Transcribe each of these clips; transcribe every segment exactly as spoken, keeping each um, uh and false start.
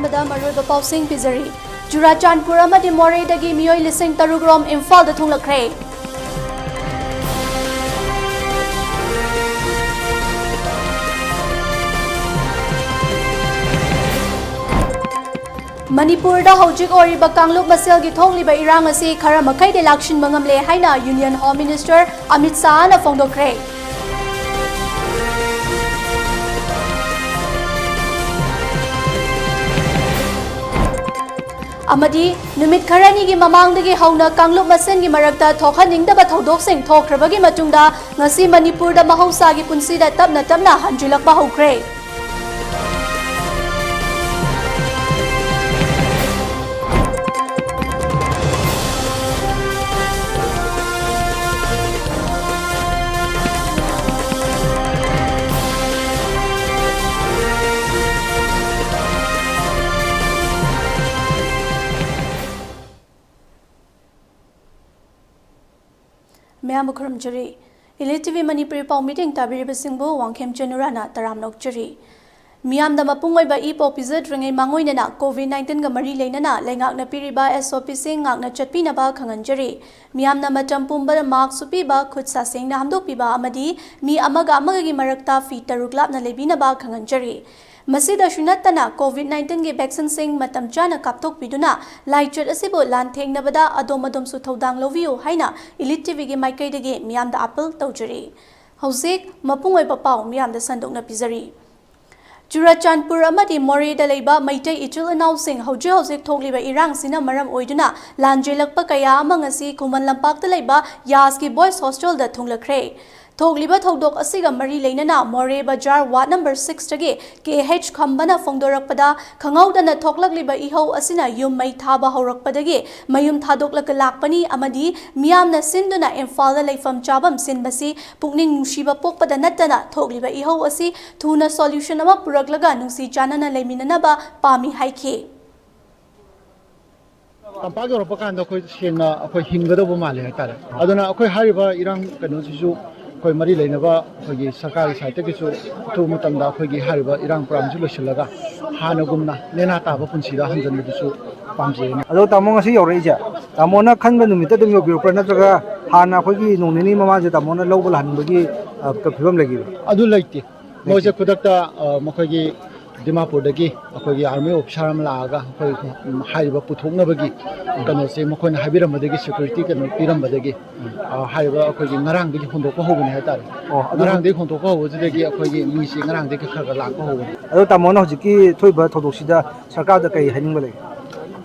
ꯃꯔꯨꯑꯣꯏꯕ ꯄꯥꯎꯁꯤꯡ ꯄꯤꯖꯔꯤ꯫ ꯆꯨꯔꯥꯆꯥꯟꯄꯨꯔ ꯑꯃꯗꯤ ꯃꯣꯔꯦꯗꯒꯤ ꯃꯤꯑꯣꯏ ꯂꯤꯁꯤꯡ ꯇꯔꯨꯛ ꯔꯣꯝ ꯏꯝꯐꯥꯜꯗ ꯊꯨꯡꯂꯛꯈ꯭ꯔꯦ꯫ ꯃꯅꯤꯄꯨꯔꯗ ꯍꯧꯖꯤꯛ ꯑꯣꯏꯔꯤꯕ ꯀꯥꯡꯂꯨꯞ ꯃꯁꯦꯜꯒꯤ ꯊꯣꯛꯂꯤꯕ ꯏꯔꯥꯡ ꯑꯁꯤ ꯈꯔ ꯃꯈꯩꯗꯤ ꯂꯥꯛꯁꯤꯟꯕ ꯉꯝꯂꯦ ꯍꯥꯏꯅ Union Home Minister ꯑꯃꯤꯠ ꯁꯥꯍꯅ ꯐꯣꯡꯗꯣꯛꯈ꯭ꯔꯦ꯫ ꯑꯃꯗꯤ ꯅꯨꯃꯤꯠ ꯈꯔꯅꯤꯒꯤ ꯃꯃꯥꯡꯗꯒꯤ ꯍꯧꯅ ꯀꯥꯡꯂꯨꯞ ꯃꯁꯦꯜꯒꯤ ꯃꯔꯛꯇ ꯊꯣꯛꯍꯟꯅꯤꯡꯗꯕ ꯊꯧꯗꯣꯛꯁꯤꯡ ꯊꯣꯛꯈ꯭ꯔꯕꯒꯤ ꯃꯇꯨꯡꯗ ꯉꯁꯤ ꯃꯅꯤꯄꯨꯔꯗ ꯃꯍꯧꯁꯥꯒꯤ ꯄꯨꯟꯁꯤꯗ ꯇꯞꯅ ꯇꯞꯅ ꯍꯟꯖꯤꯜꯂꯛꯄ ꯍꯧꯈ꯭ꯔꯦ꯫ ꯃꯌꯥꯝꯕꯨ ꯈꯨꯔꯨꯝꯖꯔꯤ꯫ Elite T V ꯃꯅꯤꯄꯨꯔꯤ ꯄꯥꯎ ꯃꯤꯠꯌꯦꯡ ꯇꯥꯕꯤꯔꯤꯕꯁꯤꯡꯕꯨ ꯋꯥꯡꯈꯦꯝ ꯆꯅꯨꯔꯥꯅ ꯇꯔꯥꯝꯅ ꯑꯣꯛꯆꯔꯤ꯫ ꯃꯤꯌꯥꯝꯗ ꯃꯄꯨꯡ ꯑꯣꯏꯕ ꯏ ꯄꯥꯎ ꯄꯤꯖꯗ꯭ꯔꯤꯉꯩ ꯃꯥꯡꯑꯣꯏꯅꯅ COVID nineteen ꯒ ꯃꯔꯤ ꯂꯩꯅꯅ ꯂꯩꯉꯥꯛꯅ ꯄꯤꯔꯤꯕ S O P ꯁꯤꯡ ꯉꯥꯛꯅ ꯆꯠꯄꯤꯅꯕ ꯈꯪꯍꯟꯖꯔꯤ꯫ ꯃꯤꯌꯥꯝꯅ ꯃꯇꯝ ꯄꯨꯝꯕꯗ mask ꯎꯞꯄꯤꯕ, ꯈꯨꯠ ꯁꯥ ꯁꯦꯡꯅ ꯍꯥꯝꯗꯣꯛꯄꯤꯕ ꯑꯃꯗꯤ ꯃꯤ ꯑꯃꯒ ꯑꯃꯒꯒꯤ ꯃꯔꯛꯇ feet ꯇꯔꯨꯛ ꯂꯥꯞꯅ ꯂꯩꯕꯤꯅꯕ ꯈꯪꯍꯟꯖꯔꯤ꯫ ꯃꯁꯤꯗꯁꯨ ꯅꯠꯇꯅ, COVID nineteen ꯒꯤ vaccine ꯁꯤꯡ ꯃꯇꯝ ꯆꯥꯅ ꯀꯥꯞꯊꯣꯛꯄꯤꯗꯨꯅ ꯂꯥꯏꯆꯠ ꯑꯁꯤꯕꯨ ꯂꯥꯟꯊꯦꯡꯅꯕꯗ ꯑꯗꯣꯝ ꯑꯗꯣꯝꯁꯨ ꯊꯧꯗꯥꯡ ꯂꯧꯕꯤꯌꯨ ꯍꯥꯏꯅ Elite T V ꯒꯤ ꯃꯥꯏꯀꯩꯗꯒꯤ ꯃꯤꯌꯥꯝꯗ appeal ꯇꯧꯖꯔꯤ꯫ ꯍꯧꯖꯤꯛ ꯃꯄꯨꯡ ꯑꯣꯏꯕ ꯄꯥꯎ ꯃꯤꯌꯥꯝꯗ ꯁꯟꯗꯣꯛꯅ ꯄꯤꯖꯔꯤ꯫ ꯆꯨꯔꯥꯆꯥꯟꯄꯨꯔ ꯑꯃꯗꯤ ꯃꯣꯔꯦꯗ ꯂꯩꯕ ꯃꯩꯇꯩ ꯏꯆꯤꯜ ꯏꯅꯥꯎꯁꯤꯡ ꯍꯧꯖꯤꯛ ꯍꯧꯖꯤꯛ ꯊꯣꯛꯂꯤꯕ ꯏꯔꯥꯡꯁꯤꯅ ꯃꯔꯝ ꯑꯣꯏꯗꯨꯅ ꯂꯥꯟ ꯆꯦꯜꯂꯛꯄ ꯀꯌꯥ ꯑꯃ ꯉꯁꯤ ꯈꯨꯃꯟ ꯂꯝꯄꯥꯛꯇ ꯂꯩꯕ ꯌꯥꯁꯀꯤ boys hostel ꯗ ꯊꯨꯡꯂꯈ꯭ꯔꯦ꯫ ꯊꯣꯛꯂꯤꯕ ꯊꯧꯗꯣꯛ ꯑꯁꯤꯒ ꯃꯔꯤ ꯂꯩꯅꯅ ꯃꯣꯔꯦ ꯕꯖꯥꯔ ward number six ꯇꯒꯤ K H ꯈꯝꯕꯅ ꯐꯣꯡꯗꯣꯔꯛꯄꯗ, ꯈꯪꯍꯧꯗꯅ ꯊꯣꯛꯂꯛꯂꯤꯕ ꯏꯍꯧ ꯑꯁꯤꯅ ꯌꯨꯝ ꯃꯩ ꯊꯥꯕ ꯍꯧꯔꯛꯄꯗꯒꯤ ꯃꯌꯨꯝ ꯊꯥꯗꯣꯛꯂꯒ ꯂꯥꯛꯄꯅꯤ ꯑꯃꯗꯤ ꯃꯤꯌꯥꯝꯅ ꯁꯤꯟꯗꯨꯅ ꯏꯝꯐꯥꯜꯗ ꯂꯩꯐꯝ ꯆꯥꯐꯝ ꯁꯤꯟꯕꯁꯤ ꯄꯨꯛꯅꯤꯡ ꯅꯨꯡꯁꯤꯕ ꯄꯣꯛꯄꯗ ꯅꯠꯇꯅ ꯊꯣꯛꯂꯤꯕ ꯏꯍꯧ ꯑꯁꯤ ꯊꯨꯅ solution ꯑꯃ ꯄꯨꯔꯛꯂꯒ ꯅꯨꯡꯁꯤ ꯆꯥꯟꯅꯅ ꯂꯩꯃꯤꯟꯅꯅꯕ ꯄꯥꯝꯃꯤ ꯍꯥꯏꯈꯤ꯫ ꯇꯝꯄꯥꯛ ꯌꯧꯔꯛꯄ ꯀꯥꯟꯗ ꯑꯩꯈꯣꯏ ꯁꯦꯡꯅ ꯑꯩꯈꯣꯏ ꯍꯤꯡꯒꯗꯧꯕ ꯃꯥꯜꯂꯦ ꯍꯥꯏꯇꯥꯔꯦ꯫ ꯑꯗꯨꯅ ꯑꯩꯈꯣꯏ ꯍꯥꯏꯔꯤꯕ ꯏꯔꯥꯡ ꯀꯩꯅꯣꯁꯤꯁꯨ ꯑꯩꯈꯣꯏ ꯃꯔꯤ ꯂꯩꯅꯕ ꯑꯩꯈꯣꯏꯒꯤ ꯁꯔꯀꯥꯔꯒꯤ ꯁꯥꯏꯠꯇꯒꯤꯁꯨ ꯑꯊꯨꯕ ꯃꯇꯝꯗ ꯑꯩꯈꯣꯏꯒꯤ ꯍꯥꯏꯔꯤꯕ ꯏꯔꯥꯡ ꯄꯔꯥꯡꯁꯤ ꯂꯣꯏꯁꯤꯜꯂꯒ ꯍꯥꯟꯅꯒꯨꯝꯅ ꯅꯦꯅꯥ ꯇꯥꯕ ꯄꯨꯟꯁꯤꯗ ꯍꯟꯖꯤꯟꯕꯗꯨꯁꯨ ꯄꯥꯝꯖꯩ꯫ ꯑꯗꯣ ꯇꯥꯃꯣ, ꯉꯁꯤ ꯌꯧꯔꯛꯏꯁꯦ, ꯇꯥꯃꯣꯅ ꯈꯟꯕ ꯅꯨꯃꯤꯠꯇ ꯑꯗꯨꯝ ꯌꯧꯕꯤꯔꯛꯄ꯭ꯔꯥ, ꯅꯠꯇ꯭ꯔꯒ ꯍꯥꯟꯅ ꯑꯩꯈꯣꯏꯒꯤ ꯅꯣꯡ ꯅꯤꯅꯤ ꯃꯃꯥꯡꯁꯦ ꯇꯥꯃꯣꯅ ꯂꯧꯕ ꯂꯥꯛꯍꯟꯅꯤꯡꯕꯒꯤ, ꯑ, ꯐꯤꯕꯝ ꯂꯩꯈꯤꯕ꯭ꯔꯥ? ꯑꯗꯨ ꯂꯩꯇꯦ꯫ ꯃꯣꯏꯁꯦ ꯈꯨꯗꯛꯇ, ꯑ, ꯃꯈꯣꯏꯒꯤ ꯗꯤꯃꯥꯄꯨꯔꯗꯒꯤ ꯑꯩꯈꯣꯏꯒꯤ ꯑꯥꯔꯃꯤ ꯑꯣꯐꯤꯁꯥꯔ ꯑꯃ ꯂꯥꯛꯑꯒ ꯑꯩꯈꯣꯏ, ꯎꯝ, ꯍꯥꯏꯔꯤꯕ ꯄꯨꯊꯣꯛꯅꯕꯒꯤ ꯀꯩꯅꯣꯁꯦ ꯃꯈꯣꯏꯅ ꯍꯥꯏꯕꯤꯔꯝꯕꯗꯒꯤ, ꯁꯦꯀ꯭ꯌꯨꯔꯤꯇꯤ ꯀꯩꯅꯣ ꯄꯤꯔꯝꯕꯗꯒꯤ, ꯑ, ꯍꯥꯏꯔꯤꯕ ꯑꯩꯈꯣꯏꯒꯤ ꯉꯔꯥꯡꯗꯒꯤ ꯍꯣꯟꯗꯣꯛꯄ ꯍꯧꯕꯅꯤ ꯍꯥꯏꯇꯥꯔꯦ꯫ ꯑꯣ, ꯑꯗꯨ ꯉꯔꯥꯡꯗꯒꯤ ꯍꯣꯟꯗꯣꯛꯄ ꯍꯧꯕꯁꯤꯗꯒꯤ ꯑꯩꯈꯣꯏꯒꯤ ꯃꯤꯁꯤ ꯉꯔꯥꯡꯗꯒꯤ ꯈꯔ ꯈꯔ ꯂꯥꯛꯄ ꯍꯧꯕꯅꯤ꯫ ꯑꯗꯣ ꯇꯥꯃꯣꯅ ꯍꯧꯖꯤꯛꯀꯤ ꯊꯣꯛꯏꯕ ꯊꯧꯗꯣꯛꯁꯤꯗ ꯁꯔꯀꯥꯔꯗ ꯀꯔꯤ ꯍꯥꯏꯅꯤꯡꯕ ꯂꯩ?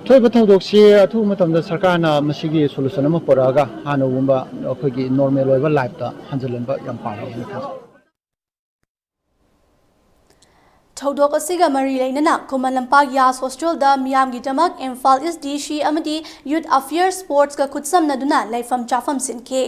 ꯊꯣꯛꯏꯕ ꯊꯧꯗꯣꯛꯁꯤ ꯑꯊꯨꯕ ꯃꯇꯝꯗ ꯁꯔꯀꯥꯔꯅ ꯃꯁꯤꯒꯤ ꯁꯣꯂꯨꯁꯟ ꯑꯃ ꯄꯨꯔꯛꯑꯒ ꯍꯥꯟꯅꯒꯨꯝꯕ ꯑꯩꯈꯣꯏꯒꯤ ꯅꯣꯔꯃꯦꯜ ꯑꯣꯏꯕ ꯂꯥꯏꯐꯇ ꯍꯟꯖꯤꯜꯍꯟꯕ ꯌꯥꯝ ꯄꯥꯝꯃꯤ ꯍꯥꯏꯅ ꯈꯟꯖꯩ꯫ ꯊꯧꯗꯣꯛ ꯑꯁꯤꯒ ꯃꯔꯤ ꯂꯩꯅꯅ ꯈꯨꯃꯟ ꯂꯝꯄꯥꯛ ꯌꯥꯁ ꯍꯣꯁꯇꯦꯜꯗ ꯃꯤꯌꯥꯝꯒꯤꯗꯃꯛ ꯏꯝꯐꯥꯜ ꯏꯁ ꯗꯤ ꯁꯤ ꯑꯃꯗꯤ ꯌꯨꯠ ꯑꯐꯤꯌꯔꯁ ꯁ꯭ꯄꯣꯔꯠꯁꯀ ꯈꯨꯠꯁꯝꯅꯗꯨꯅ ꯂꯩꯐꯝ ꯆꯥꯐꯝ ꯁꯤꯟꯈꯤ꯫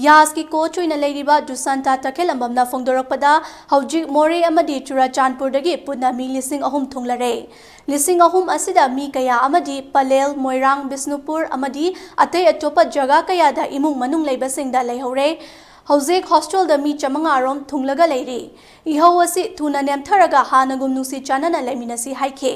ꯌꯥꯁꯀꯤ ꯀꯣꯆ ꯑꯣꯏꯅ ꯂꯩꯔꯤꯕ ꯗꯨꯁꯥꯟꯇ ꯇꯈꯦꯂꯝꯕꯝꯅ ꯐꯣꯡꯗꯣꯔꯛꯄꯗ, ꯍꯧꯖꯤꯛ ꯃꯣꯔꯦ ꯑꯃꯗꯤ ꯆꯨꯔꯥꯆꯥꯟꯄꯨꯔꯗꯒꯤ ꯄꯨꯟꯅ ꯃꯤ ꯂꯤꯁꯤꯡ ꯑꯍꯨꯝ ꯊꯨꯡꯂꯔꯦ꯫ ꯂꯤꯁꯤꯡ ꯑꯍꯨꯝ ꯑꯁꯤꯗ ꯃꯤ ꯀꯌꯥ ꯑꯃꯗꯤ ꯄꯂꯦꯜ, ꯃꯣꯏꯔꯥꯡ, ꯕꯤꯁꯅꯨꯄꯨꯔ ꯑꯃꯗꯤ ꯑꯇꯩ ꯑꯇꯣꯞꯄ ꯖꯒꯥ ꯀꯌꯥꯗ ꯏꯃꯨꯡ ꯃꯅꯨꯡ ꯂꯩꯕꯁꯤꯡꯗ ꯂꯩꯍꯧꯔꯦ꯫ ꯍꯧꯖꯤꯛ ꯍꯣꯁꯇꯦꯜꯗ ꯃꯤ ꯆꯥꯃꯉꯥ ꯔꯣꯝ ꯊꯨꯡꯂꯒ ꯂꯩꯔꯤ꯫ ꯏꯍꯧ ꯑꯁꯤ ꯊꯨꯅ ꯅꯦꯝꯊꯔꯒ ꯍꯥꯟꯅꯒꯨꯝ ꯅꯨꯡꯁꯤ ꯆꯥꯟꯅꯅ ꯂꯩꯃꯤꯟꯅꯁꯤ ꯍꯥꯏꯈꯤ꯫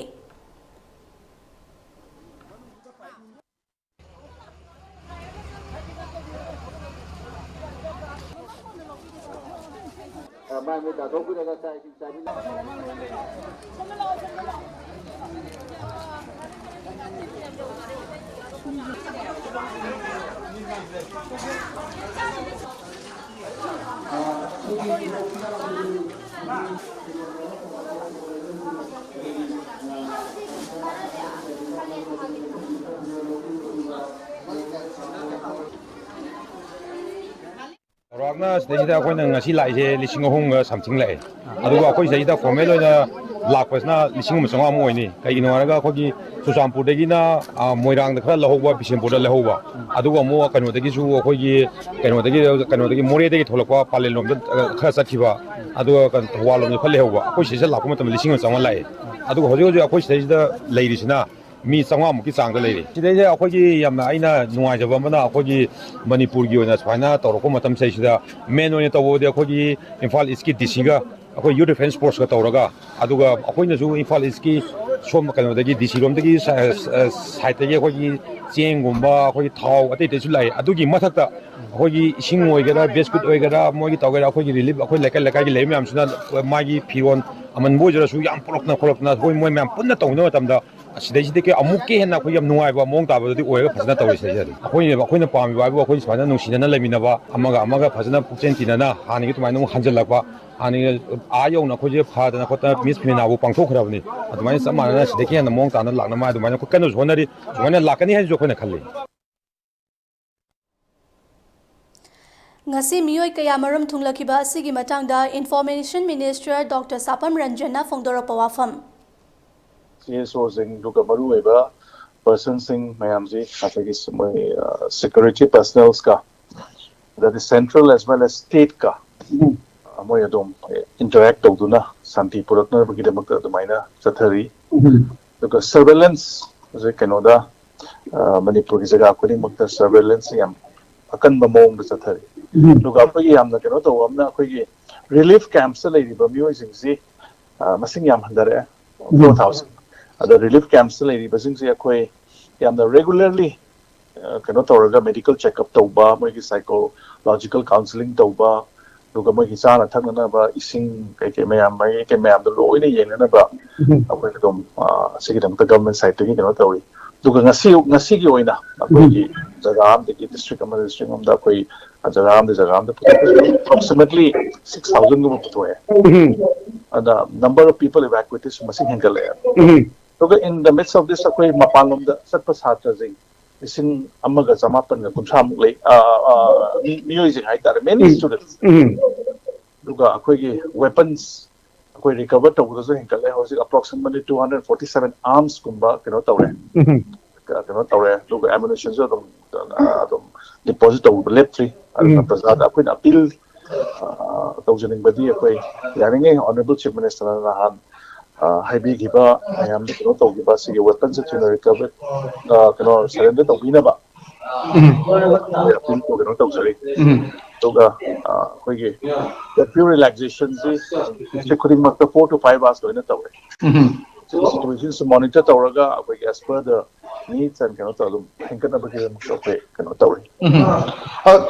ꯆꯥꯎꯔꯥꯛꯅ ꯁꯤꯗꯩꯁꯤꯗ ꯑꯩꯈꯣꯏꯅ ꯉꯁꯤ ꯂꯥꯛꯏꯁꯦ ꯂꯤꯁꯤꯡ ꯑꯍꯨꯝꯒ something ꯂꯥꯛꯑꯦ꯫ ꯑꯗꯨꯒ ꯑꯩꯈꯣꯏ ꯁꯤꯗꯩꯁꯤꯗ formal ꯑꯣꯏꯅ ꯂꯥꯛꯄꯁꯤꯅ ꯂꯤꯁꯤꯡ ꯑꯃ ꯆꯥꯝꯃꯉꯥꯃꯨꯛ ꯑꯣꯏꯅꯤ꯫ ꯀꯩꯒꯤꯅꯣ ꯍꯥꯏꯔꯒ ꯑꯩꯈꯣꯏꯒꯤ ꯆꯨꯔꯆꯥꯟꯄꯨꯔꯗꯒꯤꯅ, ꯑ, ꯃꯣꯏꯔꯥꯡꯗ ꯈꯔ ꯂꯧꯍꯧꯕ, ꯕꯤꯁꯦꯝꯄꯨꯔꯗ ꯂꯧꯍꯧꯕ, ꯑꯗꯨꯒ ꯑꯃꯨꯛ ꯀꯩꯅꯣꯗꯒꯤꯁꯨ ꯑꯩꯈꯣꯏꯒꯤ ꯀꯩꯅꯣꯗꯒꯤ, ꯀꯩꯅꯣꯗꯒꯤ ꯃꯣꯔꯦꯗꯒꯤ ꯊꯣꯛꯂꯛꯄ ꯄꯥꯂꯦꯟ ꯂꯣꯝꯗ, ꯑ, ꯈꯔ ꯆꯠꯈꯤꯕ, ꯑꯗꯨꯒ ꯀꯩꯅꯣ ꯊꯧꯕꯥꯜ ꯂꯣꯝꯗ ꯈꯔ ꯂꯩꯍꯧꯕ꯫ ꯑꯩꯈꯣꯏ ꯁꯤꯗ ꯂꯥꯛꯄ ꯃꯇꯝꯗ ꯂꯤꯁꯤꯡ ꯑꯃ ꯆꯥꯝꯃꯉꯥ ꯂꯥꯛꯑꯦ꯫ ꯑꯗꯨꯒ ꯍꯧꯖꯤꯛ ꯍꯧꯖꯤꯛ ꯑꯩꯈꯣꯏ ꯁꯤꯗꯩꯁꯤꯗ ꯂꯩꯔꯤꯁꯤꯅ ꯃꯤ ꯆꯥꯝꯃꯉꯥꯃꯨꯛꯀꯤ ꯆꯥꯡꯗ ꯂꯩꯔꯤ꯫ ꯁꯤꯗꯩꯗ ꯑꯩꯈꯣꯏꯒꯤ ꯌꯥꯝꯅ ꯑꯩꯅ ꯅꯨꯡꯉꯥꯏꯖꯕ ꯑꯃꯅ, ꯑꯩꯈꯣꯏꯒꯤ ꯃꯅꯤꯄꯨꯔꯒꯤ ꯑꯣꯏꯅ ꯁꯨꯃꯥꯏꯅ ꯇꯧꯔꯛꯄ ꯃꯇꯝꯁꯤꯗꯩꯁꯤꯗ main ꯑꯣꯏꯅ ꯇꯧꯕꯗꯤ ꯑꯩꯈꯣꯏꯒꯤ ꯏꯝꯐꯥꯜ ꯏꯁꯀꯤ ꯗꯤ ꯁꯤꯒ ꯑꯩꯈꯣꯏ ꯌꯨꯠ ꯗꯤꯐꯦꯟꯁ ꯐꯣꯔꯁꯀ ꯇꯧꯔꯒ, ꯑꯗꯨꯒ ꯑꯩꯈꯣꯏꯅꯁꯨ ꯏꯝꯐꯥꯜ ꯏꯁꯀꯤ ꯁꯣꯝ ꯀꯩꯅꯣꯗꯒꯤ, ꯗꯤ ꯁꯤ ꯔꯣꯝꯗꯒꯤ ꯁꯥꯏꯠꯇꯒꯤ ꯑꯩꯈꯣꯏꯒꯤ ꯆꯦꯡꯒꯨꯝꯕ, ꯑꯩꯈꯣꯏꯒꯤ ꯊꯥꯎ ꯑꯇꯩ ꯑꯇꯩꯁꯨ ꯂꯥꯛꯑꯦ꯫ ꯑꯗꯨꯒꯤ ꯃꯊꯛꯇ ꯑꯩꯈꯣꯏꯒꯤ ꯏꯁꯤꯡ ꯑꯣꯏꯒꯦꯔꯥ, ꯕꯤꯁꯀꯨꯠ ꯑꯣꯏꯒꯦꯔꯥ, ꯃꯣꯏꯒꯤ ꯇꯧꯒꯦꯔꯥ, ꯑꯩꯈꯣꯏꯒꯤ ꯔꯤꯂꯤꯐ, ꯑꯩꯈꯣꯏ ꯂꯩꯀꯥꯏ ꯂꯩꯀꯥꯏꯒꯤ ꯂꯩꯕ ꯃꯌꯥꯝꯁꯤꯅ ꯃꯥꯒꯤ ꯐꯤꯔꯣꯟ ꯑꯃꯟꯕ ꯑꯣꯏꯖꯔꯁꯨ ꯌꯥꯝ ꯄꯨꯔꯛꯇꯅ ꯈꯣꯠꯂꯛꯇꯅ ꯑꯩꯈꯣꯏ ꯃꯣꯏ ꯃꯌꯥꯝ ꯄꯨꯟꯅ ꯇꯧꯃꯤꯟꯅꯕ ꯃꯇꯝꯗ, ꯁꯤꯗꯩꯁꯤꯗꯒꯤ ꯑꯃꯨꯛꯀ ꯍꯦꯟꯅ ꯑꯩꯈꯣꯏ ꯌꯥꯝ ꯅꯨꯡꯉꯥꯏꯕ ꯃꯑꯣꯡ ꯇꯥꯕꯗꯨꯗꯤ ꯑꯣꯏꯔꯒ ꯐꯖꯅ ꯇꯧꯔꯤꯁꯦ꯫ ꯑꯩꯈꯣꯏꯅꯦꯕ, ꯑꯩꯈꯣꯏꯅ ꯄꯥꯝꯃꯤꯕ ꯍꯥꯏꯕꯨ ꯑꯩꯈꯣꯏ ꯁꯨꯃꯥꯏꯅ ꯅꯨꯡꯁꯤꯅꯅ ꯂꯩꯃꯤꯟꯅꯕ, ꯑꯃꯒ ꯑꯃꯒ ꯐꯖꯅ ꯄꯨꯛꯆꯦꯟ ꯇꯤꯟꯅꯅ, ꯍꯥꯟꯅꯒꯤ ꯑꯗꯨꯃꯥꯏꯅ ꯑꯃꯨꯛ ꯍꯟꯖꯤꯜꯂꯛꯄ, ꯍꯥꯟꯅꯒꯤ ꯑꯥ ꯌꯧꯅ ꯑꯩꯈꯣꯏꯁꯦ ꯐꯗꯅ ꯈꯣꯠꯇꯅ ꯃꯤꯁ ꯐꯤꯃꯤꯅꯥꯕꯨ ꯄꯥꯡꯊꯣꯛꯈ꯭ꯔꯕꯅꯤ꯫ ꯑꯗꯨꯃꯥꯏꯅ ꯆꯞ ꯃꯥꯟꯅꯅ ꯁꯤꯗꯒꯤ ꯍꯦꯟꯅ ꯃꯑꯣꯡ ꯇꯥꯅ ꯂꯥꯛꯅꯕ ꯑꯗꯨꯃꯥꯏꯅ ꯑꯩꯈꯣꯏ ꯀꯟꯅꯁꯨ ꯍꯣꯠꯅꯔꯤ, ꯁꯨꯃꯥꯏꯅ ꯂꯥꯛꯀꯅꯤ ꯍꯥꯏꯅꯁꯨ ꯑꯩꯈꯣꯏꯅ ꯈꯜꯂꯤ꯫ ꯉꯁꯤ ꯃꯤꯑꯣꯏ ꯀꯌꯥ ꯃꯔꯨꯝ ꯊꯨꯡꯂꯈꯤꯕ ꯑꯁꯤꯒꯤ ꯃꯇꯥꯡꯗ Information Minister Doctor ꯁꯥꯄꯝ ꯔꯟꯖꯟꯅ ꯐꯣꯡꯗꯣꯔꯛꯄ ꯋꯥꯐꯝ꯫ ꯁꯤ ꯑꯦꯁ ꯑꯣꯁꯤꯡ, ꯑꯗꯨꯒ ꯃꯔꯨꯑꯣꯏꯕ ꯄꯔꯁꯟꯁꯤꯡ ꯃꯌꯥꯝꯁꯤ, ꯉꯁꯥꯏꯒꯤ ꯃꯣꯏ ꯁꯦꯀ꯭ꯌꯨꯔꯤꯇꯤ ꯄꯔꯁꯅꯦꯜꯁꯀ, ꯑꯗꯒꯤ central as well as state ꯀ ꯃꯣꯏ ꯑꯗꯨꯝ interact ꯇꯧꯗꯨꯅ ꯁꯥꯟꯇꯤ ꯄꯨꯔꯛꯅꯕꯒꯤꯗꯃꯛꯇ ꯑꯗꯨꯃꯥꯏꯅ ꯆꯠꯊꯔꯤ꯫ ꯑꯗꯨꯒ surveillance ꯁꯦ ꯀꯩꯅꯣꯗ, ꯃꯅꯤꯄꯨꯔꯒꯤ ꯖꯒꯥ ꯈꯨꯗꯤꯡꯃꯛꯇ surveillance ꯁꯦ ꯌꯥꯝ ꯑꯀꯟꯕ ꯃꯑꯣꯡꯗ ꯆꯠꯊꯔꯤ꯫ ꯑꯗꯨꯒ ꯑꯩꯈꯣꯏꯒꯤ ꯌꯥꯝꯅ ꯀꯩꯅꯣ ꯇꯧꯕ ꯑꯃꯅ, ꯑꯩꯈꯣꯏꯒꯤ relief camps ꯇ ꯂꯩꯔꯤꯕ ꯃꯤꯑꯣꯏꯁꯤꯡꯁꯤ ꯃꯁꯤꯡ ꯌꯥꯝ ꯍꯟꯊꯔꯛꯑꯦ꯫ Four thousand꯫ ꯑꯗ relief camps ꯇ ꯂꯩꯔꯤꯕꯁꯤꯡꯁꯦ ꯑꯩꯈꯣꯏ ꯌꯥꯝꯅ regularly ꯀꯩꯅꯣ ꯇꯧꯔꯒ medical checkup ꯇꯧꯕ, ꯃꯣꯏꯒꯤ psychological counselling ꯇꯧꯕ, ꯑꯗꯨꯒ ꯃꯣꯏꯒꯤ ꯆꯥꯅ ꯊꯛꯅꯅꯕ ꯏꯁꯤꯡ ꯀꯩꯀꯩ ꯃꯌꯥꯝ, ꯃꯩ ꯀꯩ ꯃꯌꯥꯝꯗꯣ ꯂꯣꯏꯅ ꯌꯦꯡꯅꯅꯕ ꯑꯩꯈꯣꯏ ꯑꯗꯨꯝ ꯑꯁꯤꯒꯤꯗꯃꯛꯇ government side ꯇꯒꯤ ꯀꯩꯅꯣ ꯇꯧꯔꯤ꯫ ꯑꯗꯨꯒ ꯉꯁꯤ, ꯉꯁꯤꯒꯤ ꯑꯣꯏꯅ ꯑꯩꯈꯣꯏꯒꯤ ꯖꯒꯥ ꯑꯃꯗꯒꯤ district ꯑꯃꯗ district ꯑꯃꯗ ꯑꯩꯈꯣꯏ ꯖꯒꯥ ꯑꯃꯗ ꯖꯒꯥ ꯑꯃꯗ ꯄꯨꯊꯣꯛꯄꯁꯦ approximately six thousand ꯒꯨꯝꯕ ꯄꯨꯊꯣꯛꯑꯦ꯫ ꯑꯗ number of people evacuated ꯁꯨ ꯃꯁꯤꯡ ꯍꯦꯟꯒꯠꯂꯛꯑꯦ꯫ ꯑꯗꯨꯒ in the midst of this ꯑꯩꯈꯣꯏ ꯃꯄꯥꯟꯂꯣꯝꯗ ꯆꯠꯄ ꯁꯥꯇ꯭ꯔꯁꯤꯡ ꯂꯤꯁꯤꯡ ꯑꯃꯒ ꯆꯃꯥꯄꯟꯒ ꯀꯨꯟꯊ꯭ꯔꯥꯃꯨꯛ ꯂꯩ꯫ ꯃꯤꯑꯣꯏꯁꯤꯡ ꯍꯥꯏꯇꯥꯔꯦ, mainly students꯫ ꯑꯗꯨꯒ ꯑꯩꯈꯣꯏꯒꯤ weapons ꯑꯩꯈꯣꯏ recover ꯇꯧꯕꯗꯁꯨ ꯍꯦꯟꯒꯠꯂꯦ꯫ ꯍꯧꯖꯤꯛ approximately two hundred forty seven arms ꯀꯨꯝꯕ ꯀꯩꯅꯣ ꯇꯧꯔꯦ꯫ ꯀꯩꯅꯣ ꯇꯧꯔꯦ꯫ ꯑꯗꯨꯒ ammunition ꯁꯨ ꯑꯗꯨꯝ ꯑꯗꯨꯝ deposit ꯇꯧꯕ ꯂꯦꯞꯇ꯭ꯔꯤ꯫ ꯑꯗꯨꯅ ꯄ꯭ꯔꯖꯥꯗ ꯑꯩꯈꯣꯏꯅ appeal ꯇꯧꯖꯅꯤꯡꯕꯗꯤ, ꯑꯩꯈꯣꯏ ꯌꯥꯔꯤꯉꯩ Honourable Chief Minister ꯅ ꯅꯍꯥꯟ ꯑ, ꯍꯥꯏꯕꯤꯈꯤꯕ ꯃꯌꯥꯝꯗ ꯀꯩꯅꯣ ꯇꯧꯈꯤꯕ ꯁꯤꯒꯤ weapons ꯁꯦ ꯊꯨꯅ recover, ꯑ, ꯀꯩꯅꯣ surrender ꯇꯧꯕꯤꯅꯕ ꯑꯩꯈꯣꯏ appeal ꯀꯩꯅꯣ ꯇꯧꯖꯔꯤ꯫ ꯑꯗꯨꯒ, ꯑ, ꯑꯩꯈꯣꯏꯒꯤ curfew relaxation ꯁꯤ district ꯈꯨꯗꯤꯡꯃꯛꯇ four to five hours ꯂꯣꯏꯅ ꯇꯧꯋꯦ꯫ ꯁꯤ situation ꯁꯤ monitor ꯇꯧꯔꯒ ꯑꯩꯈꯣꯏꯒꯤ as per the needs and ꯀꯩꯅꯣ ꯇꯧꯔ ꯑꯗꯨꯝ ꯍꯦꯟꯒꯠꯅꯕꯒꯤꯗꯃꯛꯁꯨ ꯑꯩꯈꯣꯏ ꯀꯩꯅꯣ ꯇꯧꯔꯤ꯫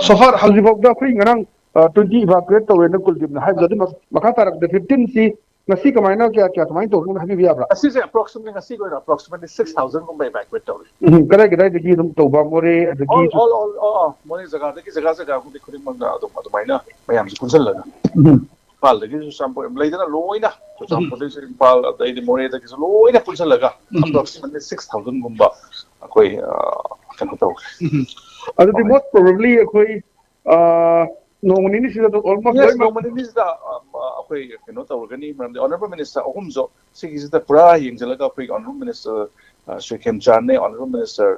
So far ꯍꯧꯖꯤꯛꯐꯥꯎꯗ ꯑꯩꯈꯣꯏ ꯉꯔꯥꯡ twenty evacuate ꯇꯧꯋꯦꯅ ꯀꯨꯜꯗꯤꯞꯅ ꯍꯥꯏꯕꯗꯣ, ꯑꯗꯨ ꯃꯈꯥ ꯇꯥꯔꯛꯄꯗ fifteen ꯁꯤ ꯉꯁꯤ ꯀꯃꯥꯏꯅ ꯀꯌꯥ ꯀꯌꯥ ꯀꯃꯥꯏꯅ ꯇꯧꯕꯅꯣ ꯍꯥꯏꯕꯤꯕ ꯌꯥꯕ꯭ꯔꯥ? ꯑꯁꯤꯁꯦ approximately ꯉꯁꯤꯒꯤ ꯑꯣꯏꯅ approximately six thousand ꯒꯨꯝꯕ evacuate ꯇꯧꯔꯤ꯫ ꯎꯝ, ꯀꯗꯥꯏ ꯀꯗꯥꯏꯗꯒꯤ ꯑꯗꯨꯝ ꯇꯧꯕ, ꯃꯣꯔꯦ ꯑꯗꯒꯤ All, all, all, ꯑꯣ, ꯑꯣ, ꯃꯣꯔꯦ ꯖꯒꯥꯗꯒꯤ ꯖꯒꯥ ꯖꯒꯥ ꯈꯨꯗꯤꯡ ꯈꯨꯗꯤꯡꯃꯛꯇ ꯑꯗꯨꯝ ꯑꯗꯨꯃꯥꯏꯅ ꯃꯌꯥꯝꯁꯦ ꯄꯨꯟꯁꯤꯜꯂꯒ, ꯎꯝ, ꯏꯝꯐꯥꯜꯗꯒꯤꯁꯨ ꯆꯨꯔꯆꯥꯟꯄꯨꯔ ꯂꯩꯗꯅ ꯂꯣꯏꯅ, ꯆꯨꯔꯆꯥꯟꯄꯨꯔꯗꯒꯤꯁꯨ ꯏꯝꯐꯥꯜ, ꯑꯗꯩꯗꯤ ꯃꯣꯔꯦꯗꯒꯤꯁꯨ ꯂꯣꯏꯅ ꯄꯨꯟꯁꯤꯜꯂꯒ approximately six thousand ꯒꯨꯝꯕ ꯑꯩꯈꯣꯏ, ꯑ, ꯀꯩꯅꯣ ꯇꯧꯈ꯭ꯔꯦ꯫ ꯎꯝ꯫ ꯑꯗꯨꯗꯤ most probably ꯑꯩꯈꯣꯏ, ꯑ, ꯅꯣꯡꯃ ꯅꯤꯅꯤꯁꯤꯗ ꯑꯗꯨꯝ almost Yes, ꯂꯣꯏꯅꯃꯛ ꯅꯣꯡꯃ ꯅꯤꯅꯤꯁꯤꯗ, ꯑ, ꯑ, ꯑꯩꯈꯣꯏ ꯀꯩꯅꯣ ꯇꯧꯔꯒꯅꯤ, ꯃꯔꯝꯗꯤ honourable minister ꯑꯍꯨꯝꯁꯨ ꯁꯤꯒꯤꯁꯤꯗ ꯄꯨꯔꯥ ꯌꯦꯡꯁꯤꯜꯂꯒ ꯑꯩꯈꯣꯏꯒꯤ honourable minister, ꯑ, ꯁ꯭ꯔꯤ ꯈꯦꯝꯆꯥꯟꯅꯦ, honourable minister,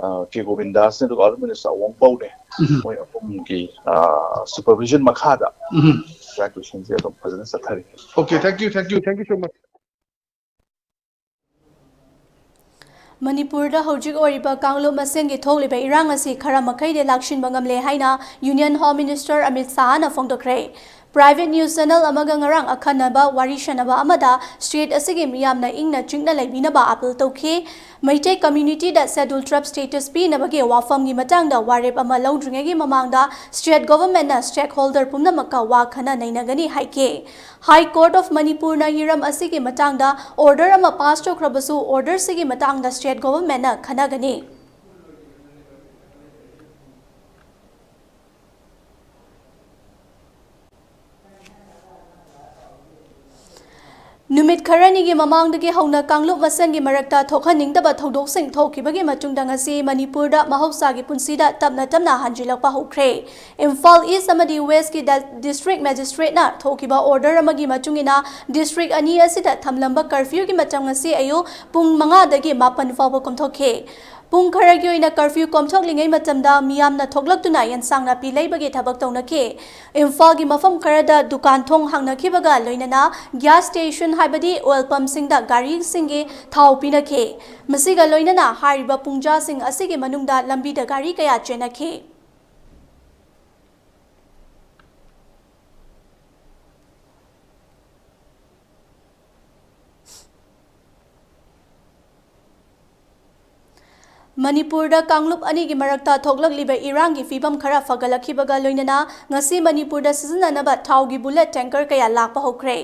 ꯑ, ꯀꯦ ꯒꯣꯕꯤꯟꯗꯥꯁꯅꯦ, ꯑꯗꯨꯒ honourable minister ꯑꯋꯣꯡꯄꯧꯅꯦ, ꯃꯣꯏ ꯑꯍꯨꯝꯒꯤ, ꯑ, supervision ꯃꯈꯥꯗ evacuation ꯁꯦ ꯑꯗꯨꯝ ꯐꯖꯅ ꯆꯠꯊꯔꯤ꯫ Okay, thank you, thank you, thank you so much. ꯃꯅꯤꯄꯨꯔꯗ ꯍꯧꯖꯤꯛ ꯑꯣꯏꯔꯤꯕ ꯀꯥꯡꯂꯨꯞ ꯃꯁꯦꯟꯒꯤ ꯊꯣꯛꯂꯤꯕ ꯏꯔꯥꯡ ꯑꯁꯤ ꯈꯔ ꯃꯈꯩꯗꯤ ꯂꯥꯛꯁꯤꯟꯕ ꯉꯝꯂꯦ ꯍꯥꯏꯅ Union Home Minister Amit ꯁꯥꯍꯅ ꯐꯣꯡꯗꯣꯛꯈ꯭ꯔꯦ꯫ Private news channel ꯑꯃꯒ ꯉꯔꯥꯡ ꯑꯈꯟꯅꯕ ꯋꯥꯔꯤ ꯁꯥꯟꯅꯕ ꯑꯃꯗ state ꯑꯁꯤꯒꯤ ꯃꯤꯌꯥꯝꯅ ꯏꯪꯅ ꯆꯤꯛꯅ ꯂꯩꯕꯤꯅꯕ appeal ꯇꯧꯈꯤ꯫ ꯃꯩꯇꯩ community ꯗ Schedule Tribe status ꯄꯤꯅꯕꯒꯤ ꯋꯥꯐꯝꯒꯤ ꯃꯇꯥꯡꯗ ꯋꯥꯔꯦꯞ ꯑꯃ ꯂꯧꯗ꯭ꯔꯤꯉꯩꯒꯤ ꯃꯃꯥꯡꯗ state government ꯅ stakeholder ꯄꯨꯝꯅꯃꯛꯀ ꯋꯥ ꯈꯟꯅ ꯅꯩꯅꯒꯅꯤ ꯍꯥꯏꯈꯤ꯫ High Court of Manipur ꯅ ꯍꯤꯔꯝ ꯑꯁꯤꯒꯤ ꯃꯇꯥꯡꯗ order ꯑꯃ pass ꯇꯧꯈ꯭ꯔꯕꯁꯨ, order ꯁꯤꯒꯤ ꯃꯇꯥꯡꯗ state government ꯅ ꯈꯟꯅꯒꯅꯤ꯫ ꯅꯨꯃꯤꯠ ꯈꯔꯅꯤꯒꯤ ꯃꯃꯥꯡꯗꯒꯤ ꯍꯧꯅ ꯀꯥꯡꯂꯨꯞ ꯃꯁꯦꯟꯒꯤ ꯃꯔꯛꯇ ꯊꯣꯛꯍꯟꯅꯤꯡꯗꯕ ꯊꯧꯗꯣꯛꯁꯤꯡ ꯊꯣꯛꯈꯤꯕꯒꯤ ꯃꯇꯨꯡꯗ ꯉꯁꯤ ꯃꯅꯤꯄꯨꯔꯗ ꯃꯍꯧꯁꯥꯒꯤ ꯄꯨꯟꯁꯤꯗ ꯇꯞꯅ ꯇꯞꯅ ꯍꯟꯖꯤꯜꯂꯛꯄ ꯍꯧꯈ꯭ꯔꯦ꯫ ꯏꯝꯐꯥꯜ East ꯑꯃꯗꯤ West ꯀꯤ ꯗ-, district magistrate ꯅ ꯊꯣꯛꯈꯤꯕ order ꯑꯃꯒꯤ ꯃꯇꯨꯡ ꯏꯟꯅ district ꯑꯅꯤ ꯑꯁꯤꯗ ꯊꯝꯂꯝꯕ curfew ꯒꯤ ꯃꯇꯝ ꯉꯁꯤ ꯑꯌꯨꯛ ꯄꯨꯡ ꯃꯉꯥꯗꯒꯤ ꯃꯥꯄꯟ ꯐꯥꯎꯕ ꯀꯣꯝꯊꯣꯛꯈꯤ꯫ ꯄꯨꯡ ꯈꯔꯒꯤ ꯑꯣꯏꯅ curfew ꯀꯣꯝꯊꯣꯛꯂꯤꯉꯩ ꯃꯇꯝꯗ ꯃꯤꯌꯥꯝꯅ ꯊꯣꯛꯂꯛꯇꯨꯅ ꯌꯦꯟꯁꯥꯡ ꯅꯥꯄꯤ ꯂꯩꯕꯒꯤ ꯊꯕꯛ ꯇꯧꯅꯈꯤ꯫ ꯏꯝꯐꯥꯜꯒꯤ ꯃꯐꯝ ꯈꯔꯗ ꯗꯨꯀꯥꯟ ꯊꯣꯡ ꯍꯥꯡꯅꯈꯤꯕꯒ ꯂꯣꯏꯅꯅ gas station ꯍꯥꯏꯕꯗꯤ oil pumpꯁꯤꯡꯗ ꯒꯥꯔꯤꯁꯤꯡꯒꯤ ꯊꯥꯎ ꯄꯤꯅꯈꯤ꯫ ꯃꯁꯤꯒ ꯂꯣꯏꯅꯅ ꯍꯥꯏꯔꯤꯕ ꯄꯨꯡꯖꯥꯁꯤꯡ ꯑꯁꯤꯒꯤ ꯃꯅꯨꯡꯗ ꯂꯝꯕꯤꯗ ꯒꯥꯔꯤ ꯀꯌꯥ ꯆꯦꯟꯅꯈꯤ꯫ ꯃꯅꯤꯄꯨꯔꯗ ꯀꯥꯡꯂꯨꯞ ꯑꯅꯤꯒꯤ ꯃꯔꯛꯇ ꯊꯣꯛꯂꯛꯂꯤꯕ ꯏꯔꯥꯡꯒꯤ ꯐꯤꯕꯝ ꯈꯔ ꯐꯒꯠꯂꯛꯈꯤꯕꯒ ꯂꯣꯏꯅꯅ ꯉꯁꯤ ꯃꯅꯤꯄꯨꯔꯗ ꯁꯤꯖꯤꯟꯅꯅꯕ ꯊꯥꯎꯒꯤ bullet tanker ꯀꯌꯥ ꯂꯥꯛꯄ ꯍꯧꯈ꯭ꯔꯦ꯫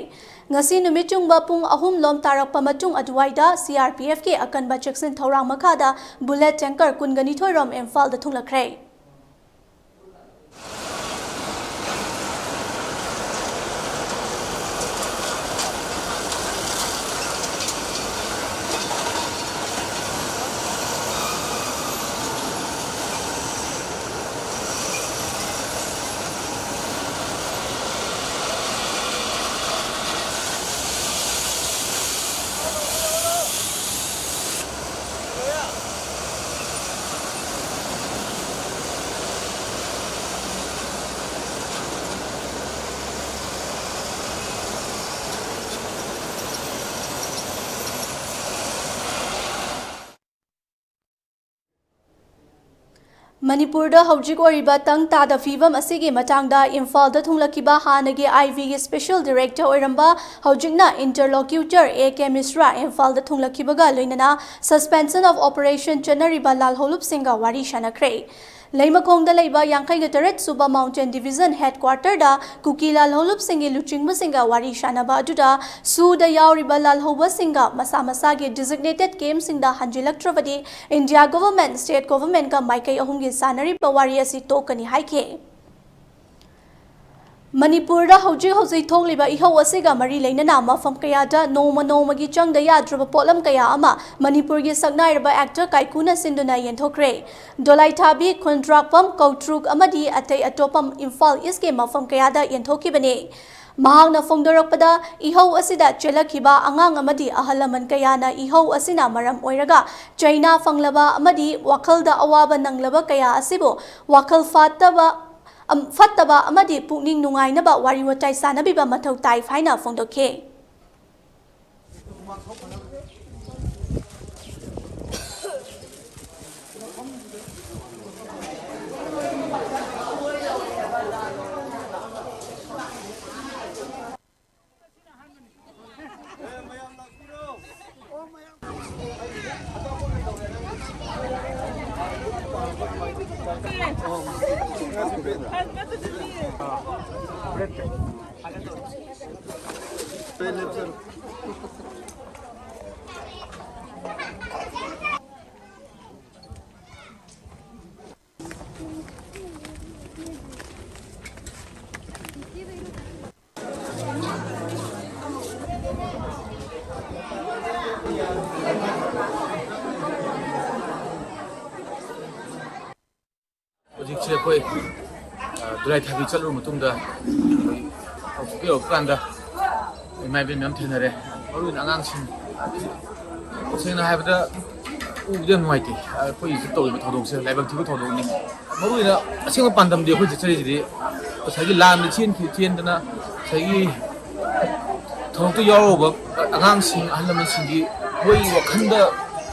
ꯉꯁꯤ ꯅꯨꯃꯤꯠ ꯆꯨꯡꯕ ꯄꯨꯡ ꯑꯍꯨꯝ ꯂꯣꯝ ꯇꯥꯔꯛꯄ ꯃꯇꯨꯡ ꯑꯗꯨꯋꯥꯏꯗ CRPFꯀꯤ ꯑꯀꯟꯕ ꯆꯦꯛꯁꯤꯟ ꯊꯧꯔꯥꯡ ꯃꯈꯥꯗ bullet tanker ꯀꯨꯟꯒ ꯅꯤꯊꯣꯏ ꯔꯣꯝ ꯏꯝꯐꯥꯜꯗ ꯊꯨꯡꯂꯛꯈ꯭ꯔꯦ꯫ ꯃꯅꯤꯄꯨꯔꯗ ꯍꯧꯖꯤꯛ ꯑꯣꯏꯔꯤꯕ ꯇꯪ ꯇꯥꯗ ꯐꯤꯕꯝ ꯑꯁꯤꯒꯤ ꯃꯇꯥꯡꯗ ꯏꯝꯐꯥꯜꯗ ꯊꯨꯡꯂꯛꯈꯤꯕ ꯍꯥꯟꯅꯒꯤ IBꯒꯤ special director ꯑꯣꯏꯔꯝꯕ, ꯍꯧꯖꯤꯛꯅ interlocutor A K ꯃꯤꯁ꯭ꯔꯥ ꯏꯝꯐꯥꯜꯗ ꯊꯨꯡꯂꯛꯈꯤꯕꯒ ꯂꯣꯏꯅꯅ suspension of operation ꯆꯠꯅꯔꯤꯕ ꯂꯥꯜꯍꯧꯂꯨꯞꯁꯤꯡꯒ ꯋꯥꯔꯤ ꯁꯥꯅꯈ꯭ꯔꯦ꯫ ꯂꯩꯃꯈꯣꯡꯗ ꯂꯩꯕ ꯌꯥꯡꯈꯩꯒ ꯇꯔꯦꯠ ꯁꯨꯕ Mountain Division headquarterꯗ ꯀꯨꯀꯤ ꯂꯥꯜꯍꯧꯂꯨꯞꯁꯤꯡꯒꯤ ꯂꯨꯆꯤꯡꯕꯁꯤꯡꯒ ꯋꯥꯔꯤ ꯁꯥꯅꯕ ꯑꯗꯨꯗ ꯁꯨꯗ ꯌꯥꯎꯔꯤꯕ ꯂꯥꯜꯍꯧꯕꯁꯤꯡꯒ ꯃꯁꯥ ꯃꯁꯥꯒꯤ designated campꯁꯤꯡꯗ ꯍꯟꯖꯤꯜꯂꯛꯇ꯭ꯔꯕꯗꯤ India government, state governmentꯀ ꯃꯥꯏꯀꯩ ꯑꯍꯨꯝꯒꯤ ꯁꯥꯟꯅꯔꯤꯕ ꯋꯥꯔꯤ ꯑꯁꯤ ꯇꯣꯛꯀꯅꯤ ꯍꯥꯏꯈꯤ꯫ ꯃꯅꯤꯄꯨꯔꯗ ꯍꯧꯖꯤꯛ ꯍꯧꯖꯤꯛ ꯊꯣꯛꯂꯤꯕ ꯏꯍꯧ ꯑꯁꯤꯒ ꯃꯔꯤ ꯂꯩꯅꯅ ꯃꯐꯝ ꯀꯌꯥꯗ ꯅꯣꯡꯃ ꯅꯣꯡꯃꯒꯤ ꯆꯪꯗ ꯌꯥꯗ꯭ꯔꯕ ꯄꯣꯠꯂꯝ ꯀꯌꯥ ꯑꯃ ꯃꯅꯤꯄꯨꯔꯒꯤ ꯁꯛꯅꯥꯏꯔꯕ actor ꯀꯥꯏꯀꯨꯅ ꯁꯤꯟꯗꯨꯅ ꯌꯦꯟꯊꯣꯛꯈ꯭ꯔꯦ꯫ ꯗꯣꯂꯥꯏꯊꯥꯕꯤ, ꯈꯨꯟꯗ꯭ꯔꯥꯛꯄꯝ, ꯀꯧꯇ꯭ꯔꯨꯛ ꯑꯃꯗꯤ ꯑꯇꯩ ꯑꯇꯣꯞꯄ ꯏꯝꯐꯥꯜ Eastꯀꯤ ꯃꯐꯝ ꯀꯌꯥꯗ ꯌꯦꯟꯊꯣꯛꯈꯤꯕꯅꯤ꯫ ꯃꯍꯥꯛꯅ ꯐꯣꯡꯗꯣꯔꯛꯄꯗ, ꯏꯍꯧ ꯑꯁꯤꯗ ꯆꯦꯜꯂꯛꯈꯤꯕ ꯑꯉꯥꯡ ꯑꯃꯗꯤ ꯑꯍꯜ ꯂꯃꯟ ꯀꯌꯥꯅ ꯏꯍꯧ ꯑꯁꯤꯅ ꯃꯔꯝ ꯑꯣꯏꯔꯒ ꯆꯩꯅꯥ ꯐꯪꯂꯕ ꯑꯃꯗꯤ ꯋꯥꯈꯜꯗ ꯑꯋꯥꯕ ꯅꯪꯂꯕ ꯀꯌꯥ ꯑꯁꯤꯕꯨ ꯋꯥꯈꯜ ꯐꯠꯇꯕ, ꯑꯝ, ꯐꯠꯇꯕ ꯑꯃꯗꯤ ꯄꯨꯛꯅꯤꯡ ꯅꯨꯡꯉꯥꯏꯅꯕ ꯋꯥꯔꯤ ꯋꯥꯇꯥꯏ ꯁꯥꯟꯅꯕꯤꯕ ꯃꯊꯧ ꯇꯥꯏ ꯍꯥꯏꯅ ꯐꯣꯡꯗꯣꯛꯈꯤ꯫ ꯍꯧꯖꯤꯛꯁꯦ ꯑꯩꯈꯣꯏ, ꯑ, ꯗꯨꯔꯥꯏ ꯊꯥꯕꯤ ꯆꯠꯂꯨꯔ ꯃꯇꯨꯡꯗ ꯑꯩꯈꯣꯏ ꯍꯧꯖꯤꯛ ꯌꯧꯔꯛꯄ ꯀꯥꯟꯗ ꯏꯃꯥ ꯏꯕꯦꯟ ꯃꯌꯥꯝ ꯊꯦꯡꯅꯔꯦ꯫ ꯃꯔꯨꯑꯣꯏꯅ ꯑꯉꯥꯡꯁꯤꯡ, ꯁꯦꯡꯅ ꯍꯥꯏꯕꯗ ꯎꯕꯗ ꯌꯥꯝ ꯅꯨꯡꯉꯥꯏꯇꯦ꯫ ꯑꯩꯈꯣꯏ ꯍꯧꯖꯤꯛ ꯇꯧꯔꯤꯕ ꯊꯧꯗꯣꯛꯁꯦ ꯂꯥꯏꯕꯛ ꯊꯤꯕ ꯊꯧꯗꯣꯛꯅꯤ꯫ ꯃꯔꯨꯑꯣꯏꯅ ꯑꯁꯦꯡꯕ ꯄꯥꯟꯗꯝꯗꯤ ꯑꯩꯈꯣꯏ ꯆꯠꯆꯔꯤꯁꯤꯗꯤ ꯉꯁꯥꯏꯒꯤ ꯂꯥꯟꯗ ꯆꯦꯟꯈꯤ ꯆꯦꯟꯗꯅ ꯉꯁꯥꯏꯒꯤ ꯊꯧꯔꯝꯗ ꯌꯥꯎꯔꯨꯕ ꯑꯉꯥꯡꯁꯤꯡ, ꯑꯍꯜ ꯂꯃꯟꯁꯤꯡꯒꯤ ꯃꯣꯏꯒꯤ ꯋꯥꯈꯜꯗ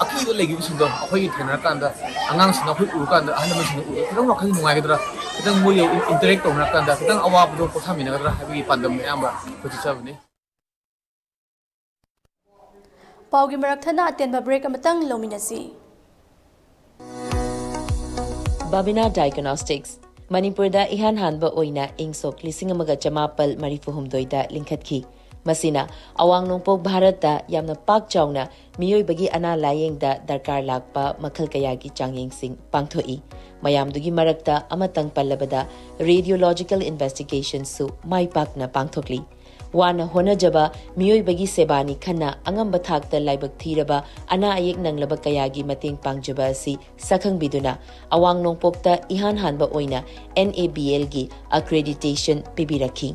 ꯑꯀꯤꯕ ꯂꯩꯈꯤꯕꯁꯤꯡꯗꯣ ꯑꯩꯈꯣꯏꯒꯤ ꯊꯦꯡꯅꯔꯀꯥꯟꯗ, ꯑꯉꯥꯡꯁꯤꯡꯅ ꯑꯩꯈꯣꯏ ꯎꯔꯀꯥꯟꯗ, ꯑꯍꯜ ꯂꯃꯟꯁꯤꯡꯅ ꯎꯔꯒ ꯈꯤꯇꯪ ꯋꯥꯈꯜ ꯅꯨꯡꯉꯥꯏꯒꯗ꯭ꯔꯥ, ꯈꯤꯇꯪ ꯃꯣꯏꯒ interact ꯇꯧꯅꯔꯀꯥꯟꯗ ꯈꯤꯇꯪ ꯑꯋꯥꯕꯗꯣ ꯄꯣꯊꯥꯃꯤꯟꯅꯒꯗ꯭ꯔꯥ ꯍꯥꯏꯕꯒꯤ ꯄꯥꯟꯗꯝꯅ ꯑꯌꯥꯝꯕ ꯑꯩꯈꯣꯏ ꯆꯠꯆꯕꯅꯤ꯫ ꯄꯥꯎꯒꯤ ꯃꯔꯛ ꯊꯠꯅ ꯑꯇꯦꯟꯕ break ꯑꯃꯇꯪ ꯂꯧꯃꯤꯟꯅꯁꯤ꯫ ꯕꯥꯕꯤꯅꯥ ꯗꯥꯏꯒꯅꯣꯁꯇꯤꯛꯁ, ꯃꯅꯤꯄꯨꯔꯗ ꯏꯍꯥꯟ ꯍꯥꯟꯕ ꯑꯣꯏꯅ ꯏꯪ ꯁꯣꯛ ꯂꯤꯁꯤꯡ ꯑꯃꯒ ꯆꯃꯥꯄꯜ ꯃꯔꯤꯐꯨ ꯍꯨꯝꯗꯣꯏꯗ ꯂꯤꯡꯈꯠꯈꯤ꯫ ꯃꯁꯤꯅ ꯑꯋꯥꯡ ꯅꯣꯡꯄꯣꯛ ꯚꯥꯔꯠꯇ ꯌꯥꯝꯅ ꯄꯥꯛ ꯆꯥꯎꯅ ꯃꯤꯑꯣꯏꯕꯒꯤ ꯑꯅꯥ ꯂꯥꯌꯦꯡꯗ ꯗꯔꯀꯥꯔ ꯂꯥꯛꯄ ꯃꯈꯜ ꯀꯌꯥꯒꯤ ꯆꯥꯡꯌꯦꯡꯁꯤꯡ ꯄꯥꯡꯊꯣꯛꯏ꯫ ꯃꯌꯥꯝꯗꯨꯒꯤ ꯃꯔꯛꯇ ꯑꯃꯇꯪ ꯄꯜꯂꯕꯗ, radiological investigationꯁꯨ ꯃꯥꯏ ꯄꯥꯛꯅ ꯄꯥꯡꯊꯣꯛꯂꯤ꯫ ꯋꯥꯅ ꯍꯣꯠꯅꯖꯕ ꯃꯤꯑꯣꯏꯕꯒꯤ ꯁꯦꯕꯥꯅꯤ ꯈꯟꯅ ꯑꯉꯝꯕ ꯊꯥꯛꯇ ꯂꯥꯏꯕꯛ ꯊꯤꯔꯕ ꯑꯅꯥ ꯑꯌꯦꯛ ꯅꯪꯂꯕ ꯀꯌꯥꯒꯤ ꯃꯇꯦꯡ ꯄꯥꯡꯖꯕ ꯑꯁꯤ ꯁꯛꯈꯪꯕꯤꯗꯨꯅ ꯑꯋꯥꯡ ꯅꯣꯡꯄꯣꯛꯇ ꯏꯍꯥꯟ ꯍꯥꯟꯕ ꯑꯣꯏꯅ NABLꯒꯤ accreditation ꯄꯤꯕꯤꯔꯛꯈꯤ꯫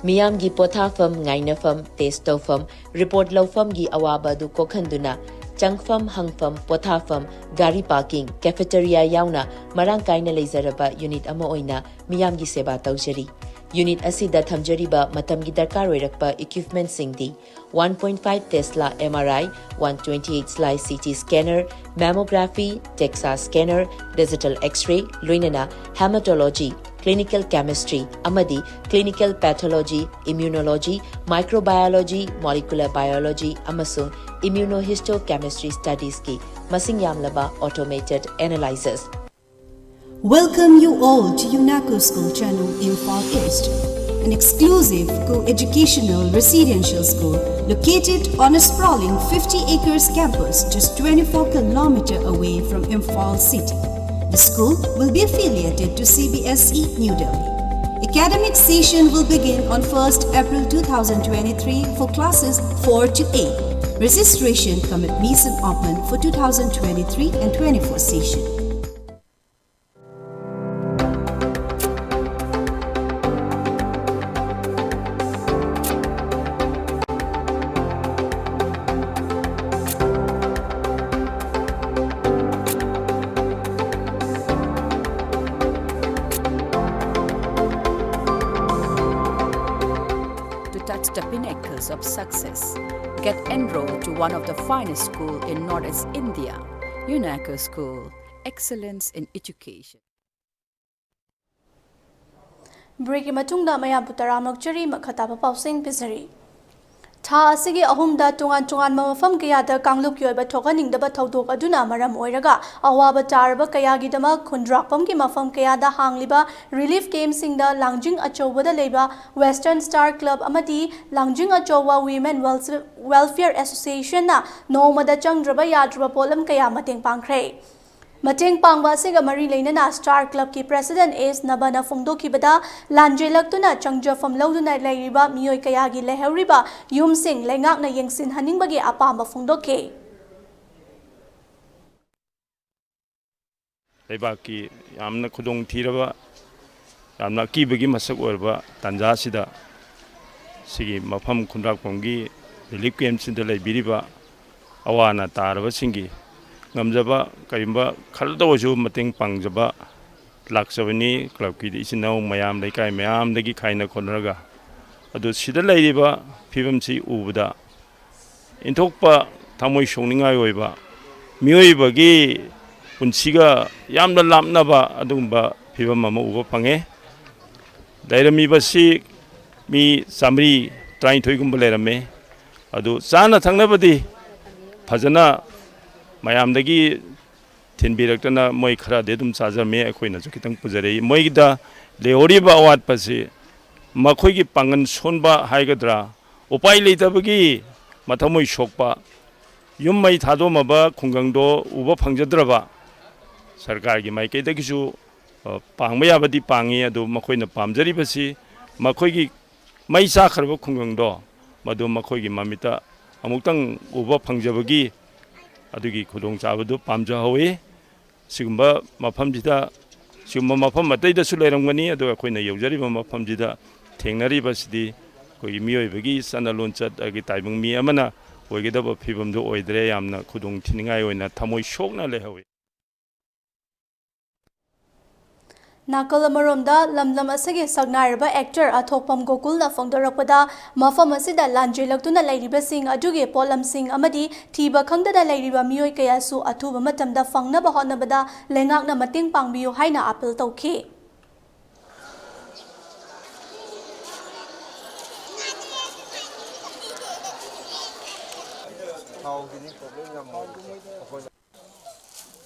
ꯃꯤꯌꯥꯝꯒꯤ ꯄꯣꯊꯥꯐꯝ, ꯉꯥꯏꯅꯐꯝ, ꯇꯦꯁ ꯇꯧꯐꯝ, ꯔꯤꯄꯣꯔꯠ ꯂꯧꯐꯝꯒꯤ ꯑꯋꯥꯕ ꯑꯗꯨ ꯀꯣꯛꯍꯟꯗꯨꯅ ꯆꯪꯐꯝ, ꯍꯪꯐꯝ, ꯄꯣꯊꯥꯐꯝ, ꯒꯥꯔꯤ ꯄꯥꯔꯀꯤꯡ, ꯀꯦꯐꯦꯇꯦꯔꯤꯌꯥ ꯌꯥꯎꯅ ꯃꯔꯥꯡ ꯀꯥꯏꯅ ꯂꯩꯖꯔꯕ ꯌꯨꯅꯤꯠ ꯑꯃ ꯑꯣꯏꯅ ꯃꯤꯌꯥꯝꯒꯤ ꯁꯦꯕꯥ ꯇꯧꯖꯔꯤ꯫ ꯌꯨꯅꯤꯠ ꯑꯁꯤꯗ ꯊꯝꯖꯔꯤꯕ ꯃꯇꯝꯒꯤ ꯗꯔꯀꯥꯔ ꯑꯣꯏꯔꯛꯄ ꯏꯀ꯭ꯋꯤꯞꯃꯦꯟꯠꯁꯤꯡꯗꯤ: one point five Tesla M R I, one twenty-eight slice C T scanner, mammography, DEXA scanner, digital X-ray, ꯂꯣꯏꯅꯅ hematology, clinical chemistry ꯑꯃꯗꯤ clinical pathology, immunology, microbiology, molecular biology ꯑꯃꯁꯨꯡ immunohistochemistry studiesꯀꯤ ꯃꯁꯤꯡ ꯌꯥꯝꯂꯕ automated analyzers꯫ Welcome you all to UNACO School Channel, Imphal East, an exclusive co-educational residential school located on a sprawling fifty acres campus just twenty-four kilometer away from Imphal city. The school will be affiliated to C B S E New Delhi. Academic session will begin on first April two thousand twenty-three for classes four to eight. Registration cum admission open for two thousand twenty-three and twenty-four session. To touch the pinnacles of success, get enrolled to one of the finest school in Northeast India, UNACO School, excellence in education. ꯕ꯭ꯔꯦꯛꯀꯤ ꯃꯇꯨꯡꯗ ꯃꯌꯥꯝꯕꯨ ꯇꯔꯥꯝꯅ ꯑꯣꯛꯆꯔꯤ, ꯃꯈꯥ ꯇꯥꯕ ꯄꯥꯎꯁꯤꯡ ꯄꯤꯖꯔꯤ꯫ ꯊꯥ ꯑꯁꯤꯒꯤ ꯑꯍꯨꯝꯗ ꯇꯣꯉꯥꯟ ꯇꯣꯉꯥꯟꯕ ꯃꯐꯝ ꯀꯌꯥꯗ ꯀꯥꯡꯂꯨꯞꯀꯤ ꯑꯣꯏꯕ ꯊꯣꯛꯍꯟꯅꯤꯡꯗꯕ ꯊꯧꯗꯣꯛ ꯑꯗꯨꯅ ꯃꯔꯝ ꯑꯣꯏꯔꯒ ꯑꯋꯥꯕ ꯇꯥꯔꯕ ꯀꯌꯥꯒꯤꯗꯃꯛ ꯈꯨꯟꯗ꯭ꯔꯥꯛꯄꯝꯒꯤ ꯃꯐꯝ ꯀꯌꯥꯗ ꯍꯥꯡꯂꯤꯕ ꯔꯤꯂꯤꯐ ꯀꯦꯝꯞꯁꯤꯡꯗ ꯂꯥꯡꯖꯤꯡ ꯑꯆꯧꯕꯗ ꯂꯩꯕ Western Star Club ꯑꯃꯗꯤ ꯂꯥꯡꯖꯤꯡ ꯑꯆꯧꯕ Women Welfare Associationꯅ ꯅꯣꯡꯃꯗ ꯆꯪꯗ꯭ꯔꯕ ꯌꯥꯗ꯭ꯔꯕ ꯄꯣꯠꯂꯝ ꯀꯌꯥ ꯃꯇꯦꯡ ꯄꯥꯡꯈ꯭ꯔꯦ꯫ ꯃꯇꯦꯡ ꯄꯥꯡꯕ ꯑꯁꯤꯒ ꯃꯔꯤ ꯂꯩꯅꯅ Star Clubꯀꯤ President ꯑꯦꯁ ꯅꯕꯅ ꯐꯣꯡꯗꯣꯛꯈꯤꯕꯗ, ꯂꯥꯟꯖꯦꯜꯂꯛꯇꯨꯅ ꯆꯪꯖꯐꯝ ꯂꯧꯗꯨꯅ ꯂꯩꯔꯤꯕ ꯃꯤꯑꯣꯏ ꯀꯌꯥꯒꯤ ꯂꯩꯍꯧꯔꯤꯕ ꯌꯨꯝꯁꯤꯡ ꯂꯩꯉꯥꯛꯅ ꯌꯦꯡꯁꯤꯟꯍꯟꯅꯤꯡꯕꯒꯤ ꯑꯄꯥꯝꯕ ꯐꯣꯡꯗꯣꯛꯈꯤ꯫ ꯂꯩꯕꯥꯛꯀꯤ ꯌꯥꯝꯅ ꯈꯨꯗꯣꯡꯊꯤꯔꯕ, ꯌꯥꯝꯅ ꯑꯀꯤꯕꯒꯤ ꯃꯁꯛ ꯑꯣꯏꯔꯕ ꯇꯥꯟꯖꯥ ꯑꯁꯤꯗ ꯁꯤꯒꯤ ꯃꯐꯝ ꯈꯨꯟꯗ꯭ꯔꯥꯛꯄꯝꯒꯤ ꯔꯤꯂꯤꯐ ꯀꯦꯝꯞꯁꯤꯗ ꯂꯩꯕꯤꯔꯤꯕ ꯑꯋꯥ ꯑꯅꯥ ꯇꯥꯔꯕꯁꯤꯡꯒꯤ ꯉꯝꯖꯕ ꯀꯔꯤꯒꯨꯝꯕ ꯈꯔꯗ ꯑꯣꯏꯔꯁꯨ ꯃꯇꯦꯡ ꯄꯥꯡꯖꯕ ꯂꯥꯛꯆꯕꯅꯤ꯫ ꯀ꯭ꯂꯕꯀꯤꯗꯤ ꯏꯆꯤꯟ ꯏꯅꯥꯎ ꯃꯌꯥꯝ, ꯂꯩꯀꯥꯏ ꯃꯌꯥꯝꯗꯒꯤ ꯈꯥꯏꯅ ꯈꯣꯠꯅꯔꯒ, ꯑꯗꯨ ꯁꯤꯗ ꯂꯩꯔꯤꯕ ꯐꯤꯕꯝꯁꯤ ꯎꯕꯗ ꯏꯟꯊꯣꯛꯄ ꯊꯃꯣꯏ ꯁꯣꯛꯅꯤꯡꯉꯥꯏ ꯑꯣꯏꯕ, ꯃꯤꯑꯣꯏꯕꯒꯤ ꯄꯨꯟꯁꯤꯒ ꯌꯥꯝꯅ ꯂꯥꯞꯅꯕ ꯑꯗꯨꯒꯨꯝꯕ ꯐꯤꯕꯝ ꯑꯃ ꯎꯕ ꯐꯪꯉꯦ꯫ ꯂꯩꯔꯝꯃꯤꯕꯁꯤ ꯃꯤ ꯆꯥꯃꯔꯤ ꯇꯔꯥꯅꯤꯊꯣꯏꯒꯨꯝꯕ ꯂꯩꯔꯝꯃꯦ꯫ ꯑꯗꯨ ꯆꯥꯅ ꯊꯛꯅꯕꯗꯤ ꯐꯖꯅ ꯃꯌꯥꯝꯗꯒꯤ ꯊꯤꯟꯕꯤꯔꯛꯇꯅ ꯃꯣꯏ ꯈꯔꯗꯤ ꯑꯗꯨꯝ ꯆꯥꯖꯔꯝꯃꯤ, ꯑꯩꯈꯣꯏꯅꯁꯨ ꯈꯤꯇꯪ ꯄꯨꯖꯔꯛꯏ꯫ ꯃꯣꯏꯒꯤꯗ ꯂꯩꯍꯧꯔꯤꯕ ꯑꯋꯥꯠꯄꯁꯤ ꯃꯈꯣꯏꯒꯤ ꯄꯥꯡꯒꯜ ꯁꯣꯟꯕ ꯍꯥꯏꯒꯗ꯭ꯔꯥ, ꯎꯄꯥꯏ ꯂꯩꯇꯕꯒꯤ ꯃꯊꯃꯣꯏ ꯁꯣꯛꯄ, ꯌꯨꯝ ꯃꯩ ꯊꯥꯗꯣꯛꯑꯝꯃꯕ ꯈꯨꯡꯒꯪꯗꯣ ꯎꯕ ꯐꯪꯖꯗ꯭ꯔꯕ, ꯁꯔꯀꯥꯔꯒꯤ ꯃꯥꯏꯀꯩꯗꯒꯤꯁꯨ, ꯑ, ꯄꯥꯡꯕ ꯌꯥꯕꯗꯤ ꯄꯥꯡꯉꯤ, ꯑꯗꯨ ꯃꯈꯣꯏꯅ ꯄꯥꯝꯖꯔꯤꯕꯁꯤ ꯃꯈꯣꯏꯒꯤ ꯃꯩ ꯆꯥꯈ꯭ꯔꯕ ꯈꯨꯡꯒꯪꯗꯣ, ꯃꯗꯨ ꯃꯈꯣꯏꯒꯤ ꯃꯃꯤꯠꯇ ꯑꯃꯨꯛꯇꯪ ꯎꯕ ꯐꯪꯖꯕꯒꯤ ꯑꯗꯨꯒꯤ ꯈꯨꯗꯣꯡꯆꯥꯕꯗꯨ ꯄꯥꯝꯖꯍꯧꯏ꯫ ꯁꯤꯒꯨꯝꯕ ꯃꯐꯝꯁꯤꯗ, ꯁꯤꯒꯨꯝꯕ ꯃꯐꯝ ꯑꯇꯩꯗꯁꯨ ꯂꯩꯔꯝꯒꯅꯤ, ꯑꯗꯨꯒ ꯑꯩꯈꯣꯏꯅ ꯌꯧꯖꯔꯤꯕ ꯃꯐꯝꯁꯤꯗ ꯊꯦꯡꯅꯔꯤꯕꯁꯤꯗꯤ ꯑꯩꯈꯣꯏꯒꯤ ꯃꯤꯑꯣꯏꯕꯒꯤ ꯆꯠꯅ ꯂꯣꯟꯆꯠ, ꯑꯩꯒꯤ ꯇꯥꯏꯕꯪ ꯃꯤ ꯑꯃꯅ ꯑꯣꯏꯒꯗꯕ ꯐꯤꯕꯝꯗꯨ ꯑꯣꯏꯗ꯭ꯔꯦ꯫ ꯌꯥꯝꯅ ꯈꯨꯗꯣꯡ ꯊꯤꯅꯤꯡꯉꯥꯏ ꯑꯣꯏꯅ ꯊꯃꯣꯏ ꯁꯣꯛꯅ ꯂꯩꯍꯧꯏ꯫ ꯅꯥꯀꯜ ꯑꯃꯔꯣꯝꯗ, ꯂꯝꯗꯝ ꯑꯁꯤꯒꯤ ꯁꯛꯅꯥꯏꯔꯕ ꯑꯦꯛꯇꯔ ꯑꯊꯣꯛꯄꯝ ꯒꯣꯀꯨꯜꯅ ꯐꯣꯡꯗꯣꯔꯛꯄꯗ, ꯃꯐꯝ ꯑꯁꯤꯗ ꯂꯥꯟꯖꯦꯜꯂꯛꯇꯨꯅ ꯂꯩꯔꯤꯕꯁꯤꯡ ꯑꯗꯨꯒꯤ ꯄꯣꯠꯂꯝꯁꯤꯡ ꯑꯃꯗꯤ ꯊꯤꯕ ꯈꯪꯗꯅ ꯂꯩꯔꯤꯕ ꯃꯤꯑꯣꯏ ꯀꯌꯥꯁꯨ ꯑꯊꯨꯕ ꯃꯇꯝꯗ ꯐꯪꯅꯕ ꯍꯣꯠꯅꯕꯗ ꯂꯩꯉꯥꯛꯅ ꯃꯇꯦꯡ ꯄꯥꯡꯕꯤꯌꯨ ꯍꯥꯏꯅ ꯑꯥꯄꯤꯜ ꯇꯧꯈꯤ꯫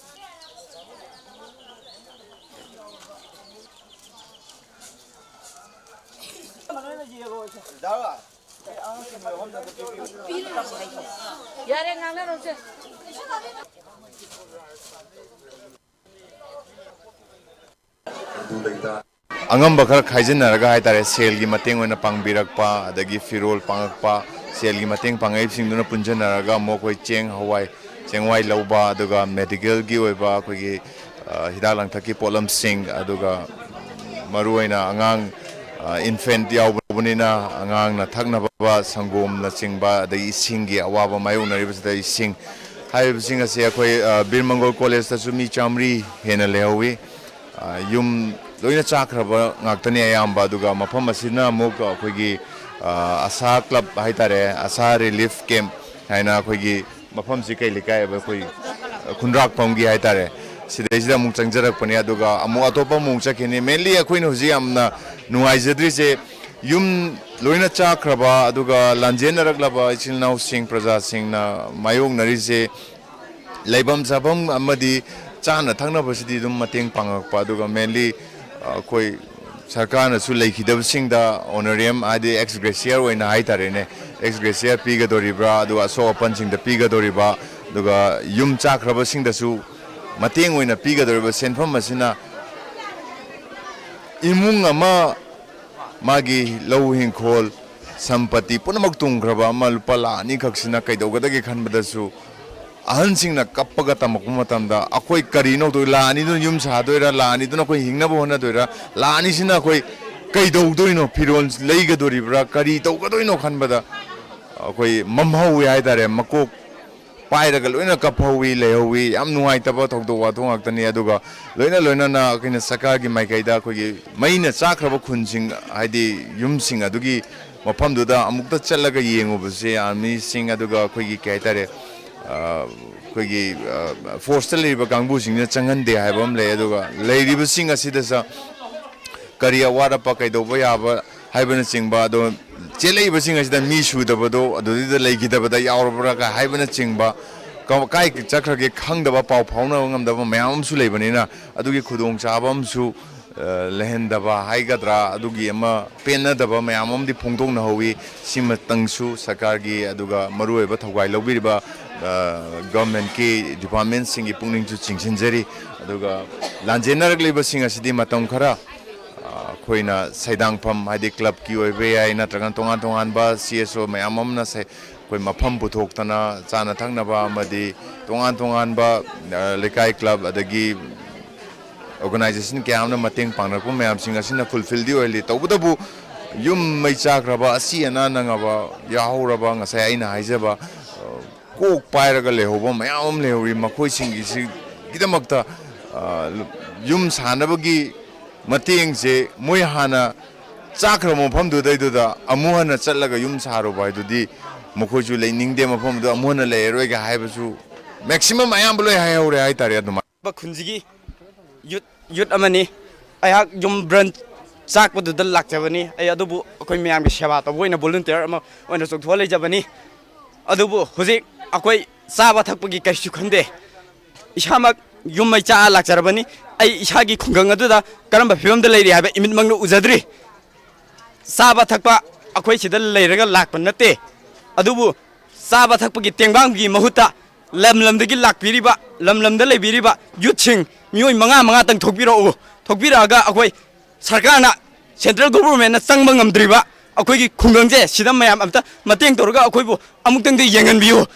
ꯌꯥꯔꯦ, ꯉꯥꯡꯅꯔꯣꯁꯦ꯫ ꯑꯉꯝꯕ ꯈꯔ ꯈꯥꯏꯖꯤꯟꯅꯔꯒ ꯍꯥꯏꯇꯥꯔꯦ, ꯁꯦꯜꯒꯤ ꯃꯇꯦꯡ ꯑꯣꯏꯅ ꯄꯥꯡꯕꯤꯔꯛꯄ, ꯑꯗꯒꯤ ꯐꯤꯔꯣꯜ ꯄꯥꯡꯉꯛꯄ, ꯁꯦꯜꯒꯤ ꯃꯇꯦꯡ ꯄꯥꯡꯉꯛꯏꯕꯁꯤꯡꯗꯨꯅ ꯄꯨꯟꯁꯤꯟꯅꯔꯒ ꯑꯃꯨꯛ ꯑꯩꯈꯣꯏ ꯆꯦꯡ, ꯍꯋꯥꯏ, ꯆꯦꯡꯋꯥꯏ ꯂꯧꯕ, ꯑꯗꯨꯒ ꯃꯦꯗꯤꯀꯦꯜꯒꯤ ꯑꯣꯏꯕ ꯑꯩꯈꯣꯏꯒꯤ, ꯑ, ꯍꯤꯗꯥꯛ ꯂꯥꯡꯊꯛꯀꯤ ꯄꯣꯠꯂꯝꯁꯤꯡ, ꯑꯗꯨꯒ ꯃꯔꯨꯑꯣꯏꯅ ꯑꯉꯥꯡ, ꯏꯟꯐꯦꯟꯠ ꯌꯥꯎꯕꯅꯤꯅ ꯑꯉꯥꯡꯅ ꯊꯛꯅꯕ ꯁꯪꯒꯣꯝꯅꯆꯤꯡꯕ, ꯑꯗꯒꯤ ꯏꯁꯤꯡꯒꯤ ꯑꯋꯥꯕ ꯃꯥꯌꯣꯛꯅꯔꯤꯕꯁꯤꯗ ꯏꯁꯤꯡ ꯍꯥꯏꯔꯤꯕꯁꯤꯡ ꯑꯁꯦ ꯑꯩꯈꯣꯏ, ꯑ, ꯕꯤꯔ ꯃꯪꯒꯣꯜ ꯀꯣꯂꯦꯖꯇꯁꯨ ꯃꯤ ꯆꯥꯃꯔꯤ ꯍꯦꯟꯅ ꯂꯩꯍꯧꯋꯤ꯫ ꯑ, ꯌꯨꯝ ꯂꯣꯏꯅ ꯆꯥꯈ꯭ꯔꯕ ꯉꯥꯛꯇꯅꯤ ꯑꯌꯥꯝꯕ꯫ ꯑꯗꯨꯒ ꯃꯐꯝ ꯑꯁꯤꯅ ꯑꯃꯨꯛ ꯑꯩꯈꯣꯏꯒꯤ, ꯑ, ꯑꯁꯥ ꯀ꯭ꯂꯕ ꯍꯥꯏꯇꯥꯔꯦ, ꯑꯁꯥ ꯔꯤꯂꯤꯐ ꯀꯦꯝꯞ ꯍꯥꯏꯅ ꯑꯩꯈꯣꯏꯒꯤ ꯃꯐꯝꯁꯤ ꯀꯩ ꯂꯩꯀꯥꯏ ꯍꯥꯏꯕ, ꯑꯩꯈꯣꯏ ꯈꯨꯟꯗ꯭ꯔꯥꯛꯄꯝꯒꯤ ꯍꯥꯏꯇꯥꯔꯦ, ꯁꯤꯗꯩꯁꯤꯗ ꯑꯃꯨꯛ ꯆꯪꯖꯔꯛꯄꯅꯦ꯫ ꯑꯗꯨꯒ ꯑꯃꯨꯛ ꯑꯇꯣꯞꯄ ꯑꯃꯨꯛ ꯆꯠꯈꯤꯅꯤ꯫ ꯃꯦꯟꯂꯤ ꯑꯩꯈꯣꯏꯅ ꯍꯧꯖꯤꯛ ꯌꯥꯝꯅ ꯅꯨꯡꯉꯥꯏꯖꯗ꯭ꯔꯤꯁꯦ, ꯌꯨꯝ ꯂꯣꯏꯅ ꯆꯥꯈ꯭ꯔꯕ ꯑꯗꯨꯒ ꯂꯥꯟꯖꯦꯟꯅꯔꯛꯂꯕ ꯏꯆꯤꯜ ꯏꯅꯥꯎꯁꯤꯡ, ꯄ꯭ꯔꯖꯥꯁꯤꯡꯅ ꯃꯥꯌꯣꯛꯅꯔꯤꯁꯦ, ꯂꯩꯐꯝ ꯆꯥꯐꯝ ꯑꯃꯗꯤ ꯆꯥꯅ ꯊꯛꯅꯕꯁꯤꯗꯤ ꯑꯗꯨꯝ ꯃꯇꯦꯡ ꯄꯥꯡꯉꯛꯄ, ꯑꯗꯨꯒ ꯃꯦꯟꯂꯤ ꯑꯩꯈꯣꯏ ꯁꯔꯀꯥꯔꯅꯁꯨ ꯂꯩꯈꯤꯗꯕꯁꯤꯡꯗ ꯑꯣꯅꯔꯦꯔꯤꯌꯝ, ꯍꯥꯏꯗꯤ ꯑꯦꯛꯁ ꯒ꯭ꯔꯦꯁꯤꯌꯔ ꯑꯣꯏꯅ ꯍꯥꯏꯇꯥꯔꯦꯅꯦ, ꯑꯦꯛꯁ ꯒ꯭ꯔꯦꯁꯤꯌꯔ ꯄꯤꯒꯗꯧꯔꯤꯕ꯭ꯔꯥ, ꯑꯗꯨꯒ ꯑꯁꯣꯛ ꯑꯄꯟꯁꯤꯡꯗ ꯄꯤꯒꯗꯧꯔꯤꯕ, ꯑꯗꯨꯒ ꯌꯨꯝ ꯆꯥꯈ꯭ꯔꯕꯁꯤꯡꯗꯁꯨ ꯃꯇꯦꯡ ꯑꯣꯏꯅ ꯄꯤꯒꯗꯧꯔꯤꯕ ꯁꯦꯟꯐꯝ ꯑꯁꯤꯅ ꯏꯃꯨꯡ ꯑꯃ ꯃꯥꯒꯤ ꯂꯧ ꯏꯪꯈꯣꯜ, ꯁꯝꯄꯇꯤ ꯄꯨꯝꯅꯃꯛ ꯇꯨꯡꯈ꯭ꯔꯕ ꯑꯃ ꯂꯨꯄꯥ ꯂꯥꯈ ꯑꯅꯤꯈꯛꯁꯤꯅ ꯀꯩꯗꯧꯒꯗꯒꯦ ꯈꯟꯕꯗꯁꯨ, ꯑꯍꯟꯁꯤꯡꯅ ꯀꯞꯄꯒ ꯇꯝꯃꯛꯄ ꯃꯇꯝꯗ, ꯑꯩꯈꯣꯏ ꯀꯔꯤꯅꯣ ꯇꯧ-, ꯂꯥꯈ ꯑꯅꯤꯗꯨꯅ ꯌꯨꯝ ꯁꯥꯗꯣꯏꯔꯥ, ꯂꯥꯈ ꯑꯅꯤꯗꯨꯅ ꯑꯩꯈꯣꯏ ꯍꯤꯡꯅꯕ ꯍꯣꯠꯅꯗꯣꯏꯔꯥ, ꯂꯥꯈ ꯑꯅꯤꯁꯤꯅ ꯑꯩꯈꯣꯏ ꯀꯩꯗꯧꯗꯣꯏꯅꯣ, ꯐꯤꯔꯣꯜ ꯂꯩꯒꯗꯣꯔꯤꯕ꯭ꯔꯥ, ꯀꯔꯤ ꯇꯧꯒꯗꯣꯏꯅꯣ ꯈꯟꯕꯗ ꯑꯩꯈꯣꯏ ꯃꯝꯍꯧꯋꯤ ꯍꯥꯏꯇꯥꯔꯦ꯫ ꯃꯀꯣꯛ ꯄꯥꯏꯔꯒ ꯂꯣꯏꯅ ꯀꯞꯍꯧꯋꯤ, ꯂꯩꯍꯧꯋꯤ꯫ ꯌꯥꯝ ꯅꯨꯡꯉꯥꯏꯇꯕ ꯊꯧꯗꯣꯛ ꯋꯥꯊꯣꯛ ꯉꯥꯛꯇꯅꯤ꯫ ꯑꯗꯨꯒ ꯂꯣꯏꯅ ꯂꯣꯏꯅꯅ ꯑꯩꯈꯣꯏꯅ ꯁꯔꯀꯥꯔꯒꯤ ꯃꯥꯏꯀꯩꯗ ꯑꯩꯈꯣꯏꯒꯤ ꯃꯩꯅ ꯆꯥꯈ꯭ꯔꯕ ꯈꯨꯟꯁꯤꯡ, ꯍꯥꯏꯗꯤ ꯌꯨꯝꯁꯤꯡ ꯑꯗꯨꯒꯤ ꯃꯐꯝꯗꯨꯗ ꯑꯃꯨꯛꯇ ꯆꯠꯂꯒ ꯌꯦꯡꯉꯨꯕꯁꯦ, ꯑꯥꯔꯃꯤꯁꯤꯡ ꯑꯗꯨꯒ ꯑꯩꯈꯣꯏꯒꯤ ꯀꯩ ꯍꯥꯏꯇꯥꯔꯦ, ꯑ, ꯑꯩꯈꯣꯏꯒꯤ, ꯑ, ꯐꯣꯔꯁꯇ ꯂꯩꯔꯤꯕ ꯀꯥꯡꯕꯨꯁꯤꯡꯁꯤꯅ ꯆꯪꯍꯟꯗꯦ ꯍꯥꯏꯕ ꯑꯃ ꯂꯩ꯫ ꯑꯗꯨꯒ ꯂꯩꯔꯤꯕꯁꯤꯡ ꯑꯁꯤꯗꯁꯨ ꯀꯔꯤ ꯑꯋꯥꯠ ꯑꯄꯥ ꯀꯩꯗꯧꯕ ꯌꯥꯕ ꯍꯥꯏꯕꯅꯆꯤꯡꯕ, ꯑꯗꯣ ꯆꯦꯜꯂꯛꯏꯕꯁꯤꯡ ꯑꯁꯤꯗ ꯃꯤ ꯁꯨꯗꯕꯗꯣ, ꯑꯗꯨꯗꯨꯗ ꯂꯩꯈꯤꯗꯕꯗ ꯌꯥꯎꯔꯕ꯭ꯔꯥ ꯀ ꯍꯥꯏꯕꯅꯆꯤꯡꯕ, ꯀ-, ꯀꯥꯏ ꯆꯠꯈ꯭ꯔꯒꯦ ꯈꯪꯗꯕ, ꯄꯥꯎ ꯐꯥꯎꯅꯕ ꯉꯝꯗꯕ ꯃꯌꯥꯝ ꯑꯃꯁꯨ ꯂꯩꯕꯅꯤꯅ, ꯑꯗꯨꯒꯤ ꯈꯨꯗꯣꯡꯆꯥꯕ ꯑꯃꯁꯨ, ꯑ, ꯂꯩꯍꯟꯗꯕ ꯍꯥꯏꯒꯗ꯭ꯔꯥ, ꯑꯗꯨꯒꯤ ꯑꯃ ꯄꯦꯟꯅꯗꯕ ꯃꯌꯥꯝ ꯑꯃꯗꯤ ꯐꯣꯡꯗꯣꯛꯅꯍꯧꯋꯤ꯫ ꯁꯤꯃꯇꯪꯁꯨ ꯁꯔꯀꯥꯔꯒꯤ ꯑꯗꯨꯒ ꯃꯔꯨꯑꯣꯏꯕ ꯊꯧꯒꯥꯏ ꯂꯧꯕꯤꯔꯤꯕ, ꯑ, ꯒꯚꯔꯟꯃꯦꯟꯠꯀꯤ ꯗꯤꯄꯥꯔꯠꯃꯦꯟꯠꯁꯤꯡꯒꯤ ꯄꯨꯛꯅꯤꯡꯁꯨ ꯆꯤꯡꯁꯤꯟꯖꯔꯤ꯫ ꯑꯗꯨꯒ ꯂꯥꯟꯖꯦꯟꯅꯔꯛꯂꯤꯕꯁꯤꯡ ꯑꯁꯤꯗꯤ ꯃꯇꯝ ꯈꯔ ꯑꯩꯈꯣꯏꯅ ꯁꯩꯗꯥꯡꯐꯝ, ꯍꯥꯏꯗꯤ ꯀ꯭ꯂꯕꯀꯤ ꯑꯣꯏꯕ ꯌꯥꯏ, ꯅꯠꯇ꯭ꯔꯒꯅ ꯇꯣꯉꯥꯟ ꯇꯣꯉꯥꯟꯕ ꯁꯤ ꯑꯦꯁ ꯑꯣ ꯃꯌꯥꯝ ꯑꯃꯅ ꯁꯩ-, ꯑꯩꯈꯣꯏ ꯃꯐꯝ ꯄꯨꯊꯣꯛꯇꯅ ꯆꯥꯅ ꯊꯛꯅꯕ ꯑꯃꯗꯤ ꯇꯣꯉꯥꯟ ꯇꯣꯉꯥꯟꯕ, ꯑ, ꯂꯩꯀꯥꯏ ꯀ꯭ꯂꯕ, ꯑꯗꯒꯤ ꯑꯣꯔꯒꯅꯥꯏꯖꯦꯁꯟ ꯀꯌꯥ ꯑꯃꯅ ꯃꯇꯦꯡ ꯄꯥꯡꯅꯔꯛꯄ ꯃꯌꯥꯝꯁꯤꯡ ꯑꯁꯤꯅ ꯐꯨꯜꯐꯤꯜꯗꯤ ꯑꯣꯏꯍꯜꯂꯤ꯫ ꯇꯧꯕꯇꯕꯨ ꯌꯨꯝ ꯃꯩ ꯆꯥꯛꯈ꯭ꯔꯕ, ꯑꯁꯤ ꯑꯅꯥ ꯅꯪꯉꯕ ꯌꯥꯎꯍꯧꯔꯕ, ꯉꯁꯥꯏ ꯑꯩꯅ ꯍꯥꯏꯖꯕ, ꯑ, ꯀꯣꯛ ꯄꯥꯏꯔꯒ ꯂꯩꯍꯧꯕ ꯃꯌꯥꯝ ꯑꯃ ꯂꯩꯍꯧꯔꯤ꯫ ꯃꯈꯣꯏꯁꯤꯡꯒꯤꯁꯤꯒꯤꯗꯃꯛꯇ, ꯑ, ꯌꯨꯝ ꯁꯥꯅꯕꯒꯤ ꯃꯇꯦꯡꯁꯦ ꯃꯣꯏ ꯍꯥꯟꯅ ꯆꯥꯛꯈ꯭ꯔꯕ ꯃꯐꯝꯗꯨꯗꯩꯗꯨꯗ ꯑꯃꯨꯛ ꯍꯟꯅ ꯆꯠꯂꯒ ꯌꯨꯝ ꯁꯥꯔꯨꯕ ꯍꯥꯏꯗꯨꯗꯤ ꯃꯈꯣꯏꯁꯨ ꯂꯩꯅꯤꯡꯗꯦ, ꯃꯐꯝꯗꯨꯗ ꯑꯃꯨꯛ ꯍꯟꯅ ꯂꯩꯔꯔꯣꯏꯒ ꯍꯥꯏꯕꯁꯨ ꯃꯦꯛꯁꯤꯃꯝ ꯑꯌꯥꯝꯕ ꯂꯣꯏ ꯍꯥꯏꯍꯧꯔꯦ ꯍꯥꯏꯇꯥꯔꯦ꯫ ꯑꯗꯨꯃꯥꯏꯅ ꯈꯨꯟꯁꯤꯒꯤ ꯌꯨꯠ, ꯌꯨꯠ ꯑꯃꯅꯤ꯫ ꯑꯩꯍꯥꯛ ꯌꯨꯝ ꯕ꯭ꯔꯟ ꯆꯥꯛꯄꯗꯨꯗ ꯂꯥꯛꯆꯕꯅꯤ꯫ ꯑꯩ ꯑꯗꯨꯕꯨ ꯑꯩꯈꯣꯏ ꯃꯌꯥꯝꯒꯤ ꯁꯦꯕꯥ ꯇꯧꯕ ꯑꯣꯏꯅ ꯚꯣꯂꯨꯟꯇꯤꯌꯔ ꯑꯃ ꯑꯣꯏꯅ ꯆꯣꯡꯊꯣꯛꯑ ꯂꯩꯖꯕꯅꯤ꯫ ꯑꯗꯨꯕꯨ ꯍꯧꯖꯤꯛ ꯑꯩꯈꯣꯏ ꯆꯥꯕ ꯊꯛꯄꯒꯤ ꯀꯩꯁꯨ ꯈꯟꯗꯦ꯫ ꯏꯁꯥꯃꯛ ꯌꯨꯝ ꯃꯩ ꯆꯥꯛꯑ ꯂꯥꯛꯆꯔꯕꯅꯤ꯫ ꯑꯩ ꯏꯁꯥꯒꯤ ꯈꯨꯡꯒꯪ ꯑꯗꯨꯗ ꯀꯔꯝꯕ ꯐꯤꯕꯝꯗ ꯂꯩꯔꯤ ꯍꯥꯏꯕ ꯏꯃꯤꯠꯃꯛꯅ ꯎꯖꯗ꯭ꯔꯤ꯫ ꯆꯥꯕ ꯊꯛꯄ ꯑꯩꯈꯣꯏ ꯁꯤꯗ ꯂꯩꯔꯒ ꯂꯥꯛꯄ ꯅꯠꯇꯦ꯫ ꯑꯗꯨꯕꯨ ꯆꯥꯕ ꯊꯛꯄꯒꯤ ꯇꯦꯡꯕꯥꯡꯒꯤ ꯃꯍꯨꯠꯇ ꯂꯝ ꯂꯝꯗꯒꯤ ꯂꯥꯛꯄꯤꯔꯤꯕ, ꯂꯝ ꯂꯝꯗ ꯂꯩꯕꯤꯔꯤꯕ ꯌꯨꯠꯁꯤꯡ, ꯃꯤꯑꯣꯏ ꯃꯉꯥ ꯃꯉꯥꯇꯪ ꯊꯣꯛꯄꯤꯔꯛꯎ꯫ ꯊꯣꯛꯄꯤꯔꯛꯑꯒ ꯑꯩꯈꯣꯏ ꯁꯔꯀꯥꯔꯅ, ꯁꯦꯟꯇ꯭ꯔꯦꯜ ꯒꯣꯚꯔꯟꯃꯦꯟꯠꯅ ꯆꯪꯕ ꯉꯝꯗ꯭ꯔꯤꯕ ꯑꯩꯈꯣꯏꯒꯤ ꯈꯨꯡꯒꯪꯁꯦ, ꯁꯤꯗ ꯃꯌꯥꯝ ꯑꯝꯇ ꯃꯇꯦꯡ ꯇꯧꯔꯒ ꯑꯩꯈꯣꯏꯕꯨ ꯑꯃꯨꯛꯇꯪꯗꯤ ꯌꯦꯡꯍꯟꯕꯤꯌꯨ꯫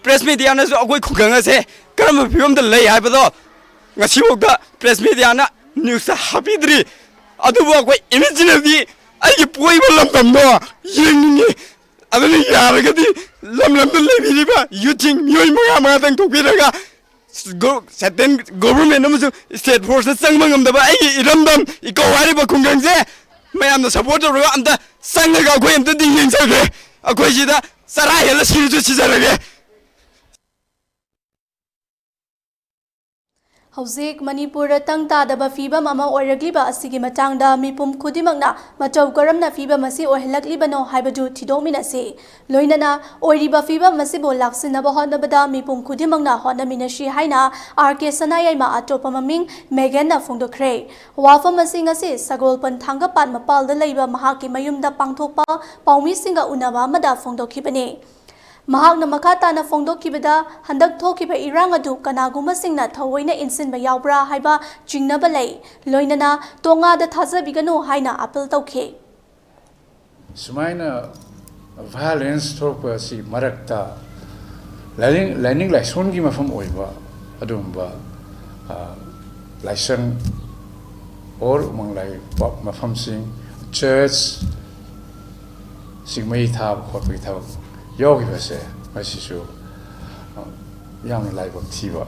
ꯄ꯭ꯔꯦꯁ ꯃꯤꯗꯤꯌꯥꯅꯁꯨ ꯑꯩꯈꯣꯏ ꯈꯨꯡꯒꯪ ꯑꯁꯦ ꯀꯔꯝꯕ ꯐꯤꯕꯝꯗ ꯂꯩ ꯍꯥꯏꯕꯗꯣ ꯉꯁꯤꯐꯥꯎꯗ ꯄ꯭ꯔꯦꯁ ꯃꯤꯗꯤꯌꯥꯅ ꯅ꯭ꯌꯨꯁꯇ ꯍꯥꯞꯄꯤꯗ꯭ꯔꯤ꯫ ꯑꯗꯨꯕꯨ ꯑꯩꯈꯣꯏ ꯏꯃꯤꯠꯁꯤꯅꯗꯤ ꯑꯩꯒꯤ ꯄꯣꯛꯏꯕ ꯂꯝꯗꯝꯗꯣ ꯌꯦꯡꯅꯤꯡꯉꯤ꯫ ꯑꯗꯨꯅ ꯌꯥꯔꯒꯗꯤ ꯂꯝ ꯂꯝꯗ ꯂꯩꯕꯤꯔꯤꯕ ꯌꯨꯠꯁꯤꯡ, ꯃꯤꯑꯣꯏ ꯃꯉꯥ ꯃꯉꯥꯇꯪ ꯊꯣꯛꯄꯤꯔꯒ ꯒꯣ-, ꯁꯦꯟꯇ꯭ꯔꯦꯜ ꯒꯣꯚꯔꯟꯃꯦꯟꯠ ꯑꯃꯁꯨꯡ ꯁ꯭ꯇꯦꯠ ꯐꯣꯔꯁꯇ ꯆꯪꯕ ꯉꯝꯗꯕ ꯑꯩꯒꯤ ꯏꯔꯝꯗꯝ ꯏꯀꯧ ꯍꯥꯏꯔꯤꯕ ꯈꯨꯡꯒꯪꯁꯦ ꯃꯌꯥꯝꯅ ꯁꯄꯣꯔꯠ ꯇꯧꯔꯒ ꯑꯝꯇ ꯆꯪꯉꯒ ꯑꯩꯈꯣꯏ ꯑꯝꯇꯗꯤ ꯌꯦꯡꯖꯒꯦ꯫ ꯑꯩꯈꯣꯏ ꯁꯤꯗ ꯆꯔꯥ ꯍꯦꯜꯂ ꯁꯤꯔꯁꯨ ꯁꯤꯖꯔꯒꯦ꯫ ꯍꯧꯖꯤꯛ ꯃꯅꯤꯄꯨꯔꯗ ꯇꯪ ꯇꯥꯗꯕ ꯐꯤꯕꯝ ꯑꯃ ꯑꯣꯏꯔꯛꯂꯤꯕ ꯑꯁꯤꯒꯤ ꯃꯇꯥꯡꯗ ꯃꯤꯄꯨꯝ ꯈꯨꯗꯤꯡꯃꯛꯅ ꯃꯇꯧ ꯀꯔꯝꯅ ꯐꯤꯕꯝ ꯑꯁꯤ ꯑꯣꯏꯍꯜꯂꯛꯂꯤꯕꯅꯣ ꯍꯥꯏꯕꯗꯨ ꯊꯤꯗꯣꯛꯃꯤꯟꯅꯁꯤ꯫ ꯂꯣꯏꯅꯅ ꯑꯣꯏꯔꯤꯕ ꯐꯤꯕꯝ ꯑꯁꯤꯕꯨ ꯂꯥꯛꯁꯤꯟꯅꯕ ꯍꯣꯠꯅꯕꯗ ꯃꯤꯄꯨꯝ ꯈꯨꯗꯤꯡꯃꯛꯅ ꯍꯣꯠꯅꯃꯤꯟꯅꯁꯤ ꯍꯥꯏꯅ ꯑꯥꯔ ꯀꯦ ꯁꯅꯥꯌꯥꯏꯃ, ꯑꯇꯣꯞꯄ ꯃꯃꯤꯡ ꯃꯦꯒꯟꯅ ꯐꯣꯡꯗꯣꯛꯈ꯭ꯔꯦ꯫ ꯋꯥꯐꯝ ꯑꯁꯤ ꯉꯁꯤ ꯁꯒꯣꯜꯕꯟ ꯊꯥꯡꯒꯄꯥꯠ ꯃꯄꯥꯜꯗ ꯂꯩꯕ ꯃꯍꯥꯛꯀꯤ ꯃꯌꯨꯝꯗ ꯄꯥꯡꯊꯣꯛꯄ ꯄꯥꯎꯃꯤꯁꯤꯡꯒ ꯎꯅꯕ ꯑꯃꯗ ꯐꯣꯡꯗꯣꯛꯈꯤꯕꯅꯤ꯫ ꯃꯍꯥꯛꯅ ꯃꯈꯥ ꯇꯥꯅ ꯐꯣꯡꯗꯣꯛꯈꯤꯕꯗ, ꯍꯟꯗꯛ ꯊꯣꯛꯈꯤꯕ ꯏꯔꯥꯡ ꯑꯗꯨ ꯀꯅꯥꯒꯨꯝꯕꯁꯤꯡꯅ ꯊꯑꯣꯏꯅ ꯏꯟꯁꯤꯟꯕ ꯌꯥꯎꯕ꯭ꯔꯥ ꯍꯥꯏꯕ ꯆꯤꯡꯅꯕ ꯂꯩ, ꯂꯣꯏꯅꯅ ꯇꯣꯉꯥꯗ ꯊꯥꯖꯕꯤꯒꯅꯨ ꯍꯥꯏꯅ ꯑꯥꯄꯤꯜ ꯇꯧꯈꯤ꯫ ꯁꯨꯃꯥꯏꯅ ꯚꯥꯏꯑꯣꯂꯦꯟꯁ ꯊꯣꯛꯄ ꯑꯁꯤ ꯃꯔꯛꯇ ꯂꯥꯏꯅꯤꯡ, ꯂꯥꯏꯅꯤꯡ ꯂꯥꯏꯁꯣꯟꯒꯤ ꯃꯐꯝ ꯑꯣꯏꯕ ꯑꯗꯨꯒꯨꯝꯕ, ꯑ, ꯂꯥꯏꯁꯪ ꯑꯣꯔ ꯎꯃꯪ ꯂꯥꯏ ꯃꯐꯝꯁꯤꯡ, ꯆꯔꯆꯁꯤꯡ ꯃꯩ ꯊꯥꯕ ꯈꯣꯠꯄꯒꯤ ꯊꯕꯛ ꯌꯥꯎꯈꯤꯕꯁꯦ, ꯃꯁꯤꯁꯨ ꯌꯥꯝꯅ ꯂꯥꯏꯕꯛ ꯊꯤꯕ,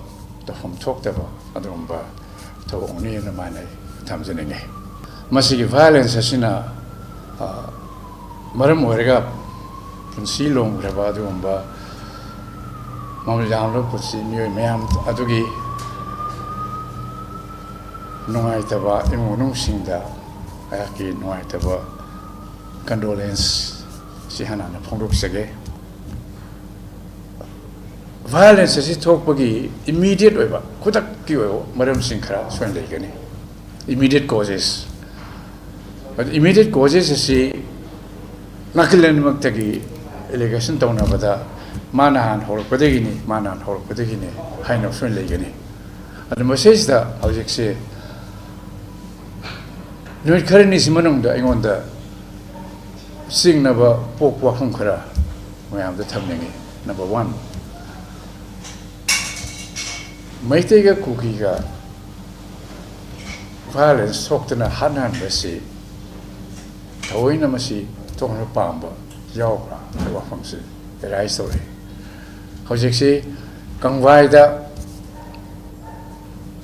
ꯇꯧꯐꯝ ꯊꯣꯛꯇꯕ ꯑꯗꯨꯒꯨꯝꯕ ꯊꯕꯛꯅꯤ ꯑꯗꯨꯃꯥꯏꯅ ꯑꯩ ꯊꯝꯖꯅꯤꯡꯉꯤ꯫ ꯃꯁꯤꯒꯤ ꯚꯥꯏꯑꯣꯂꯦꯟꯁ ꯑꯁꯤꯅ ꯃꯔꯝ ꯑꯣꯏꯔꯒ ꯄꯨꯟꯁꯤ ꯂꯣꯝꯈ꯭ꯔꯕ ꯑꯗꯨꯒꯨꯝꯕ ꯃꯃꯜ ꯌꯥꯝꯂꯕ ꯄꯨꯟꯁꯤ ꯃꯤꯑꯣꯏ ꯃꯌꯥꯝ ꯑꯗꯨꯒꯤ ꯅꯨꯡꯉꯥꯏꯇꯕ, ꯏꯃꯨꯡ ꯃꯅꯨꯡꯁꯤꯡꯗ ꯑꯩꯍꯥꯛꯀꯤ ꯅꯨꯡꯉꯥꯏꯇꯕ ꯀꯟꯗꯣꯂꯦꯟꯁꯁꯤ ꯍꯥꯟꯅ ꯍꯥꯟꯅ ꯐꯣꯡꯗꯣꯛꯆꯒꯦ꯫ ꯚꯥꯏꯑꯣꯂꯦꯟꯁ ꯑꯁꯤ ꯊꯣꯛꯄꯒꯤ ꯏꯃꯤꯗꯤꯌꯦꯠ ꯑꯣꯏꯕ, ꯈꯨꯗꯛꯀꯤ ꯑꯣꯏꯕ ꯃꯔꯝꯁꯤꯡ ꯈꯔ ꯁꯣꯏꯅ ꯂꯩꯒꯅꯤ꯫ ꯏꯃꯤꯗꯤꯌꯦꯠ ꯀꯣꯖꯦꯁ꯫ ꯑꯗꯨ ꯏꯃꯤꯗꯤꯌꯦꯠ ꯀꯣꯖꯦꯁ ꯑꯁꯤ ꯅꯥꯀꯜ ꯑꯅꯤꯃꯛꯇꯒꯤ ꯑꯦꯂꯤꯒꯦꯁꯟ ꯇꯧꯅꯕꯗ ꯃꯥꯅ ꯍꯥꯟꯅ ꯍꯧꯔꯛꯄꯗꯒꯤꯅꯤ, ꯃꯥꯅ ꯍꯥꯟꯅ ꯍꯧꯔꯛꯄꯗꯒꯤꯅꯤ ꯍꯥꯏꯅ ꯁꯣꯏꯅ ꯂꯩꯒꯅꯤ꯫ ꯑꯗꯨ ꯃꯁꯤꯁꯤꯗ ꯍꯧꯖꯤꯛꯁꯦ ꯅꯨꯃꯤꯠ ꯈꯔꯅꯤꯁꯤ ꯃꯅꯨꯡꯗ ꯑꯩꯉꯣꯟꯗ ꯆꯤꯡꯅꯕ ꯄꯣꯛꯄ ꯋꯥꯐꯝ ꯈꯔ ꯃꯌꯥꯝꯗ ꯊꯝꯅꯤꯡꯉꯤ꯫ ꯅꯝꯕꯔ ꯋꯥꯟ, ꯃꯩꯇꯩꯒ ꯀꯨꯀꯤꯒ ꯚꯥꯏꯑꯣꯂꯦꯟꯁ ꯊꯣꯛꯇꯅ ꯍꯥꯠꯅꯍꯟꯕꯁꯤ ꯊꯑꯣꯏꯅ ꯃꯁꯤ ꯊꯣꯛꯍꯟꯕ ꯄꯥꯝꯕ ꯌꯥꯎꯕ꯭ꯔꯥ ꯍꯥꯏꯕ ꯋꯥꯐꯝꯁꯤ ꯑꯦꯔꯥꯏꯁ ꯇꯧꯔꯛꯏ꯫ ꯍꯧꯖꯤꯛꯁꯤ ꯀꯪꯕꯥꯏꯗ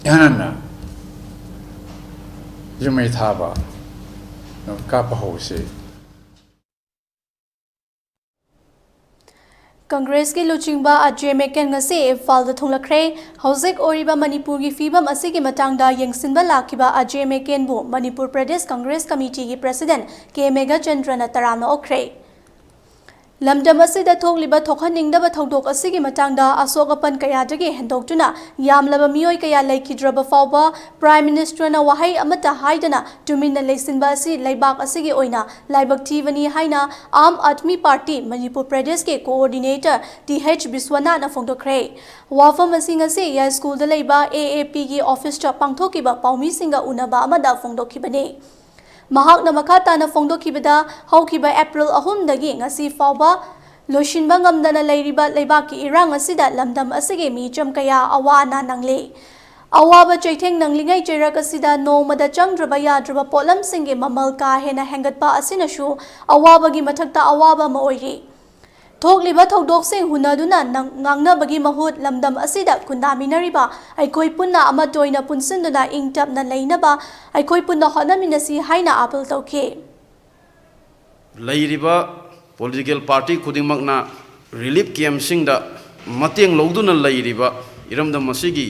ꯏꯍꯥꯟ ꯍꯥꯟꯅ ꯌꯨꯝ ꯃꯩ ꯊꯥꯕ ꯀꯥꯞꯄ ꯍꯧꯕꯁꯤ꯫ ꯀꯪꯒ꯭ꯔꯦꯁꯀꯤ ꯂꯨꯆꯤꯡꯕ ꯑꯖꯦ ꯃꯦꯀꯦꯟ ꯉꯁꯤ ꯏꯝꯐꯥꯜꯗ ꯊꯨꯡꯂꯛꯈ꯭ꯔꯦ꯫ ꯍꯧꯖꯤꯛ ꯑꯣꯏꯔꯤꯕ ꯃꯅꯤꯄꯨꯔꯒꯤ ꯐꯤꯕꯝ ꯑꯁꯤꯒꯤ ꯃꯇꯥꯡꯗ ꯌꯦꯡꯁꯤꯟꯕ ꯂꯥꯛꯈꯤꯕ ꯑꯖꯦ ꯃꯦꯀꯦꯟꯕꯨ ꯃꯅꯤꯄꯨꯔ ꯄ꯭ꯔꯗꯦꯁ ꯀꯪꯒ꯭ꯔꯦꯁ ꯀꯃꯤꯇꯤꯒꯤ ꯄ꯭ꯔꯁꯤꯗꯦꯟꯠ ꯀꯦ ꯃꯦꯘꯆꯟꯗ꯭ꯔꯅ ꯇꯔꯥꯝꯅ ꯑꯣꯛꯈ꯭ꯔꯦ꯫ ꯂꯝꯗꯝ ꯑꯁꯤꯗ ꯊꯣꯛꯂꯤꯕ ꯊꯣꯛꯍꯟꯅꯤꯡꯗꯕ ꯊꯧꯗꯣꯛ ꯑꯁꯤꯒꯤ ꯃꯇꯥꯡꯗ ꯑꯁꯣꯛ ꯑꯄꯟ ꯀꯌꯥꯗꯒꯤ ꯍꯦꯟꯗꯣꯛꯇꯨꯅ ꯌꯥꯝꯂꯕ ꯃꯤꯑꯣꯏ ꯀꯌꯥ ꯂꯩꯈꯤꯗ꯭ꯔꯕ ꯐꯥꯎꯕ ꯄ꯭ꯔꯥꯏꯝ ꯃꯤꯅꯤꯁꯇꯔꯅ ꯋꯥꯍꯩ ꯑꯃꯠꯇ ꯍꯥꯏꯗꯅ ꯇꯨꯃꯤꯟꯅ ꯂꯩꯁꯤꯟꯕ ꯑꯁꯤ ꯂꯩꯕꯥꯛ ꯑꯁꯤꯒꯤ ꯑꯣꯏꯅ ꯂꯥꯏꯕꯛ ꯊꯤꯕꯅꯤ ꯍꯥꯏꯅ ꯑꯥꯝ ꯑꯥꯗꯃꯤ ꯄꯥꯔꯇꯤ ꯃꯅꯤꯄꯨꯔ ꯄ꯭ꯔꯗꯦꯁꯀꯤ ꯀꯣꯑꯣꯔꯗꯤꯅꯦꯇꯔ ꯇꯤ ꯍꯩꯆ ꯕꯤꯁ꯭ꯋꯅꯥꯊꯅ ꯐꯣꯡꯗꯣꯛꯈ꯭ꯔꯦ꯫ ꯋꯥꯐꯝ ꯑꯁꯤ ꯉꯁꯤ ꯌꯥꯏꯁ꯭ꯀꯨꯜꯗ ꯂꯩꯕ ꯑꯦ ꯑꯦ ꯄꯤꯒꯤ ꯑꯣꯐꯤꯁꯇ ꯄꯥꯡꯊꯣꯛꯈꯤꯕ ꯄꯥꯎꯃꯤꯁꯤꯡꯒ ꯎꯅꯕ ꯑꯃꯗ ꯐꯣꯡꯗꯣꯛꯈꯤꯕꯅꯤ꯫ ꯃꯍꯥꯛꯅ ꯃꯈꯥ ꯇꯥꯅ ꯐꯣꯡꯗꯣꯛꯈꯤꯕꯗ, ꯍꯧꯈꯤꯕ ꯑꯦꯄ꯭ꯔꯤꯜ ꯑꯍꯨꯝꯗꯒꯤ ꯉꯁꯤ ꯐꯥꯎꯕ ꯂꯣꯏꯁꯤꯟꯕ ꯉꯝꯗꯅ ꯂꯩꯔꯤꯕ ꯂꯩꯕꯥꯛꯀꯤ ꯏꯔꯥꯡ ꯑꯁꯤꯗ ꯂꯝꯗꯝ ꯑꯁꯤꯒꯤ ꯃꯤꯆꯝ ꯀꯌꯥ ꯑꯋꯥ ꯑꯅꯥ ꯅꯪꯂꯤ꯫ ꯑꯋꯥꯕ ꯆꯩꯊꯦꯡ ꯅꯪꯂꯤꯉꯩ ꯆꯩꯔꯛ ꯑꯁꯤꯗ ꯅꯣꯡꯃꯗ ꯆꯪꯗ꯭ꯔꯕ ꯌꯥꯗ꯭ꯔꯕ ꯄꯣꯠꯂꯝꯁꯤꯡꯒꯤ ꯃꯃꯜ ꯀꯥ ꯍꯦꯟꯅ ꯍꯦꯟꯒꯠꯄ ꯑꯁꯤꯅꯁꯨ ꯑꯋꯥꯕꯒꯤ ꯃꯊꯛꯇ ꯑꯋꯥꯕ ꯑꯃ ꯑꯣꯏꯔꯤ꯫ ꯊꯣꯛꯂꯤꯕ ꯊꯧꯗꯣꯛꯁꯤꯡ ꯍꯨꯟꯅꯗꯨꯅ ꯅꯪ-, ꯉꯥꯡꯅꯕꯒꯤ ꯃꯍꯨꯠ ꯂꯝꯗꯝ ꯑꯁꯤꯗ ꯈꯨꯟꯗꯥꯃꯤꯟꯅꯔꯤꯕ ꯑꯩꯈꯣꯏ ꯄꯨꯟꯅ ꯑꯃꯠꯇ ꯑꯣꯏꯅ ꯄꯨꯟꯁꯤꯟꯗꯨꯅ ꯏꯪ ꯇꯞꯅ ꯂꯩꯅꯕ ꯑꯩꯈꯣꯏ ꯄꯨꯟꯅ ꯍꯣꯠꯅꯃꯤꯟꯅꯁꯤ ꯍꯥꯏꯅ ꯑꯥꯄꯤꯜ ꯇꯧꯈꯤ꯫ ꯂꯩꯔꯤꯕ political party ꯈꯨꯗꯤꯡꯃꯛꯅ relief campꯁꯤꯡꯗ ꯃꯇꯦꯡ ꯂꯧꯗꯨꯅ ꯂꯩꯔꯤꯕ ꯏꯔꯝꯗꯝ ꯑꯁꯤꯒꯤ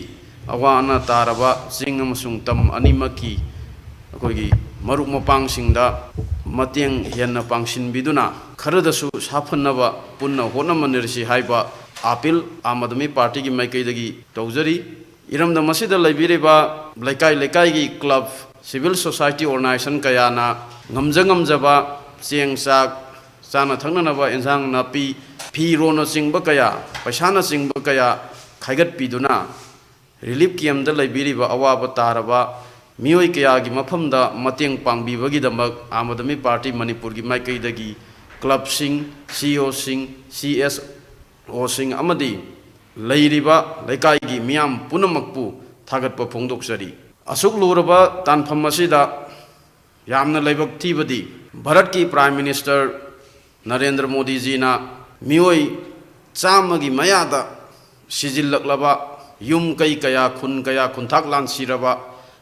ꯑꯋꯥ ꯑꯅꯥ ꯇꯥꯔꯕ ꯆꯤꯡ ꯑꯃꯁꯨꯡ ꯇꯝ ꯑꯅꯤꯃꯛꯀꯤ ꯑꯩꯈꯣꯏꯒꯤ ꯃꯔꯨꯞ ꯃꯄꯥꯡꯁꯤꯡꯗ ꯃꯇꯦꯡ ꯍꯦꯟꯅ ꯄꯥꯡꯁꯤꯟꯕꯤꯗꯨꯅ ꯈꯔꯗꯁꯨ ꯁꯥꯐꯅꯕ ꯄꯨꯟꯅ ꯍꯣꯠꯅꯃꯤꯟꯅꯔꯁꯤ ꯍꯥꯏꯕ ꯑꯥꯄꯤꯜ ꯑꯥꯝ ꯑꯥꯗꯃꯤ ꯄꯥꯔꯇꯤꯒꯤ ꯃꯥꯏꯀꯩꯗꯒꯤ ꯇꯧꯖꯔꯤ꯫ ꯏꯔꯝꯗꯝ ꯑꯁꯤꯗ ꯂꯩꯕꯤꯔꯤꯕ ꯂꯩꯀꯥꯏ ꯂꯩꯀꯥꯏꯒꯤ club, civil society organisation ꯀꯌꯥꯅ ꯉꯝꯖ ꯉꯝꯖꯕ ꯆꯦꯡ ꯆꯥꯛ, ꯆꯥꯅ ꯊꯛꯅꯅꯕ ꯏꯟꯁꯥꯡ ꯅꯥꯄꯤ, ꯐꯤꯔꯣꯟꯅꯆꯤꯡꯕ ꯀꯌꯥ, ꯄꯩꯁꯥꯅꯆꯤꯡꯕ ꯀꯌꯥ ꯈꯥꯏꯒꯠꯄꯤꯗꯨꯅ relief campꯇ ꯂꯩꯕꯤꯔꯤꯕ ꯑꯋꯥꯕ ꯇꯥꯔꯕ ꯃꯤꯑꯣꯏ ꯀꯌꯥꯒꯤ ꯃꯐꯝꯗ ꯃꯇꯦꯡ ꯄꯥꯡꯕꯤꯕꯒꯤꯗꯃꯛ ꯑꯥꯝ ꯑꯥꯗꯃꯤ ꯄꯥꯔꯇꯤ ꯃꯅꯤꯄꯨꯔꯒꯤ ꯃꯥꯏꯀꯩꯗꯒꯤ clubꯁꯤꯡ, CEOꯁꯤꯡ, CSOꯁꯤꯡ ꯑꯃꯗꯤ ꯂꯩꯔꯤꯕ ꯂꯩꯀꯥꯏꯒꯤ ꯃꯤꯌꯥꯝ ꯄꯨꯝꯅꯃꯛꯄꯨ ꯊꯥꯒꯠꯄ ꯐꯣꯡꯗꯣꯛꯆꯔꯤ꯫ ꯑꯁꯨꯛ ꯂꯨꯔꯕ ꯇꯥꯟꯐꯝ ꯑꯁꯤꯗ ꯌꯥꯝꯅ ꯂꯥꯏꯕꯛ ꯊꯤꯕꯗꯤ ꯚꯥꯔꯠꯀꯤ Prime Minister ꯅꯔꯦꯟꯗ꯭ꯔ ꯃꯣꯗꯤꯖꯤꯅ ꯃꯤꯑꯣꯏ ꯆꯥꯝꯃꯒꯤ ꯃꯌꯥꯗ ꯁꯤꯖꯤꯜꯂꯛꯂꯕ ꯌꯨꯝ ꯀꯩ ꯀꯌꯥ, ꯈꯨꯟ ꯀꯌꯥ ꯈꯨꯟꯊꯥꯛ ꯂꯥꯟꯁꯤꯔꯕ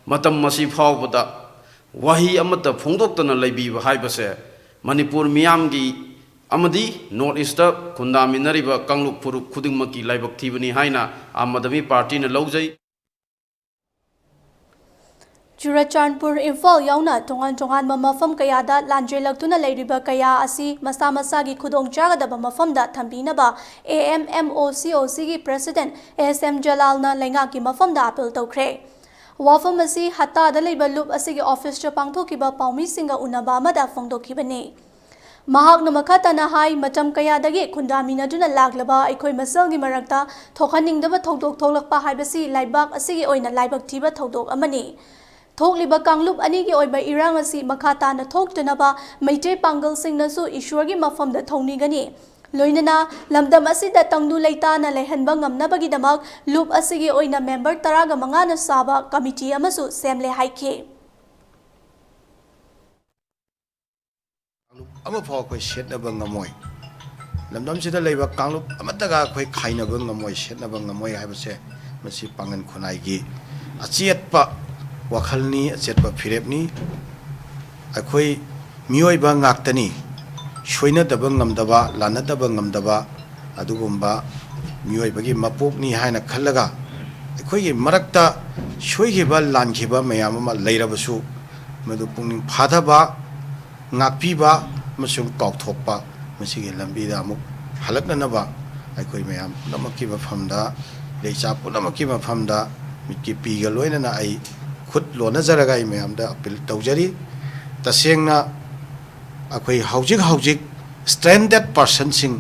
ꯃꯇꯝ ꯑꯁꯤ ꯐꯥꯎꯕꯗ ꯋꯥꯍꯩ ꯑꯃꯠꯇ ꯐꯣꯡꯗꯣꯛꯇꯅ ꯂꯩꯕꯤꯕ ꯍꯥꯏꯕꯁꯦ ꯃꯅꯤꯄꯨꯔ ꯃꯤꯌꯥꯝꯒꯤ ꯑꯃꯗꯤ North Eastꯇ ꯈꯨꯟꯗꯥꯃꯤꯟꯅꯔꯤꯕ ꯀꯥꯡꯂꯨꯞ ꯐꯨꯔꯨꯞ ꯈꯨꯗꯤꯡꯃꯛꯀꯤ ꯂꯥꯏꯕꯛ ꯊꯤꯕꯅꯤ ꯍꯥꯏꯅ ꯑꯥꯝ ꯑꯥꯗꯃꯤ ꯄꯥꯔꯇꯤꯅ ꯂꯧꯖꯩ꯫ ꯆꯨꯔꯆꯥꯟꯄꯨꯔ, ꯏꯝꯐꯥꯜ ꯌꯥꯎꯅ ꯇꯣꯉꯥꯟ ꯇꯣꯉꯥꯟꯕ ꯃꯐꯝ ꯀꯌꯥꯗ ꯂꯥꯟꯖꯦꯜꯂꯛꯇꯨꯅ ꯂꯩꯔꯤꯕ ꯀꯌꯥ ꯑꯁꯤ ꯃꯁꯥ ꯃꯁꯥꯒꯤ ꯈꯨꯗꯣꯡꯆꯥꯒꯗꯕ ꯃꯐꯝꯗ ꯊꯝꯕꯤꯅꯕ AMMOCOCꯒꯤ President S M ꯖꯂꯥꯜꯅ ꯂꯩꯉꯥꯛꯀꯤ ꯃꯐꯝꯗ ꯑꯥꯄꯤꯜ ꯇꯧꯈ꯭ꯔꯦ꯫ ꯋꯥꯐꯝ ꯑꯁꯤ ꯍꯠꯇꯥꯗ ꯂꯩꯕ ꯂꯨꯞ ꯑꯁꯤꯒꯤ ꯑꯣꯐꯤꯁꯇ ꯄꯥꯡꯊꯣꯛꯈꯤꯕ ꯄꯥꯎꯃꯤꯁꯤꯡꯒ ꯎꯅꯕ ꯑꯃꯗ ꯐꯣꯡꯗꯣꯛꯈꯤꯕꯅꯤ꯫ ꯃꯍꯥꯛꯅ ꯃꯈꯥ ꯇꯥꯅ ꯍꯥꯏ, ꯃꯇꯝ ꯀꯌꯥꯗꯒꯤ ꯈꯨꯟꯗꯥꯃꯤꯟꯅꯗꯨꯅ ꯂꯥꯛꯂꯕ ꯑꯩꯈꯣꯏ ꯃꯁꯦꯜꯒꯤ ꯃꯔꯛꯇ ꯊꯣꯛꯍꯟꯅꯤꯡꯗꯕ ꯊꯧꯗꯣꯛ ꯊꯣꯛꯂꯛꯄ ꯍꯥꯏꯕꯁꯤ ꯂꯩꯕꯥꯛ ꯑꯁꯤꯒꯤ ꯑꯣꯏꯅ ꯂꯥꯏꯕꯛ ꯊꯤꯕ ꯊꯧꯗꯣꯛ ꯑꯃꯅꯤ꯫ ꯊꯣꯛꯂꯤꯕ ꯀꯥꯡꯂꯨꯞ ꯑꯅꯤꯒꯤ ꯑꯣꯏꯕ ꯏꯔꯥꯡ ꯑꯁꯤ ꯃꯈꯥ ꯇꯥꯅ ꯊꯣꯛꯇꯅꯕ ꯃꯩꯇꯩ ꯄꯥꯡꯒꯜꯁꯤꯡꯅꯁꯨ ꯏꯁ꯭ꯋꯔꯒꯤ ꯃꯐꯝꯗ ꯊꯧꯅꯤꯒꯅꯤ꯫ ꯂꯣꯏꯅꯅ ꯂꯝꯗꯝ ꯑꯁꯤꯗ ꯇꯪꯗꯨ ꯂꯩꯇꯥꯅ ꯂꯩꯍꯟꯕ ꯉꯝꯅꯕꯒꯤꯗꯃꯛ ꯂꯨꯞ ꯑꯁꯤꯒꯤ ꯑꯣꯏꯅ ꯃꯦꯝꯕꯔ ꯇꯔꯥꯒ ꯃꯉꯥꯅ ꯁꯥꯕ ꯀꯃꯤꯇꯤ ꯑꯃꯁꯨ ꯁꯦꯝꯂꯦ ꯍꯥꯏꯈꯤ꯫ ꯀꯥꯡꯂꯨꯞ ꯑꯃꯐꯥꯎ ꯑꯩꯈꯣꯏ ꯁꯦꯠꯅꯕ ꯉꯝꯃꯣꯏ꯫ ꯂꯝꯗꯝꯁꯤꯗ ꯂꯩꯕ ꯀꯥꯡꯂꯨꯞ ꯑꯃꯠꯇꯒ ꯑꯩꯈꯣꯏ ꯈꯥꯏꯅꯕ ꯉꯝꯃꯣꯏ, ꯁꯦꯠꯅꯕ ꯉꯝꯃꯣꯏ ꯍꯥꯏꯕꯁꯦ ꯃꯁꯤ ꯄꯥꯡꯒꯟ ꯈꯨꯟꯅꯥꯏꯒꯤ ꯑꯆꯦꯠꯄ ꯋꯥꯈꯜꯅꯤ, ꯑꯆꯦꯠꯄ ꯐꯤꯔꯦꯞꯅꯤ꯫ ꯑꯩꯈꯣꯏ ꯃꯤꯑꯣꯏꯕ ꯉꯥꯛꯇꯅꯤ, ꯁꯣꯏꯅꯗꯕ ꯉꯝꯗꯕ, ꯂꯥꯟꯅꯗꯕ ꯉꯝꯗꯕ ꯑꯗꯨꯒꯨꯝꯕ ꯃꯤꯑꯣꯏꯕꯒꯤ ꯃꯄꯣꯛꯅꯤ ꯍꯥꯏꯅ ꯈꯜꯂꯒ ꯑꯩꯈꯣꯏꯒꯤ ꯃꯔꯛꯇ ꯁꯣꯏꯈꯤꯕ ꯂꯥꯟꯈꯤꯕ ꯃꯌꯥꯝ ꯑꯃ ꯂꯩꯔꯕꯁꯨ ꯃꯗꯨ ꯄꯨꯛꯅꯤꯡ ꯐꯥꯊꯕ, ꯉꯥꯛꯄꯤꯕ ꯑꯃꯁꯨꯡ ꯀꯥꯎꯊꯣꯛꯄ, ꯃꯁꯤꯒꯤ ꯂꯝꯕꯤꯗ ꯑꯃꯨꯛ ꯍꯜꯂꯛꯅꯅꯕ ꯑꯩꯈꯣꯏ ꯃꯌꯥꯝ ꯄꯨꯝꯅꯃꯛꯀꯤ ꯃꯐꯝꯗ, ꯂꯩꯆꯥ ꯄꯨꯝꯅꯃꯛꯀꯤ ꯃꯐꯝꯗ ꯃꯤꯠꯀꯤ ꯄꯤꯒ ꯂꯣꯏꯅꯅ ꯑꯩ ꯈꯨꯠ ꯂꯣꯟꯅꯖꯔꯒ ꯑꯩ ꯃꯌꯥꯝꯗ ꯑꯄꯤꯜ ꯇꯧꯖꯔꯤ꯫ ꯇꯁꯦꯡꯅ ꯑꯩꯈꯣꯏ ꯍꯧꯖꯤꯛ ꯍꯧꯖꯤꯛ stranded personꯁꯤꯡ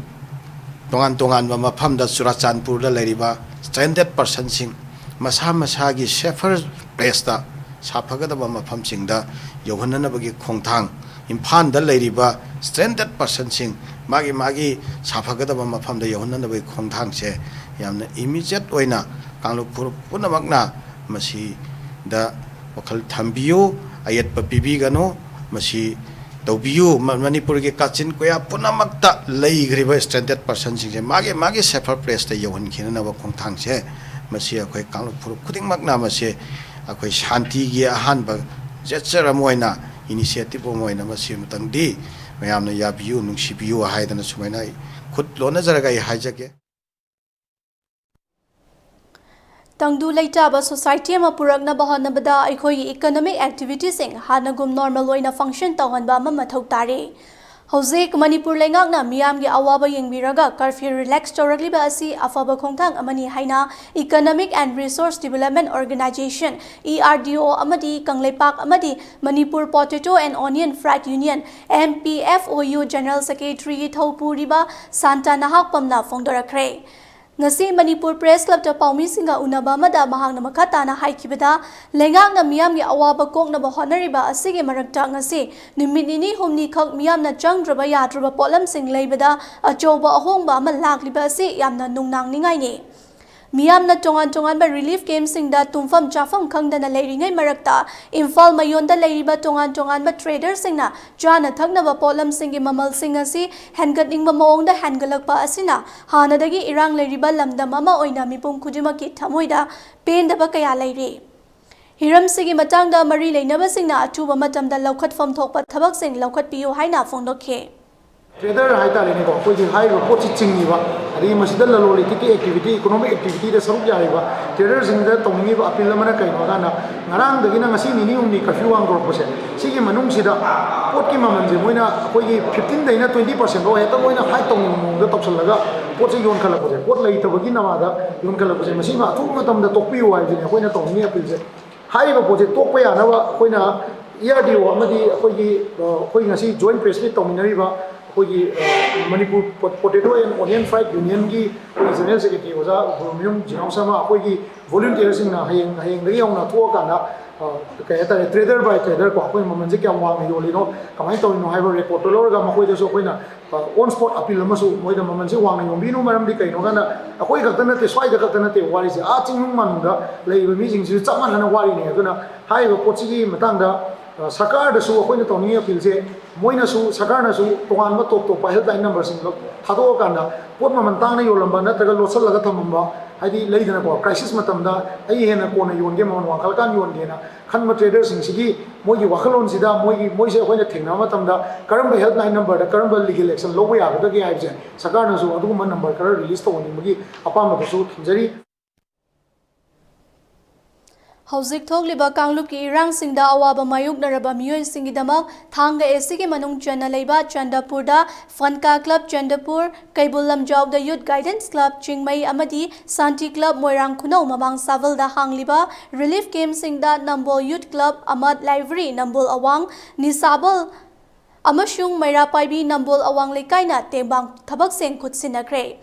ꯇꯣꯉꯥꯟ ꯇꯣꯉꯥꯟꯕ ꯃꯐꯝꯗ, ꯆꯨꯔꯥꯆꯥꯟꯄꯨꯔꯗ ꯂꯩꯔꯤꯕ stranded personꯁꯤꯡ ꯃꯁꯥ ꯃꯁꯥꯒꯤ safer placeꯇ, ꯁꯥꯐꯒꯗꯕ ꯃꯐꯝꯁꯤꯡꯗ ꯌꯧꯍꯟꯅꯅꯕꯒꯤ ꯈꯣꯡꯊꯥꯡ, ꯏꯝꯐꯥꯜꯗ ꯂꯩꯔꯤꯕ stranded personꯁꯤꯡ ꯃꯥꯒꯤ ꯃꯥꯒꯤ ꯁꯥꯐꯒꯗꯕ ꯃꯐꯝꯗ ꯌꯧꯍꯟꯅꯅꯕꯒꯤ ꯈꯣꯡꯊꯥꯡꯁꯦ ꯌꯥꯝꯅ immediate ꯑꯣꯏꯅ ꯀꯥꯡꯂꯨꯞ ꯐꯨꯔꯨꯞ ꯄꯨꯝꯅꯃꯛꯅ ꯃꯁꯤꯗ ꯋꯥꯈꯜ ꯊꯝꯕꯤꯌꯨ, ꯑꯌꯦꯠꯄ ꯄꯤꯕꯤꯒꯅꯨ꯫ ꯃꯁꯤ ꯇꯧꯕꯤꯌꯨ꯫ ꯃ-, ꯃꯅꯤꯄꯨꯔꯒꯤ ꯀꯥꯆꯤꯟ ꯀꯣꯌꯥ ꯄꯨꯝꯅꯃꯛꯇ ꯂꯩꯈ꯭ꯔꯤꯕ stranded personꯁꯤꯡꯁꯦ ꯃꯥꯒꯤ ꯃꯥꯒꯤ safer placeꯇ ꯌꯧꯍꯟꯈꯤꯅꯅꯕ ꯈꯣꯡꯊꯥꯡꯁꯦ ꯃꯁꯤ ꯑꯩꯈꯣꯏ ꯀꯥꯡꯂꯨꯞ ꯐꯨꯔꯨꯞ ꯈꯨꯗꯤꯡꯃꯛꯅ ꯃꯁꯤ ꯑꯩꯈꯣꯏ ꯁꯥꯟꯇꯤꯒꯤ ꯑꯍꯥꯟꯕ gesture ꯑꯃ ꯑꯣꯏꯅ, initiative ꯑꯃ ꯑꯣꯏꯅ ꯃꯁꯤ ꯑꯃꯇꯪꯗꯤ ꯃꯌꯥꯝꯅ ꯌꯥꯕꯤꯌꯨ, ꯅꯨꯡꯁꯤꯕꯤꯌꯨ ꯍꯥꯏꯗꯅ ꯁꯨꯃꯥꯏꯅ ꯑꯩ ꯈꯨꯠ ꯂꯣꯟꯅꯖꯔꯒ ꯑꯩ ꯍꯥꯏꯖꯒꯦ꯫ ꯇꯪꯗꯨ ꯂꯩꯇꯥꯕ society ꯑꯃ ꯄꯨꯔꯛꯅꯕ ꯍꯣꯠꯅꯕꯗ ꯑꯩꯈꯣꯏꯒꯤ economic activityꯁꯤꯡ ꯍꯥꯟꯅꯒꯨꯝ normal ꯑꯣꯏꯅ function ꯇꯧꯍꯟꯕ ꯑꯃ ꯃꯊꯧ ꯇꯥꯔꯤ꯫ ꯍꯧꯖꯤꯛ ꯃꯅꯤꯄꯨꯔ ꯂꯩꯉꯥꯛꯅ ꯃꯤꯌꯥꯝꯒꯤ ꯑꯋꯥꯕ ꯌꯦꯡꯕꯤꯔꯒ curfew relax ꯇꯧꯔꯛꯂꯤꯕ ꯑꯁꯤ ꯑꯐꯕ ꯈꯣꯡꯊꯥꯡ ꯑꯃꯅꯤ ꯍꯥꯏꯅ Economic and Resource Development Organisation, E R D O, ꯑꯃꯗꯤ ꯀꯪꯂꯩꯄꯥꯛ ꯑꯃꯗꯤ Manipur Potato and Onion Freight Union, M P F O U, General Secretary ꯊꯧꯄꯨꯔꯤꯕ ꯁꯥꯟꯇ ꯅꯍꯥꯛꯄꯝꯅ ꯐꯣꯡꯗꯣꯔꯛꯈ꯭ꯔꯦ꯫ ꯉꯁꯤ ꯃꯅꯤꯄꯨꯔ ꯄ꯭ꯔꯦꯁ ꯀ꯭ꯂꯕꯇ ꯄꯥꯎꯃꯤꯁꯤꯡꯒ ꯎꯅꯕ ꯑꯃꯗ ꯃꯍꯥꯛꯅ ꯃꯈꯥ ꯇꯥꯅ ꯍꯥꯏꯈꯤꯕꯗ, ꯂꯩꯉꯥꯛꯅ ꯃꯤꯌꯥꯝꯒꯤ ꯑꯋꯥꯕ ꯀꯣꯛꯅꯕ ꯍꯣꯠꯅꯔꯤꯕ ꯑꯁꯤꯒꯤ ꯃꯔꯛꯇ ꯉꯁꯤ ꯅꯨꯃꯤꯠ ꯅꯤꯅꯤ ꯍꯨꯝꯅꯤꯈꯛ ꯃꯤꯌꯥꯝꯅ ꯆꯪꯗ꯭ꯔꯕ ꯌꯥꯗ꯭ꯔꯕ ꯄꯣꯠꯂꯝꯁꯤꯡ ꯂꯩꯕꯗ ꯑꯆꯧꯕ ꯑꯍꯣꯡꯕ ꯑꯃ ꯂꯥꯛꯂꯤꯕ ꯑꯁꯤ ꯌꯥꯝꯅ ꯅꯨꯡꯅꯥꯡꯅꯤꯡꯉꯥꯏꯅꯤ꯫ ꯃꯤꯌꯥꯝꯅ ꯇꯣꯉꯥꯟ ꯇꯣꯉꯥꯟꯕ ꯔꯤꯂꯤꯐ ꯀꯦꯝꯞꯁꯤꯡꯗ ꯇꯨꯝꯐꯝ ꯆꯥꯐꯝ ꯈꯪꯗꯅ ꯂꯩꯔꯤꯉꯩ ꯃꯔꯛꯇ, ꯏꯝꯐꯥꯜ ꯃꯌꯣꯟꯗ ꯂꯩꯔꯤꯕ ꯇꯣꯉꯥꯟ ꯇꯣꯉꯥꯟꯕ ꯇ꯭ꯔꯦꯗꯔꯁꯤꯡꯅ ꯆꯥꯅ ꯊꯛꯅꯕ ꯄꯣꯠꯂꯝꯁꯤꯡꯒꯤ ꯃꯃꯜꯁꯤꯡ ꯑꯁꯤ ꯍꯦꯟꯒꯠꯅꯤꯡꯕ ꯃꯑꯣꯡꯗ ꯍꯦꯟꯒꯠꯂꯛꯄ ꯑꯁꯤꯅ ꯍꯥꯟꯅꯗꯒꯤ ꯏꯔꯥꯡ ꯂꯩꯔꯤꯕ ꯂꯝꯗꯝ ꯑꯃ ꯑꯣꯏꯅ ꯃꯤꯄꯨꯝ ꯈꯨꯗꯤꯡꯃꯛꯀꯤ ꯊꯃꯣꯏꯗ ꯄꯦꯟꯗꯕ ꯀꯌꯥ ꯂꯩꯔꯤ꯫ ꯍꯤꯔꯝꯁꯤꯒꯤ ꯃꯇꯥꯡꯗ ꯃꯔꯤ ꯂꯩꯅꯕꯁꯤꯡꯅ ꯑꯊꯨꯕ ꯃꯇꯝꯗ ꯂꯧꯈꯠꯐꯝ ꯊꯣꯛꯄ ꯊꯕꯛꯁꯤꯡ ꯂꯧꯈꯠꯄꯤꯌꯨ ꯍꯥꯏꯅ ꯐꯣꯡꯗꯣꯛꯈꯤ꯫ ꯇ꯭ꯔꯦꯗꯔ ꯍꯥꯏꯇꯥꯔꯦꯅꯦꯀꯣ, ꯑꯩꯈꯣꯏꯒꯤ ꯍꯥꯏꯔꯤꯕ ꯄꯣꯠꯁꯤ ꯆꯤꯡꯉꯤꯕ, ꯑꯗꯒꯤ ꯃꯁꯤꯗ ꯂꯂꯣꯟ ꯏꯇꯤꯛꯀꯤ ꯑꯦꯛꯇꯤꯚꯤꯇꯤ, ꯏꯀꯣꯅꯣꯃꯤꯛ ꯑꯦꯛꯇꯤꯚꯤꯇꯤꯗ ꯁꯔꯨꯛ ꯌꯥꯔꯤꯕ ꯇ꯭ꯔꯦꯗꯔꯁꯤꯡꯗ ꯇꯧꯅꯤꯡꯉꯤꯕ ꯑꯄꯤꯜ ꯑꯃꯅ ꯀꯩꯅꯣ ꯍꯥꯏ ꯀꯥꯟꯗ, ꯉꯔꯥꯡꯗꯒꯤꯅ ꯉꯁꯤ ꯅꯤꯅꯤ ꯍꯨꯝꯅꯤ ꯀꯔꯐ꯭ꯌꯨ ꯍꯥꯡꯗꯣꯔꯛꯄꯁꯦ, ꯁꯤꯒꯤ ꯃꯅꯨꯡꯁꯤꯗ ꯄꯣꯠꯀꯤ ꯃꯃꯜꯁꯦ ꯃꯣꯏꯅ ꯑꯩꯈꯣꯏꯒꯤ ꯐꯤꯐꯇꯤꯟꯗꯩꯅ ꯇ꯭ꯋꯦꯟꯇꯤ ꯄꯥꯔꯁꯦꯟꯐꯥꯎ ꯍꯦꯛꯇ ꯃꯣꯏꯅ ꯍꯥꯏꯛ ꯇꯧꯅꯤꯡꯕ ꯃꯑꯣꯡꯗ ꯇꯧꯁꯜꯂꯒ ꯄꯣꯠꯁꯦ ꯌꯣꯟꯈꯠꯂꯛꯄꯁꯦ, ꯄꯣꯠ ꯂꯩꯇꯕꯒꯤ ꯅꯃꯥꯗ ꯌꯣꯟꯈꯠꯂꯛꯄꯁꯦ, ꯃꯁꯤꯃ ꯑꯊꯨꯕ ꯃꯇꯝꯗ ꯇꯣꯛꯄꯤꯌꯨ ꯍꯥꯏꯕꯁꯤꯅꯦ ꯑꯩꯈꯣꯏꯅ ꯇꯧꯅꯤꯡꯉꯤ ꯑꯄꯤꯜꯁꯦ꯫ ꯍꯥꯏꯔꯤꯕ ꯄꯣꯠꯁꯦ ꯇꯣꯛꯄ ꯌꯥꯅꯕ ꯑꯩꯈꯣꯏꯅ ꯏ ꯑꯥꯔ ꯗꯤ ꯑꯣ ꯑꯃꯗꯤ ꯑꯩꯈꯣꯏꯒꯤ, ꯑ, ꯑꯩꯈꯣꯏ ꯉꯁꯤ ꯖꯣꯏꯟ ꯄ꯭ꯔꯦꯁ ꯃꯤꯠ ꯇꯧꯃꯤꯟꯅꯔꯤꯕ ꯑꯩꯈꯣꯏꯒꯤ, ꯑ, ꯃꯅꯤꯄꯨꯔ ꯄꯣ-, ꯄꯣꯇꯦꯇꯣ ꯑꯦꯟ ꯑꯣꯅꯤꯌꯟ ꯐ꯭ꯔꯥꯏꯠ ꯌꯨꯅꯤꯌꯟꯒꯤ ꯑꯩꯈꯣꯏꯒꯤ ꯖꯦꯅꯔꯦꯜ ꯁꯦꯀ꯭ꯔꯦꯇꯔꯤ ꯑꯣꯖꯥ ꯒꯨꯔꯨꯃꯌꯨꯝ ꯖꯤꯅꯥꯎ ꯁꯔꯃ, ꯑꯩꯈꯣꯏꯒꯤ ꯚꯣꯂꯨꯟꯇꯤꯌꯔꯁꯤꯡꯅ ꯍꯌꯦꯡ, ꯍꯌꯦꯡꯗꯒꯤ ꯍꯧꯅ ꯊꯣꯛꯑꯀꯥꯟꯗ, ꯑ, ꯀꯩ ꯍꯥꯏꯇꯥꯔꯦ, ꯇ꯭ꯔꯦꯗꯔ ꯕꯥꯏ ꯇ꯭ꯔꯦꯗꯔ ꯀꯣ, ꯑꯩꯈꯣꯏ ꯃꯃꯜꯁꯦ ꯀꯌꯥꯝ ꯋꯥꯡꯅ ꯌꯣꯜꯂꯤꯅꯣ, ꯀꯃꯥꯏꯅ ꯇꯧꯔꯤꯅꯣ ꯍꯥꯏꯕ ꯔꯦꯀꯣꯔꯠꯇꯣ ꯂꯧꯔꯒ ꯃꯈꯣꯏꯗꯁꯨ ꯑꯩꯈꯣꯏꯅ ꯑꯣꯟ ꯁ꯭ꯄꯣꯠ ꯑꯄꯤꯜ ꯑꯃꯁꯨ ꯃꯣꯏꯗ ꯃꯃꯜꯁꯦ ꯋꯥꯡꯅ ꯌꯣꯟꯕꯤꯅꯨ꯫ ꯃꯔꯝꯗꯤ ꯀꯩꯅꯣ ꯍꯥꯏꯀꯥꯟꯗ ꯑꯩꯈꯣꯏ ꯈꯛꯇ ꯅꯠꯇꯦ, ꯁ꯭ꯋꯥꯏꯗ ꯈꯛꯇ ꯅꯠꯇꯦ ꯋꯥꯔꯤꯁꯦ, ꯑꯥ ꯆꯤꯡꯅꯨꯡ ꯃꯥꯅꯨꯡꯗ ꯂꯩꯔꯤꯕ ꯃꯤꯁꯤꯡꯁꯤꯁꯨ ꯆꯞ ꯃꯥꯟꯅꯅ ꯋꯥꯔꯤꯅꯤ꯫ ꯑꯗꯨꯅ ꯍꯥꯏꯔꯤꯕ ꯄꯣꯠꯁꯤꯒꯤ ꯃꯇꯥꯡꯗ, ꯑ, ꯁꯔꯀꯥꯔꯗꯁꯨ ꯑꯩꯈꯣꯏꯅ ꯇꯧꯅꯤꯡꯉꯤ ꯑꯄꯤꯜꯁꯦ, ꯃꯣꯏꯅꯁꯨ, ꯁꯔꯀꯥꯔꯅꯁꯨ ꯇꯣꯉꯥꯟꯕ ꯇꯣꯞ ꯇꯣꯞꯄ ꯍꯦꯜꯞꯂꯥꯏꯟ ꯅꯝꯕꯔꯁꯤꯡꯗꯣ ꯊꯥꯗꯣꯛꯑꯀꯥꯟꯗ ꯄꯣꯠ ꯃꯃꯜ ꯇꯥꯡꯅ ꯌꯣꯜꯂꯝꯕ ꯅꯠꯇ꯭ꯔꯒ ꯂꯣꯠꯁꯤꯜꯂꯒ ꯊꯝꯃꯝꯕ, ꯍꯥꯏꯗꯤ ꯂꯩꯗꯅꯀꯣ, ꯀ꯭ꯔꯥꯏꯁꯤꯁ ꯃꯇꯝꯗ ꯑꯩ ꯍꯦꯟꯅ ꯀꯣꯟꯅ ꯌꯣꯟꯒꯦ, ꯃꯃꯜ ꯋꯥꯡꯈꯠꯂꯀꯥꯟ ꯌꯣꯟꯒꯦꯅ ꯈꯟꯕ ꯇ꯭ꯔꯦꯗꯔꯁꯤꯡꯁꯤꯒꯤ ꯃꯣꯏꯒꯤ ꯋꯥꯈꯜꯂꯣꯟꯁꯤꯗ ꯃꯣꯏꯒꯤ, ꯃꯣꯏꯁꯦ ꯑꯩꯈꯣꯏꯅ ꯊꯦꯡꯅꯕ ꯃꯇꯝꯗ ꯀꯔꯝꯕ ꯍꯦꯜꯞꯂꯥꯏꯟ ꯅꯝꯕꯔꯗ ꯀꯔꯝꯕ ꯂꯤꯒꯦꯜ ꯑꯦꯛꯁꯟ ꯂꯧꯕ ꯌꯥꯒꯗꯒꯦ ꯍꯥꯏꯕꯁꯦ ꯁꯔꯀꯥꯔꯅꯁꯨ ꯑꯗꯨꯒꯨꯝꯕ ꯅꯝꯕꯔ ꯈꯔ ꯔꯤꯂꯤꯁ ꯇꯧꯍꯟꯅꯤꯡꯕꯒꯤ ꯑꯄꯥꯝꯕꯗꯨꯁꯨ ꯊꯝꯖꯔꯤ꯫ ꯍꯧꯖꯤꯛ ꯊꯣꯛꯂꯤꯕ ꯀꯥꯡꯂꯨꯞꯀꯤ ꯏꯔꯥꯡꯁꯤꯡꯗ ꯑꯋꯥꯕ ꯃꯥꯌꯣꯛꯅꯔꯕ ꯃꯤꯑꯣꯏꯁꯤꯡꯒꯤꯗꯃꯛ ꯊꯥꯡꯒ ꯑꯦ ꯁꯤꯒꯤ ꯃꯅꯨꯡ ꯆꯟꯅ ꯂꯩꯕ ꯆꯟꯗꯄꯨꯔꯗ ꯐꯟꯀꯥ ꯀ꯭ꯂꯕ ꯆꯟꯗꯄꯨꯔ, ꯀꯩꯕꯨꯜ ꯂꯝꯖꯥꯎꯗ ꯌꯨꯠ ꯒꯥꯏꯗꯦꯟꯁ ꯀ꯭ꯂꯕ ꯆꯤꯡꯃꯩ ꯑꯃꯗꯤ ꯁꯥꯟꯇꯤ ꯀ꯭ꯂꯕ ꯃꯣꯏꯔꯥꯡ ꯈꯨꯅꯧ ꯃꯃꯥꯡ ꯁꯥꯕꯜꯗ ꯍꯥꯡꯂꯤꯕ ꯔꯤꯂꯤꯐ ꯀꯦꯝꯞꯁꯤꯡꯗ ꯅꯝꯕꯣꯜ ꯌꯨꯠ ꯀ꯭ꯂꯕ, ꯑꯃꯠ ꯂꯥꯏꯕ꯭ꯔꯦꯔꯤ ꯅꯝꯕꯣꯜ ꯑꯋꯥꯡ, ꯅꯤꯁꯥꯕꯜ ꯑꯃꯁꯨꯡ ꯃꯩꯔꯥ ꯄꯥꯏꯕꯤ ꯅꯝꯕꯣꯜ ꯑꯋꯥꯡ ꯂꯩꯀꯥꯏꯅ ꯇꯦꯡꯕꯥꯡ ꯊꯕꯛꯁꯤꯡ ꯈꯨꯠꯁꯤꯟꯅꯈ꯭ꯔꯦ꯫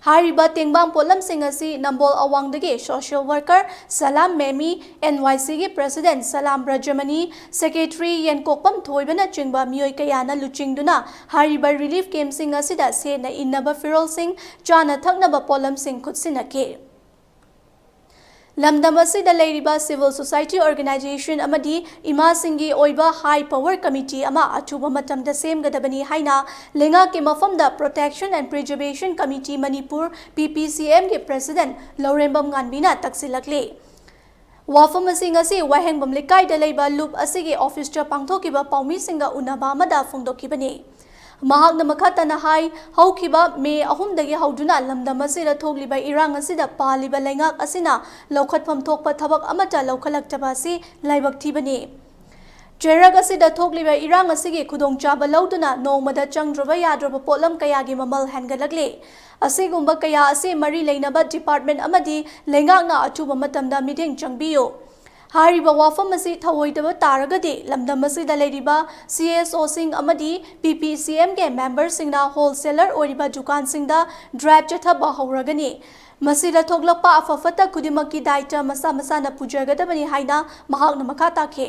ꯍꯥꯏꯔꯤꯕ ꯇꯦꯡꯕꯥꯡ ꯄꯣꯠꯂꯝꯁꯤꯡ ꯑꯁꯤ ꯅꯝꯕꯣꯜ ꯑꯋꯥꯡꯗꯒꯤ social worker ꯁꯂꯥꯝ ꯃꯦꯃꯤ, NYCꯒꯤ president ꯁꯂꯥꯝ ꯕ꯭ꯔꯖꯃꯅꯤ, secretary ꯌꯦꯟꯀꯣꯛꯄꯝ ꯊꯣꯏꯕꯅꯆꯤꯡꯕ ꯃꯤꯑꯣꯏ ꯀꯌꯥꯅ ꯂꯨꯆꯤꯡꯗꯨꯅ ꯍꯥꯏꯔꯤꯕ relief campꯁꯤꯡ ꯑꯁꯤꯗ ꯁꯦꯠꯅ ꯏꯟꯅꯕ ꯐꯤꯔꯣꯜꯁꯤꯡ, ꯆꯥꯅ ꯊꯛꯅꯕ ꯄꯣꯠꯂꯝꯁꯤꯡ ꯈꯨꯠꯁꯤꯟꯅꯈꯤ꯫ ꯂꯝꯗꯝ ꯑꯁꯤꯗ ꯂꯩꯔꯤꯕ civil society organization ꯑꯃꯗꯤ ꯏꯃꯥꯁꯤꯡꯒꯤ ꯑꯣꯏꯕ high power committee ꯑꯃ ꯑꯊꯨꯕ ꯃꯇꯝꯗ ꯁꯦꯝꯒꯗꯕꯅꯤ ꯍꯥꯏꯅ ꯂꯩꯉꯥꯛꯀꯤ ꯃꯐꯝꯗ Protection and Preservation Committee Manipur, PPCMꯒꯤ president ꯂꯧꯔꯦꯝꯕꯝ ꯉꯥꯟꯕꯤꯅ ꯇꯛꯁꯤꯜꯂꯛꯂꯤ꯫ ꯋꯥꯐꯝ ꯑꯁꯤ ꯉꯁꯤ ꯋꯥꯍꯦꯡꯕꯝ ꯂꯩꯀꯥꯏꯗ ꯂꯩꯕ ꯂꯨꯞ ꯑꯁꯤꯒꯤ officeꯇ ꯄꯥꯡꯊꯣꯛꯈꯤꯕ ꯄꯥꯎꯃꯤꯁꯤꯡꯒ ꯎꯅꯕ ꯑꯃꯗ ꯐꯣꯡꯗꯣꯛꯈꯤꯕꯅꯤ꯫ ꯃꯍꯥꯛꯅ ꯃꯈꯥ ꯇꯥꯅ ꯍꯥꯏ, ꯍꯧꯈꯤꯕ ꯃꯦ ꯑꯍꯨꯝꯗꯒꯤ ꯍꯧꯗꯨꯅ ꯂꯝꯗꯝ ꯑꯁꯤꯗ ꯊꯣꯛꯂꯤꯕ ꯏꯔꯥꯡ ꯑꯁꯤꯗ ꯄꯥꯜꯂꯤꯕ ꯂꯩꯉꯥꯛ ꯑꯁꯤꯅ ꯂꯧꯈꯠꯐꯝ ꯊꯣꯛꯄ ꯊꯕꯛ ꯑꯃꯠꯇ ꯂꯧꯈꯠꯂꯛꯇꯕ ꯑꯁꯤ ꯂꯥꯏꯕꯛ ꯊꯤꯕꯅꯤ꯫ ꯆꯩꯔꯛ ꯑꯁꯤꯗ ꯊꯣꯛꯂꯤꯕ ꯏꯔꯥꯡ ꯑꯁꯤꯒꯤ ꯈꯨꯗꯣꯡꯆꯥꯕ ꯂꯧꯗꯨꯅ ꯅꯣꯡꯃꯗ ꯆꯪꯗ꯭ꯔꯕ ꯌꯥꯗ꯭ꯔꯕ ꯄꯣꯠꯂꯝ ꯀꯌꯥꯒꯤ ꯃꯃꯜ ꯍꯦꯟꯒꯠꯂꯛꯂꯤ꯫ ꯑꯁꯤꯒꯨꯝꯕ ꯀꯌꯥ ꯑꯁꯤ ꯃꯔꯤ ꯂꯩꯅꯕ department ꯑꯃꯗꯤ ꯂꯩꯉꯥꯛꯅ ꯑꯊꯨꯕ ꯃꯇꯝꯗ ꯃꯤꯠꯌꯦꯡ ꯆꯪꯕꯤꯌꯨ꯫ ꯍꯥꯏꯔꯤꯕ ꯋꯥꯐꯝ ꯑꯁꯤ ꯊꯧꯑꯣꯏꯗꯕ ꯇꯥꯔꯒꯗꯤ ꯂꯝꯗꯝ ꯑꯁꯤꯗ ꯂꯩꯔꯤꯕ CSOꯁꯤꯡ ꯑꯃꯗꯤ PPCMꯒꯤ memberꯁꯤꯡꯅ wholesaler ꯑꯣꯏꯔꯤꯕ ꯗꯨꯀꯥꯟꯁꯤꯡꯗ drive ꯆꯠꯊꯕ ꯍꯧꯔꯒꯅꯤ꯫ ꯃꯁꯤꯗ ꯊꯣꯛꯂꯛꯄ ꯑꯐ ꯐꯠꯇ ꯈꯨꯗꯤꯡꯃꯛꯀꯤ ꯗꯥꯏꯇ ꯃꯁꯥ ꯃꯁꯥꯅ ꯄꯨꯖꯒꯗꯕꯅꯤ ꯍꯥꯏꯅ ꯃꯍꯥꯛꯅ ꯃꯈꯥ ꯇꯥꯈꯤ꯫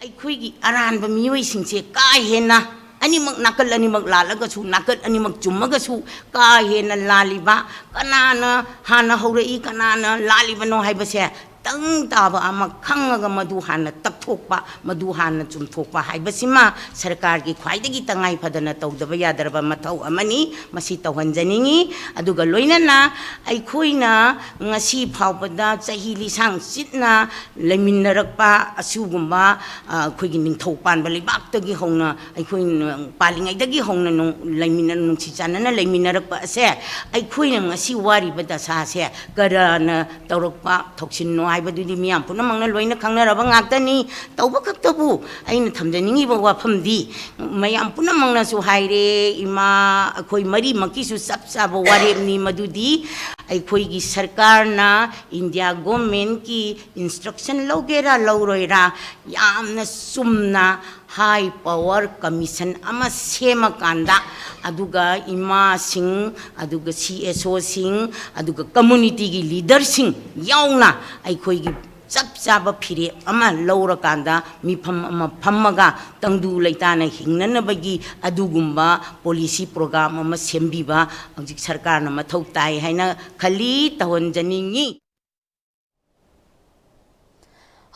ꯑꯩꯈꯣꯏꯒꯤ ꯑꯔꯥꯟꯕ ꯃꯤꯑꯣꯏꯁꯤꯡꯁꯦ ꯀꯥ ꯍꯦꯟꯅ ꯑꯅꯤꯃꯛ, ꯅꯥꯀꯜ ꯑꯅꯤꯃꯛ ꯂꯥꯜꯂꯒꯁꯨ, ꯅꯥꯀꯜ ꯑꯅꯤꯃꯛ ꯆꯨꯝꯃꯒꯁꯨ, ꯀꯥ ꯍꯦꯟꯅ ꯂꯥꯜꯂꯤꯕ, ꯀꯅꯥꯅ ꯍꯥꯟꯅ ꯍꯧꯔꯛꯏ, ꯀꯅꯥꯅ ꯂꯥꯜꯂꯤꯕꯅꯣ ꯍꯥꯏꯕꯁꯦ ꯇꯪ ꯇꯥꯕ ꯑꯃ ꯈꯪꯉꯒ ꯃꯗꯨ ꯍꯥꯟꯅ ꯇꯛꯊꯣꯛꯄ, ꯃꯗꯨ ꯍꯥꯟꯅ ꯆꯨꯝꯊꯣꯛꯄ ꯍꯥꯏꯕꯁꯤꯃ ꯁꯔꯀꯥꯔꯒꯤ ꯈ꯭ꯋꯥꯏꯗꯒꯤ ꯇꯉꯥꯏ ꯐꯗꯅ ꯇꯧꯗꯕ ꯌꯥꯗ꯭ꯔꯕ ꯃꯊꯧ ꯑꯃꯅꯤ꯫ ꯃꯁꯤ ꯇꯧꯍꯟꯖꯅꯤꯡꯏ꯫ ꯑꯗꯨꯒ ꯂꯣꯏꯅꯅ ꯑꯩꯈꯣꯏꯅ ꯉꯁꯤ ꯐꯥꯎꯕꯗ ꯆꯍꯤ ꯂꯤꯁꯥꯡ ꯆꯤꯠꯅ ꯂꯩꯃꯤꯟꯅꯔꯛꯄ ꯑꯁꯤꯒꯨꯝꯕ, ꯑ, ꯑꯩꯈꯣꯏꯒꯤ ꯅꯤꯡꯊꯧ ꯄꯥꯟꯕ ꯂꯩꯕꯥꯛꯇꯒꯤ ꯍꯧꯅ, ꯑꯩꯈꯣꯏꯅ ꯄꯥꯜꯂꯤꯉꯩꯗꯒꯤ ꯍꯧꯅ ꯅꯨꯡ-, ꯂꯩꯃꯤꯟꯅ-, ꯅꯨꯡꯁꯤ ꯆꯥꯟꯅꯅ ꯂꯩꯃꯤꯟꯅꯔꯛꯄ ꯑꯁꯦ ꯑꯩꯈꯣꯏꯅ ꯉꯁꯤ ꯋꯥꯔꯤꯕ ꯗꯁꯥꯁꯦ ꯀꯔꯥꯅ ꯇꯧꯔꯛꯄ ꯊꯧꯁꯤꯟꯅꯣ ꯍꯥꯏꯕꯗꯨꯗꯤ ꯃꯤꯌꯥꯝ ꯄꯨꯝꯅꯃꯛꯅ ꯂꯣꯏꯅ ꯈꯪꯅꯔꯕ ꯉꯥꯛꯇꯅꯤ꯫ ꯇꯧꯕ ꯈꯛꯇꯕꯨ ꯑꯩꯅ ꯊꯝꯖꯅꯤꯡꯉꯤꯕ ꯋꯥꯐꯝꯗꯤ, ꯃꯌꯥꯝ ꯄꯨꯝꯅꯃꯛꯅꯁꯨ ꯍꯥꯏꯔꯦ, ꯏꯃꯥ, ꯑꯩꯈꯣꯏ ꯃꯔꯤꯃꯛꯀꯤꯁꯨ ꯆꯞ ꯆꯥꯕ ꯋꯥꯔꯦꯞꯅꯤ ꯃꯗꯨꯗꯤ꯫ ꯑꯩꯈꯣꯏꯒꯤ ꯁꯔꯀꯥꯔꯅ, ꯏꯟꯗꯤꯌꯥ ꯒꯣꯔꯃꯦꯟꯀꯤ instruction ꯂꯧꯒꯦꯔꯥ ꯂꯧꯔꯣꯏꯔꯥ, ꯌꯥꯝꯅ ꯆꯨꯝꯅ High power commission ꯑꯃ ꯁꯦꯝꯃꯀꯥꯟꯗ, ꯑꯗꯨꯒ ꯏꯃꯥꯁꯤꯡ, ꯑꯗꯨꯒ C S Oꯁꯤꯡ, ꯑꯗꯨꯒ communityꯒꯤ leaderꯁꯤꯡ ꯌꯥꯎꯅ ꯑꯩꯈꯣꯏꯒꯤ ꯆꯞ ꯆꯥꯕ ꯐꯤꯔꯦꯞ ꯑꯃ ꯂꯧꯔꯀꯥꯟꯗ, ꯃꯤꯐꯝ ꯑꯃ ꯐꯝꯃꯒ ꯇꯪꯗꯨ ꯂꯩꯇꯥꯅ ꯍꯤꯡꯅꯅꯕꯒꯤ ꯑꯗꯨꯒꯨꯝꯕ policy program ꯑꯃ ꯁꯦꯝꯕꯤꯕ ꯍꯧꯖꯤꯛ ꯁꯔꯀꯥꯔꯅ ꯃꯊꯧ ꯇꯥꯏ ꯍꯥꯏꯅ ꯈꯜꯂꯤ, ꯇꯧꯍꯟꯖꯅꯤꯡꯉꯤ꯫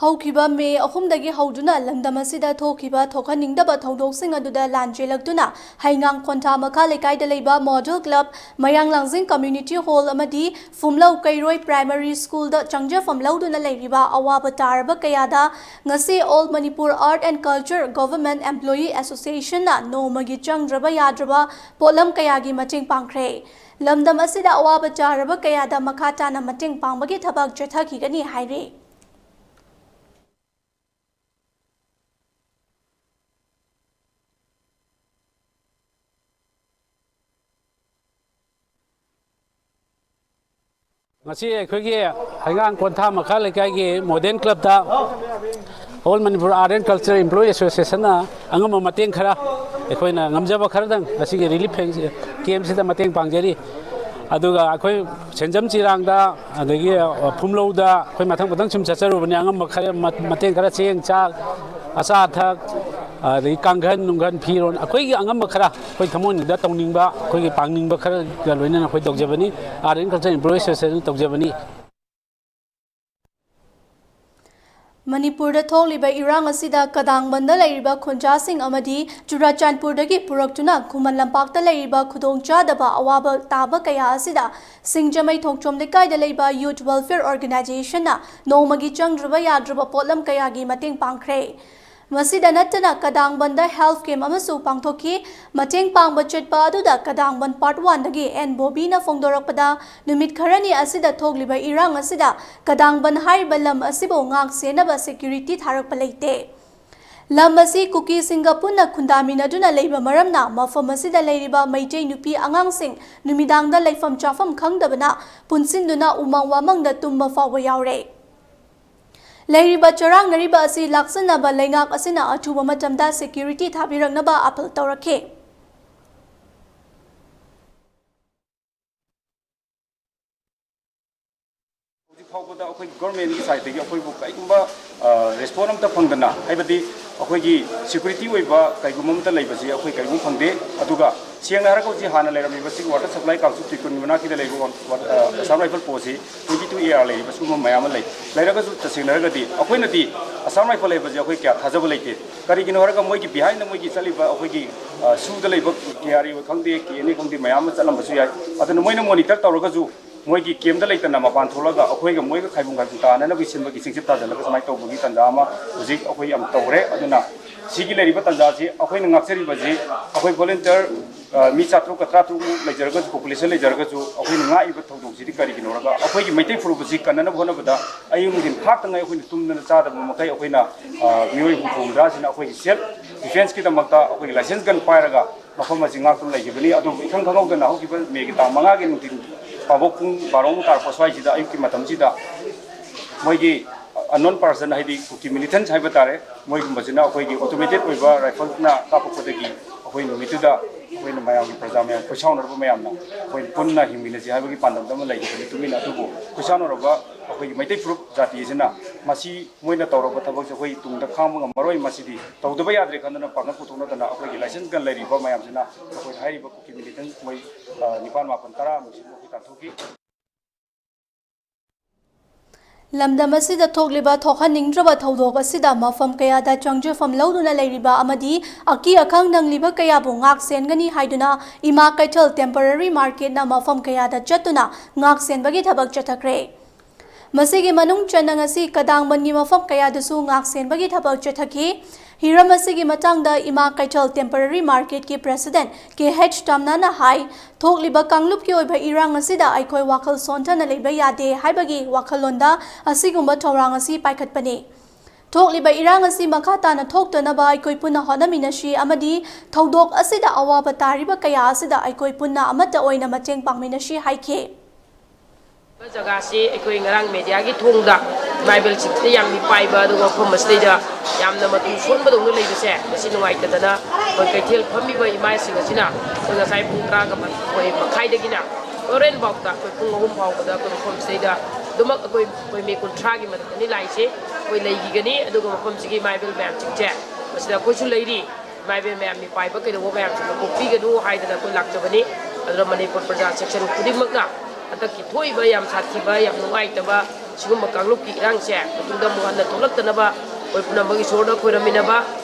ꯍꯧꯈꯤꯕ ꯃꯦ ꯑꯍꯨꯝꯗꯒꯤ ꯍꯧꯗꯨꯅ ꯂꯝꯗꯝ ꯑꯁꯤꯗ ꯊꯣꯛꯈꯤꯕ ꯊꯣꯛꯍꯟꯅꯤꯡꯗꯕ ꯊꯧꯗꯣꯛꯁꯤꯡ ꯑꯗꯨꯗ ꯂꯥꯟ ꯆꯦꯜꯂꯛꯇꯨꯅ ꯍꯩꯉꯥꯡ ꯈꯣꯟꯊꯥ ꯃꯈꯥ ꯂꯩꯀꯥꯏꯗ ꯂꯩꯕ Model Club, ꯃꯌꯥꯡ ꯂꯥꯡꯖꯤꯡ Community Hall ꯑꯃꯗꯤ ꯐꯨꯝꯂꯧ ꯀꯩꯔꯣꯏ Primary Schoolꯗ ꯆꯪꯖꯐꯝ ꯂꯧꯗꯨꯅ ꯂꯩꯔꯤꯕ ꯑꯋꯥꯕ ꯇꯥꯔꯕ ꯀꯌꯥꯗ ꯉꯁꯤ All Manipur Art and Culture Government Employee Associationꯅ ꯅꯣꯡꯃꯒꯤ ꯆꯪꯗ꯭ꯔꯕ ꯌꯥꯗ꯭ꯔꯕ ꯄꯣꯠꯂꯝ ꯀꯌꯥꯒꯤ ꯃꯇꯦꯡ ꯄꯥꯡꯈ꯭ꯔꯦ꯫ ꯂꯝꯗꯝ ꯑꯁꯤꯗ ꯑꯋꯥꯕ ꯇꯥꯔꯕ ꯀꯌꯥꯗ ꯃꯈꯥ ꯇꯥꯅ ꯃꯇꯦꯡ ꯄꯥꯡꯕꯒꯤ ꯊꯕꯛ ꯆꯠꯊꯈꯤꯒꯅꯤ ꯍꯥꯏꯔꯤ꯫ ꯉꯁꯤ ꯑꯩꯈꯣꯏꯒꯤ ꯍꯩꯉꯥꯡ ꯀꯣꯟꯊꯥ ꯃꯈꯥ ꯂꯩꯀꯥꯏꯒꯤ Model Clubꯇ All Manipur Art and Culture Employee Associationꯅ ꯑꯉꯝꯕ ꯃꯇꯦꯡ ꯈꯔ, ꯑꯩꯈꯣꯏꯅ ꯉꯝꯖꯕ ꯈꯔꯗꯪ ꯉꯁꯤꯒꯤ relief campꯁꯤꯗ ꯃꯇꯦꯡ ꯄꯥꯡꯖꯔꯤ꯫ ꯑꯗꯨꯒ ꯑꯩꯈꯣꯏ ꯁꯦꯟꯖꯝ ꯆꯤꯔꯥꯡꯗ, ꯑꯗꯒꯤ ꯐꯨꯝꯂꯧꯗ ꯑꯩꯈꯣꯏ ꯃꯊꯪ ꯃꯊꯪ ꯁꯨꯝ ꯆꯠꯆꯔꯨꯕꯅꯤ꯫ ꯑꯉꯝꯕ ꯈꯔ ꯃ-, ꯃꯇꯦꯡ ꯈꯔ, ꯆꯦꯡ, ꯆꯥꯛ, ꯑꯆꯥ ꯑꯊꯛ, ꯑꯗꯒꯤ ꯀꯥꯡꯈꯟ ꯅꯨꯡꯈꯟ, ꯐꯤꯔꯣꯟ, ꯑꯩꯈꯣꯏꯒꯤ ꯑꯉꯝꯕ ꯈꯔ, ꯑꯩꯈꯣꯏ ꯊꯃꯣꯏꯅꯨꯡꯗ ꯇꯧꯅꯤꯡꯕ, ꯑꯩꯈꯣꯏꯒꯤ ꯄꯥꯡꯅꯤꯡꯕ ꯈꯔꯒ ꯂꯣꯏꯅꯅ ꯑꯩꯈꯣꯏ ꯇꯧꯖꯕꯅꯤ꯫ Art and Culture Employee Association ꯇꯧꯖꯕꯅꯤ꯫ ꯃꯅꯤꯄꯨꯔꯗ ꯊꯣꯛꯂꯤꯕ ꯏꯔꯥꯡ ꯑꯁꯤꯗ ꯀꯗꯥꯡꯕꯟꯗ ꯂꯩꯔꯤꯕ ꯈꯨꯟꯖꯥꯁꯤꯡ ꯑꯃꯗꯤ ꯆꯨꯔꯥꯆꯥꯟꯄꯨꯔꯗꯒꯤ ꯄꯨꯔꯛꯇꯨꯅ ꯈꯨꯃꯟ ꯂꯝꯄꯥꯛꯇ ꯂꯩꯔꯤꯕ ꯈꯨꯗꯣꯡꯆꯥꯗꯕ ꯑꯋꯥꯕ ꯇꯥꯕ ꯀꯌꯥ ꯑꯁꯤꯗ ꯁꯤꯡꯖꯃꯩ ꯊꯣꯡꯆꯣꯝ ꯂꯩꯀꯥꯏꯗ ꯂꯩꯕ Youth Welfare Organizationꯅ ꯅꯣꯡꯃꯒꯤ ꯆꯪꯗ꯭ꯔꯕ ꯌꯥꯗ꯭ꯔꯕ ꯄꯣꯠꯂꯝ ꯀꯌꯥꯒꯤ ꯃꯇꯦꯡ ꯄꯥꯡꯈ꯭ꯔꯦ꯫ ꯃꯁꯤꯗ ꯅꯠꯇꯅ ꯀꯗꯥꯡꯕꯟꯗ health camp ꯑꯃꯁꯨ ꯄꯥꯡꯊꯣꯛꯈꯤ꯫ ꯃꯇꯦꯡ ꯄꯥꯡꯕ ꯆꯠꯄ ꯑꯗꯨꯗ ꯀꯗꯥꯡꯕꯟ Part Oneꯗꯒꯤ ꯑꯦꯟ ꯕꯣꯕꯤꯅ ꯐꯣꯡꯗꯣꯔꯛꯄꯗ, ꯅꯨꯃꯤꯠ ꯈꯔꯅꯤ ꯑꯁꯤꯗ ꯊꯣꯛꯂꯤꯕ ꯏꯔꯥꯡ ꯑꯁꯤꯗ ꯀꯗꯥꯡꯕꯟ ꯍꯥꯏꯔꯤꯕ ꯂꯝ ꯑꯁꯤꯕꯨ ꯉꯥꯛ ꯁꯦꯟꯅꯕ security ꯊꯥꯔꯛꯄ ꯂꯩꯇꯦ꯫ ꯂꯝ ꯑꯁꯤ ꯀꯨꯀꯤꯁꯤꯡꯒ ꯄꯨꯟꯅ ꯈꯨꯟꯗꯥꯃꯤꯟꯅꯗꯨꯅ ꯂꯩꯕ ꯃꯔꯝꯅ, ꯃꯐꯝ ꯑꯁꯤꯗ ꯂꯩꯔꯤꯕ ꯃꯩꯇꯩ ꯅꯨꯄꯤ ꯑꯉꯥꯡꯁꯤꯡ ꯅꯨꯃꯤꯗꯥꯡꯗ ꯂꯩꯐꯝ ꯆꯥꯐꯝ ꯈꯪꯗꯕꯅ ꯄꯨꯟꯁꯤꯟꯗꯨꯅ ꯎꯃꯪ ꯋꯥꯃꯪꯗ ꯇꯨꯝꯕ ꯐꯥꯎꯕ ꯌꯥꯎꯔꯦ꯫ ꯂꯩꯔꯤꯕ ꯆꯔꯥꯡꯅꯔꯤꯕ ꯑꯁꯤ ꯂꯥꯛꯁꯤꯟꯅꯕ ꯂꯩꯉꯥꯛ ꯑꯁꯤꯅ ꯑꯊꯨꯕ ꯃꯇꯝꯗ ꯁꯦꯀ꯭ꯌꯨꯔꯤꯇꯤ ꯊꯥꯕꯤꯔꯛꯅꯕ ꯑꯥꯄꯤꯜ ꯇꯧꯔꯛꯈꯤ꯫ ꯍꯧꯖꯤꯛ ꯐꯥꯎꯕꯗ ꯑꯩꯈꯣꯏ ꯒꯣꯔꯃꯦꯟꯒꯤ ꯁꯥꯏꯠꯇꯒꯤ ꯑꯩꯈꯣꯏꯕꯨ ꯀꯔꯤꯒꯨꯝꯕ ꯔꯦꯁꯄꯣꯟ ꯑꯃꯇ ꯐꯪꯗꯅ, ꯍꯥꯏꯕꯗꯤ ꯑꯩꯈꯣꯏꯒꯤ ꯁꯦꯀ꯭ꯌꯨꯔꯤꯇꯤ ꯑꯣꯏꯕ ꯀꯔꯤꯒꯨꯝꯕ ꯑꯃꯇ ꯂꯩꯕꯁꯤ ꯑꯩꯈꯣꯏ ꯀꯔꯤꯒꯨꯝꯕ ꯐꯪꯗꯦ꯫ ꯑꯗꯨꯒ ꯁꯦꯡꯅ ꯍꯥꯏꯔꯒ ꯍꯧꯖꯤꯛ ꯍꯥꯟꯅ ꯂꯩꯔꯝꯃꯤꯕꯁꯤ ꯋꯥꯇꯔ ꯁꯄ꯭ꯂꯥꯏ ꯀꯥꯡꯆꯨꯞ ꯇꯨꯔꯦꯜ ꯃꯅꯥꯛꯀꯤꯗ ꯂꯩꯕ ꯋꯥꯟ-, ꯋꯥꯟ-, ꯑ, ꯑꯁꯥꯝ ꯔꯥꯏꯐꯜ ꯄꯣꯁꯁꯤ ꯇ꯭ꯋꯦꯟꯇꯤ ꯇꯨ ꯑꯦ ꯑꯥꯔ ꯂꯩꯔꯤꯕ ꯁꯤꯒꯨꯝꯕ ꯃꯌꯥꯝ ꯑꯃ ꯂꯩ꯫ ꯂꯩꯔꯒꯁꯨ ꯇꯁꯦꯡꯅ ꯍꯥꯏꯔꯒꯗꯤ ꯑꯩꯈꯣꯏꯅꯗꯤ ꯑꯁꯥꯝ ꯔꯥꯏꯐꯜ ꯍꯥꯏꯕꯁꯦ ꯑꯩꯈꯣꯏ ꯀꯌꯥ ꯊꯥꯖꯕ ꯂꯩꯇꯦ꯫ ꯀꯔꯤꯒꯤꯅꯣ ꯍꯥꯏꯔꯒ ꯃꯣꯏꯒꯤ ꯕꯤꯍꯥꯏꯟꯗ ꯃꯣꯏꯒꯤ ꯆꯠꯂꯤꯕ ꯑꯩꯈꯣꯏꯒꯤ, ꯑ, ꯁꯨꯗ ꯂꯩꯕ ꯀꯦ ꯑꯥꯔ ꯑꯦ ꯈꯪꯗꯦ, ꯀꯦ ꯑꯦꯟ ꯑꯦ ꯈꯪꯗꯦ, ꯃꯌꯥꯝ ꯑꯃ ꯆꯠꯂꯝꯕꯁꯨ ꯌꯥꯏ꯫ ꯑꯗꯨꯅ ꯃꯣꯏꯅ ꯃꯣꯅꯤꯇꯔ ꯇꯧꯔꯒꯁꯨ ꯃꯣꯏꯒꯤ ꯀꯦꯝꯗ ꯂꯩꯇꯅ ꯃꯄꯥꯟ ꯊꯣꯛꯂꯒ ꯑꯩꯈꯣꯏꯒ ꯃꯣꯏꯒ ꯈꯥꯏꯕꯨꯡ ꯈꯥꯏꯕꯨꯡ ꯇꯥꯅꯅꯕꯒꯤ ꯁꯤꯟꯕꯒꯤ ꯆꯤꯡꯁꯤꯞ ꯇꯥꯁꯤꯜꯂꯒ ꯁꯨꯃꯥꯏꯅ ꯇꯧꯕꯒꯤ ꯇꯥꯟꯖꯥ ꯑꯃ ꯍꯧꯖꯤꯛ ꯑꯩꯈꯣꯏ ꯌꯥꯝ ꯇꯧꯔꯦ꯫ ꯑꯗꯨꯅ ꯁꯤꯒꯤ ꯂꯩꯔꯤꯕ ꯇꯥꯟꯖꯥꯁꯤ ꯑꯩꯈꯣꯏꯅ ꯉꯥꯛꯆꯔꯤꯕꯁꯤ ꯑꯩꯈꯣꯏ ꯚꯣꯂꯨꯟꯇꯤꯌꯔ, ꯑ, ꯃꯤ ꯆꯥꯇ꯭ꯔꯨꯛꯀ ꯇꯔꯥꯇꯔꯨꯛꯃꯨꯛ ꯂꯩꯖꯔꯒꯁꯨ, ꯄꯣꯄꯨꯂꯦꯁꯟ ꯂꯩꯖꯔꯒꯁꯨ, ꯑꯩꯈꯣꯏꯅ ꯉꯥꯛꯏꯕ ꯊꯧꯗꯣꯛꯁꯤꯗꯤ ꯀꯔꯤꯒꯤꯅꯣ ꯍꯥꯏꯔꯒ ꯑꯩꯈꯣꯏꯒꯤ ꯃꯩꯇꯩ ꯐꯨꯔꯨꯞ ꯑꯁꯤ ꯀꯟꯅꯅꯕ ꯍꯣꯠꯅꯕꯗ ꯑꯌꯨꯛ ꯅꯨꯡꯊꯤꯟ ꯈꯥꯛꯇꯉꯩ ꯑꯩꯈꯣꯏꯅ ꯇꯨꯝꯗꯅ ꯆꯥꯗꯕ ꯃꯈꯩ ꯑꯩꯈꯣꯏꯅ, ꯑ, ꯃꯤꯑꯣꯏ ꯍꯨꯝꯐꯨ ꯍꯨꯝꯗ꯭ꯔꯥꯁꯤꯅ ꯑꯩꯈꯣꯏꯒꯤ ꯁꯦꯜꯐ ꯗꯤꯐꯦꯟꯁꯀꯤꯗꯃꯛꯇ ꯑꯩꯈꯣꯏꯒꯤ ꯂꯥꯏꯁꯦꯟꯁ ꯒꯟ ꯄꯥꯏꯔꯒ ꯃꯐꯝ ꯑꯁꯤ ꯉꯥꯛꯇꯨꯅ ꯂꯩꯈꯤꯕꯅꯤ꯫ ꯑꯗꯨꯕꯨ ꯏꯈꯪ ꯈꯪꯍꯧꯗꯅ ꯍꯧꯈꯤꯕ ꯃꯦꯒꯤ ꯇꯥꯡ ꯃꯉꯥꯒꯤ ꯅꯨꯡꯊꯤꯜ ꯐꯥꯎꯕ ꯄꯨꯡ ꯕꯥꯔꯣꯃꯨꯛ ꯇꯥꯔꯛꯄ ꯁ꯭ꯋꯥꯏꯁꯤꯗ, ꯑꯌꯨꯛꯀꯤ ꯃꯇꯝꯁꯤꯗ ꯃꯣꯏꯒꯤ ꯑꯟꯅꯣꯟ ꯄꯥꯔꯁꯟ, ꯍꯥꯏꯗꯤ ꯀꯨꯀꯤ ꯃꯤꯂꯤꯇꯦꯟꯠ ꯍꯥꯏꯕ ꯇꯥꯔꯦ, ꯃꯣꯏꯒꯨꯝꯕꯁꯤꯅ ꯑꯩꯈꯣꯏꯒꯤ ꯑꯣꯇꯣꯃꯦꯇꯦꯠ ꯑꯣꯏꯕ ꯔꯥꯏꯐꯜꯅ ꯀꯥꯞꯄꯛꯄꯗꯒꯤ ꯑꯩꯈꯣꯏ ꯅꯨꯃꯤꯠꯇꯨꯗ ꯑꯩꯈꯣꯏꯅ ꯃꯌꯥꯝꯒꯤ, ꯄ꯭ꯔꯖꯥ ꯃꯌꯥꯝ, ꯈꯨꯠꯁꯥꯎꯅꯔꯕ ꯃꯌꯥꯝꯅ ꯑꯩꯈꯣꯏ ꯄꯨꯟꯅ ꯍꯤꯡꯃꯤꯟꯅꯁꯤ ꯍꯥꯏꯕꯒꯤ ꯄꯥꯟꯗꯝꯗ ꯑꯃ ꯂꯩꯈꯤꯕꯅꯤ꯫ ꯇꯨꯃꯤꯟꯅ ꯑꯗꯨꯕꯨ ꯈꯨꯠꯁꯥꯎꯅꯔꯕ ꯑꯩꯈꯣꯏꯒꯤ ꯃꯩꯇꯩ ꯐꯨꯔꯨꯞ ꯖꯥꯇꯤ ꯑꯁꯤꯅ ꯃꯁꯤ ꯃꯣꯏꯅ ꯇꯧꯔꯕ ꯊꯕꯛꯁꯦ ꯑꯩꯈꯣꯏ ꯇꯨꯡꯗ ꯈꯥꯡꯕ ꯉꯝꯃꯔꯣꯏ, ꯃꯁꯤꯗꯤ ꯇꯧꯗꯕ ꯌꯥꯗ꯭ꯔꯦ ꯈꯟꯗꯨꯅ ꯄꯥꯡꯒꯜ ꯄꯨꯊꯣꯛꯅꯗꯅ ꯑꯩꯈꯣꯏꯒꯤ ꯂꯥꯏꯁꯦꯟꯁ ꯒꯟ ꯂꯩꯔꯤꯕ ꯃꯌꯥꯝꯁꯤꯅ ꯑꯩꯈꯣꯏ ꯍꯥꯏꯔꯤꯕ ꯀꯨꯀꯤ ꯃꯤꯂꯤꯇꯦꯟꯠ ꯃꯣꯏ, ꯑ, ꯅꯤꯄꯥꯟ ꯃꯥꯄꯟ ꯇꯔꯥꯃꯨꯛꯁꯤꯕꯨ ꯑꯩꯈꯣꯏ ꯇꯥꯟꯊꯣꯛꯈꯤ꯫ ꯂꯝꯗꯝ ꯑꯁꯤꯗ ꯊꯣꯛꯂꯤꯕ ꯊꯣꯛꯍꯟꯅꯤꯡꯗ꯭ꯔꯕ ꯊꯧꯗꯣꯛ ꯑꯁꯤꯗ ꯃꯐꯝ ꯀꯌꯥꯗ ꯆꯪꯖꯐꯝ ꯂꯧꯗꯨꯅ ꯂꯩꯔꯤꯕ ꯑꯃꯗꯤ ꯑꯀꯤ ꯑꯈꯪ ꯅꯪꯂꯤꯕ ꯀꯌꯥꯕꯨ ꯉꯥꯛ ꯁꯦꯟꯒꯅꯤ ꯍꯥꯏꯗꯨꯅ ꯏꯃꯥ ꯀꯩꯊꯦꯜ ꯇꯦꯝꯄꯔꯔꯤ ꯃꯥꯔꯀꯦꯠꯅ ꯃꯐꯝ ꯀꯌꯥꯗ ꯆꯠꯇꯨꯅ ꯉꯥꯛ ꯁꯦꯟꯕꯒꯤ ꯊꯕꯛ ꯆꯠꯊꯈ꯭ꯔꯦ꯫ ꯃꯁꯤꯒꯤ ꯃꯅꯨꯡ ꯆꯟꯅ ꯉꯁꯤ ꯀꯗꯥꯡꯕꯟꯒꯤ ꯃꯐꯝ ꯀꯌꯥꯗꯁꯨ ꯉꯥꯛ ꯁꯦꯟꯕꯒꯤ ꯊꯕꯛ ꯆꯠꯊꯈꯤ꯫ ꯍꯤꯔꯝ ꯑꯁꯤꯒꯤ ꯃꯇꯥꯡꯗ ꯏꯃꯥ ꯀꯩꯊꯦꯜ ꯇꯦꯝꯄꯔꯔꯤ ꯃꯥꯔꯀꯦꯠꯀꯤ ꯄ꯭ꯔꯦꯁꯤꯗꯦꯟꯠ ꯀꯦ ꯍꯩꯆ ꯇꯝꯅꯥꯅ ꯍꯥꯏ, ꯊꯣꯛꯂꯤꯕ ꯀꯥꯡꯂꯨꯞꯀꯤ ꯑꯣꯏꯕ ꯏꯔꯥꯡ ꯑꯁꯤꯗ ꯑꯩꯈꯣꯏ ꯋꯥꯈꯜ ꯁꯣꯟꯊꯅ ꯂꯩꯕ ꯌꯥꯗꯦ ꯍꯥꯏꯕꯒꯤ ꯋꯥꯈꯜꯂꯣꯟꯗ ꯑꯁꯤꯒꯨꯝꯕ ꯊꯧꯔꯥꯡ ꯑꯁꯤ ꯄꯥꯏꯈꯠꯄꯅꯤ꯫ ꯊꯣꯛꯂꯤꯕ ꯏꯔꯥꯡ ꯑꯁꯤ ꯃꯈꯥ ꯇꯥꯅ ꯊꯣꯛꯇꯅꯕ ꯑꯩꯈꯣꯏ ꯄꯨꯟꯅ ꯍꯣꯠꯅꯃꯤꯟꯅꯁꯤ ꯑꯃꯗꯤ ꯊꯧꯗꯣꯛ ꯑꯁꯤꯗ ꯑꯋꯥꯕ ꯇꯥꯔꯤꯕ ꯀꯌꯥ ꯑꯁꯤꯗ ꯑꯩꯈꯣꯏ ꯄꯨꯟꯅ ꯑꯃꯠꯇ ꯑꯣꯏꯅ ꯃꯇꯦꯡ ꯄꯥꯡꯃꯤꯟꯅꯁꯤ ꯍꯥꯏꯈꯤ꯫ ꯖꯒꯥꯁꯤ ꯑꯩꯈꯣꯏ ꯉꯔꯥꯡ ꯃꯦꯗꯤꯌꯥꯒꯤ ꯊꯣꯡꯗ ꯏꯃꯥ ꯏꯕꯦꯜꯁꯤꯡꯁꯤꯗ ꯌꯥꯝ ꯃꯤꯄꯥꯏꯕ, ꯑꯗꯨꯒ ꯃꯐꯝ ꯑꯁꯤꯗꯩꯗ ꯌꯥꯝꯅ ꯃꯇꯨ ꯁꯣꯟꯕꯗꯧꯅ ꯂꯩꯕꯁꯦ, ꯃꯁꯤ ꯅꯨꯡꯉꯥꯏꯇꯗꯅ ꯑꯩꯈꯣꯏ ꯀꯩꯊꯦꯜ ꯐꯝꯃꯤꯕ ꯏꯃꯥꯁꯤꯡ ꯑꯁꯤꯅ ꯑꯩꯈꯣꯏ ꯉꯁꯥꯏ ꯄꯨꯡ ꯇꯔꯥꯒ ꯃꯥꯊꯣꯏ ꯃꯈꯥꯏꯗꯒꯤꯅ ꯍꯣꯔꯦꯟꯐꯥꯎꯗ ꯑꯩꯈꯣꯏ ꯄꯨꯡ ꯑꯍꯨꯝ ꯐꯥꯎꯕꯗ ꯑꯩꯈꯣꯏ ꯃꯐꯝꯁꯤꯗꯩꯗ ꯑꯗꯨꯃꯛ ꯑꯩꯈꯣꯏ, ꯑꯩꯈꯣꯏ ꯃꯤ ꯀꯨꯟꯊ꯭ꯔꯥꯒꯤ ꯃꯊꯛꯇꯅꯤ ꯂꯥꯛꯏꯁꯦ꯫ ꯑꯩꯈꯣꯏ ꯂꯩꯈꯤꯒꯅꯤ꯫ ꯑꯗꯨꯒ ꯃꯐꯝꯁꯤꯒꯤ ꯏꯃꯥ ꯏꯕꯦꯜ ꯃꯌꯥꯝꯁꯤꯡꯁꯦ, ꯃꯁꯤꯗ ꯑꯩꯈꯣꯏꯁꯨ ꯂꯩꯔꯤ꯫ ꯏꯃꯥ ꯏꯕꯦꯜ ꯃꯌꯥꯝ, ꯃꯤꯄꯥꯏꯕ ꯀꯩꯗꯧꯕ ꯃꯌꯥꯝꯁꯤꯡꯗꯣ ꯀꯣꯛꯄꯤꯒꯅꯨ ꯍꯥꯏꯗꯅ ꯑꯩꯈꯣꯏ ꯂꯥꯛꯆꯕꯅꯤ꯫ ꯑꯗꯨꯅ ꯃꯅꯤꯄꯨꯔ ꯄ꯭ꯔꯖꯥ ꯁꯦꯛꯁꯟ ꯈꯨꯗꯤꯡꯃꯛꯅ ꯍꯟꯗꯛꯀꯤ ꯊꯣꯛꯏꯕ ꯌꯥꯝ ꯁꯥꯊꯤꯕ, ꯌꯥꯝ ꯅꯨꯡꯉꯥꯏꯇꯕ ꯁꯤꯒꯨꯝꯕ ꯀꯥꯡꯂꯨꯞꯀꯤ ꯏꯔꯥꯡꯁꯦ ꯃꯇꯨꯡꯗ ꯑꯃꯨꯛ ꯍꯟꯅ ꯊꯣꯛꯂꯛꯇꯅꯕ ꯑꯩꯈꯣꯏ ꯄꯨꯝꯅꯃꯛ ꯏꯁꯣꯔꯗ ꯈꯣꯏꯔꯝꯃꯤꯟꯅꯕ,